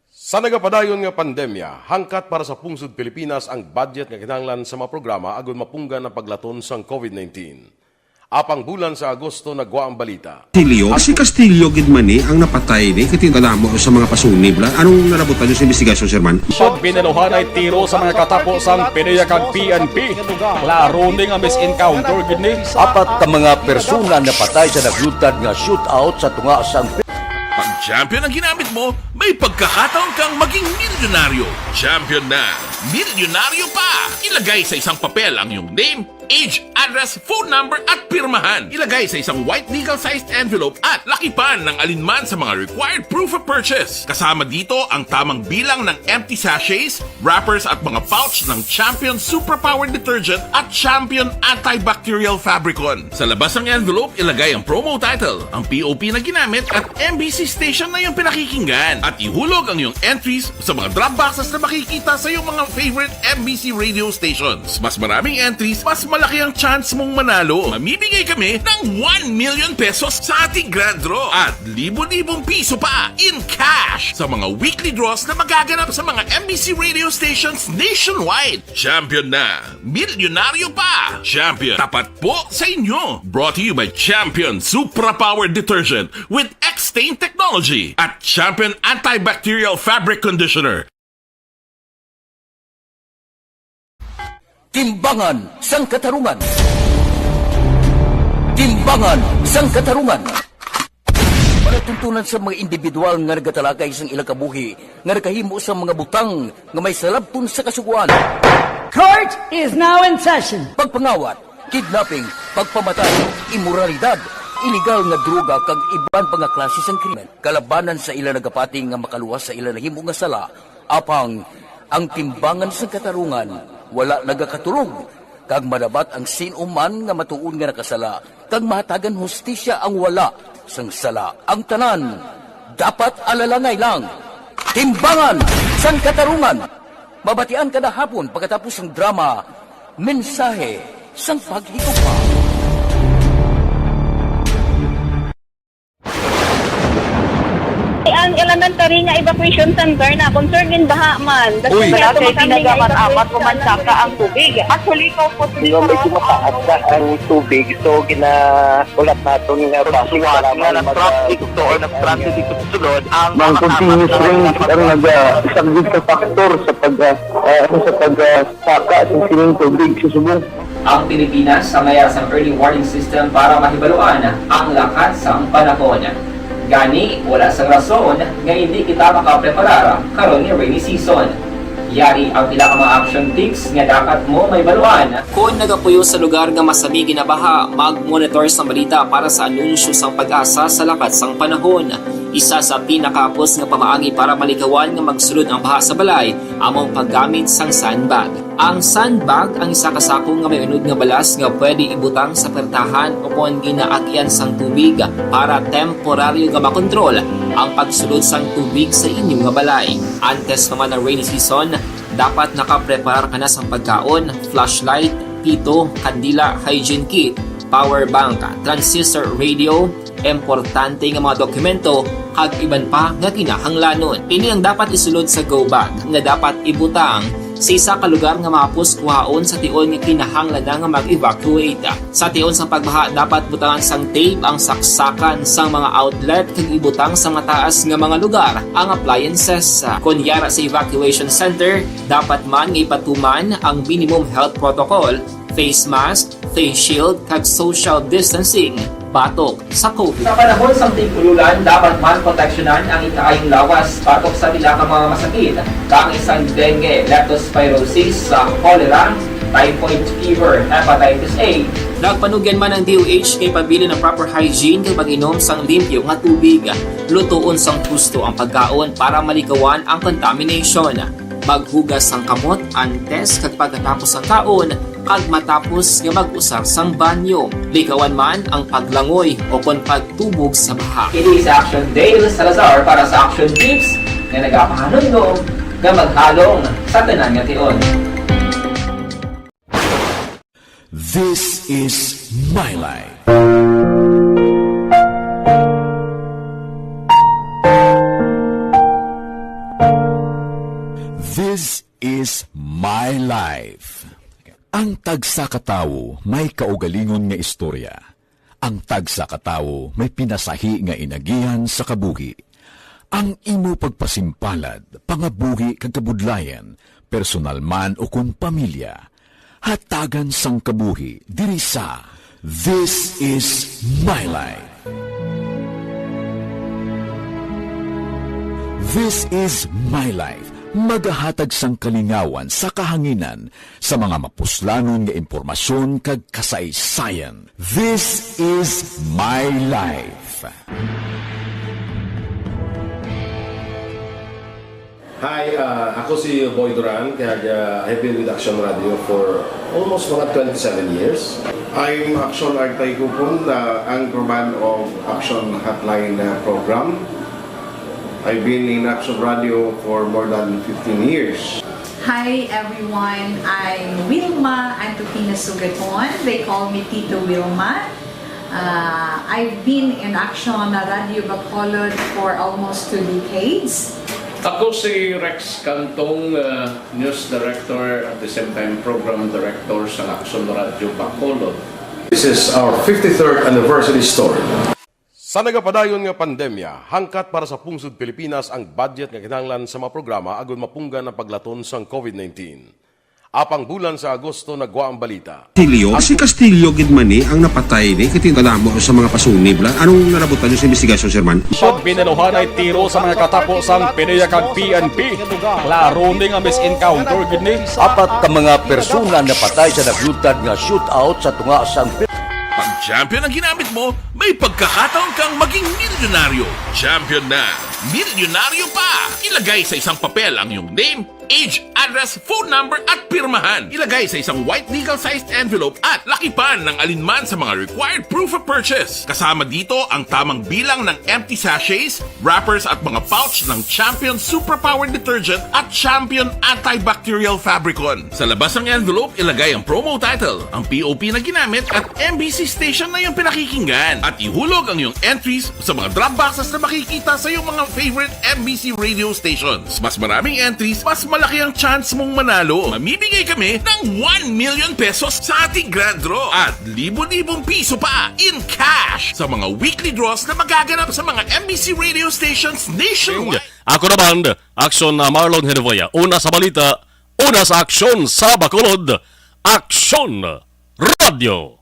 Sa nagapadayon nga pandemya, hangkat para sa pungsod Pilipinas ang budget nga kinahanglan sa mga programa agud mapunggan ang paglaton sang COVID nineteen. Apang bulan sa Agosto nagwa ang balita. Castillo, si Castillo gid man ni ang napatay ni, kay kadamo sa mga pasunib la. Anong nalabutan niyo sa investigasyon, Sir Man? Pag binaluhanay tiro sa mga katapo sang PDEA kag P N P, klaro ni nga mis-encounter gid ni. Apat ka mga persona napatay sa naglutad nga shootout sa tunga sang Pag Champion ang ginamit mo, may pagkakataon kang maging milyonaryo. Champion na, milyonaryo pa! Ilagay sa isang papel ang iyong name, age, address, phone number, at pirmahan. Ilagay sa isang white legal-sized envelope at lakipan ng alinman sa mga required proof of purchase. Kasama dito ang tamang bilang ng empty sachets, wrappers, at mga pouch ng Champion Suprapower Detergent at Champion Antibacterial Fabricon. Sa labas ng envelope, ilagay ang promo title, ang P O P na ginamit, at M B C station na iyong pinakikinggan. At ihulog ang iyong entries sa mga drop boxes na makikita sa iyong mga favorite M B C radio stations. Mas maraming entries, mas malaki ang chance mong manalo. Mamimigay kami ng one million pesos sa ating grand draw at libo-libong piso pa in cash sa mga weekly draws na magaganap sa mga M B C radio stations nationwide. Champion na! Milyonaryo pa! Champion, tapat po sa inyo! Brought to you by Champion Supra Power Detergent with X-Stain Technology at Champion Antibacterial Fabric Conditioner. Timbangan sang Katarungan. Timbangan sang Katarungan. Palatuntunan sa mga individual nga nagatalakay sang ilang kabuhi nga nakahimo sang mga butang nga may salabton sa Kasugoan. Court is now in session. Pagpangawat, kidnapping, pagpamatay, imoralidad, iligal nga droga kag iban pa nga klase sang krimen kalabanan sa ila nagapati nga makaluwas sa ila nahimo nga sala. Apang ang timbangan sang katarungan wala nagakatulog, kag madabat ang sin-o man nga matuod nga nakasala, kag mahatagan hustisya ang wala sang sala. Ang tanan dapat alalangay lang. Timbangan sang Katarungan. Mabatian kada hapon pagkatapos sang drama, Mensahe sang Paghigugma. Ang Kailangan tari nga evacuation center na, concern in baha man. That's Uy. why Wala ato kay makami nga pinagamat-amat evacuation ko man center. saka ang tubig. Actually, ikaw po, Di ba, medyo mataas na ang tubig, so ginaulat naton nga Pagsuwat para nga man nag-traffic maga- to or nag-traffic dito sa sulod, ang Ang mga continuous kapat-kapat rain na ang nag-, ah, isang big factor sa pag, ah, ah, ano, sa pag, ah, saka sa sining tubig sa subong. Ang Pilipinas sa mayara sang early warning system para mahibaluan ang lakat sang panahon. Gani, wala sang rason nga hindi kita makapreparar karon nga rainy season. Yari ang pila ka mga action tips nga dapat mo mahibaluan. Kon nagapuyo sa lugar nga masami ginabaha, mag-monitor sang balita para sa anunsyo sang PAGASA sa lakat sang panahon. Isa sa pinakahapos nga pamaagi para malikawan nga magsulod ang baha sa balay amo ang paggamit sang sandbag. Ang sandbag ang isa ka sako nga may unod nga balas nga pwede ibutang sa pertahan o kon ginaagyan sang tubig para temporaryo nga makontrol ang pagsulod sang tubig sa inyo nga balay. Antes pa man ang rainy season, dapat nakapreparar ka na sang pagkaon, flashlight, pito, kandila, hygiene kit, power bank, transistor radio, importante nga mga dokumento, kag iban pa nga kinahanglanon. Ini ang dapat isulod sa go bag nga dapat ibutang sa isa ka lugar nga mahapos kuhaon sa tion nga kinahanglan na nga mag-evacuate. Sa tion sang pagbaha, dapat butangan sang tape ang saksakan sang mga outlet kag ibutang sa mataas nga mga lugar ang appliances. Kon yara sa evacuation center, dapat man nga ipatuman ang minimum health protocol, face mask, face shield, kag social distancing batok sa COVID. Sa panahon sang tig-ululan, dapat man proteksyonan ang ikaayong lawas batok sa pila ka mga masakit, kaangay sang dengue, leptospirosis, sa cholera, typhoid fever, hepatitis A. Nagpanugyan man ang D O H nga ipabilin ang proper hygiene kag pag-inom sang limpyo nga tubig. Lutoon sang husto ang pagkaon para malikawan ang contamination. Maghugas sang kamot antes kag pagkatapos sang kaon, kag matapos nga mag-usar sang banyo. Likawan man ang paglangoy o kon pagtubog sa baha. Ini si Action Dale Salazar para sa Action Tips nga nagapahanumdom nga maghalong sa tanan nga tion. This is my life. This is my life. Ang tagsa ka tawo may kaugalingon nga istorya. Ang tagsa ka tawo may pinasahi nga inagihan sa kabuhi. Ang imo pagpasimpalad, pangabuhi kag kabudlayan, personal man ukon pamilya, hatagan sang kabuhi diri sa This Is My Life. This Is My Life, magahatag sang kalingawan sa kahanginan sa mga mapuslanon nga impormasyon kag kasaysayan. This Is My Life. Hi, uh, ako si Boy Duran, kag, uh, I've been with Action Radio for almost mga twenty-seven years. I'm Action Artay Kupon, uh, anchorman of Action Hotline, uh, program. I've been in Action Radio for more than fifteen years. Hi everyone, I'm Wilma Antupina Sugaton. They call me Tito Wilma. Uh, I've been in Action Radio Bacolod for almost two decades. Ako si Rex Cantong, uh, news director, at the same time program director sa Action Radio Bacolod. This is our fifty-third anniversary story. Sa nagapadayon nga pandemya, hangkat para sa pungsod Pilipinas ang budget nga kinahanglan sa mga programa agud mapunggan ang paglaton sang COVID nineteen. Apang bulan sa Agosto nagwa ang balita. Castillo, si Castillo gid man ni ang napatay ni, kay tinda namo sa mga pasunib la. Anong nalabutan niyo sa investigasyon, Sir Man? Pag binaluhanay tiro sa mga katapo sang PDEA kag P N P, klaro ni nga mis-encounter gid ni. Apat ka mga persona napatay sa naglutad nga shootout sa tunga sang Pag champion ang ginamit mo, may pagkakataon kang maging milyonaryo. Champion na! Milyonaryo pa! Ilagay sa isang papel ang iyong name, age, address, phone number at pirmahan. Ilagay sa isang white legal-sized envelope at lakipan ng alinman sa mga required proof of purchase. Kasama dito ang tamang bilang ng empty sachets, wrappers at mga pouch ng Champion Superpower Detergent at Champion Antibacterial Fabricon. Sa labas ng envelope, ilagay ang promo title, ang P O P na ginamit at M B C station na iyong pinakikinggan. At ihulog ang iyong entries sa mga drop boxes na makikita sa iyong mga favorite M B C radio stations. Mas maraming entries, mas malaki ang chance mong manalo. Mamimigay kami ng one million pesos sa ating grand draw at libo-libong piso pa in cash sa mga weekly draws na magaganap sa mga M B C radio stations nationwide. Ako naman, Aksyon na Marlon Herevoya. Una sa balita, una sa aksyon sa Bacolod, Aksyon Radio.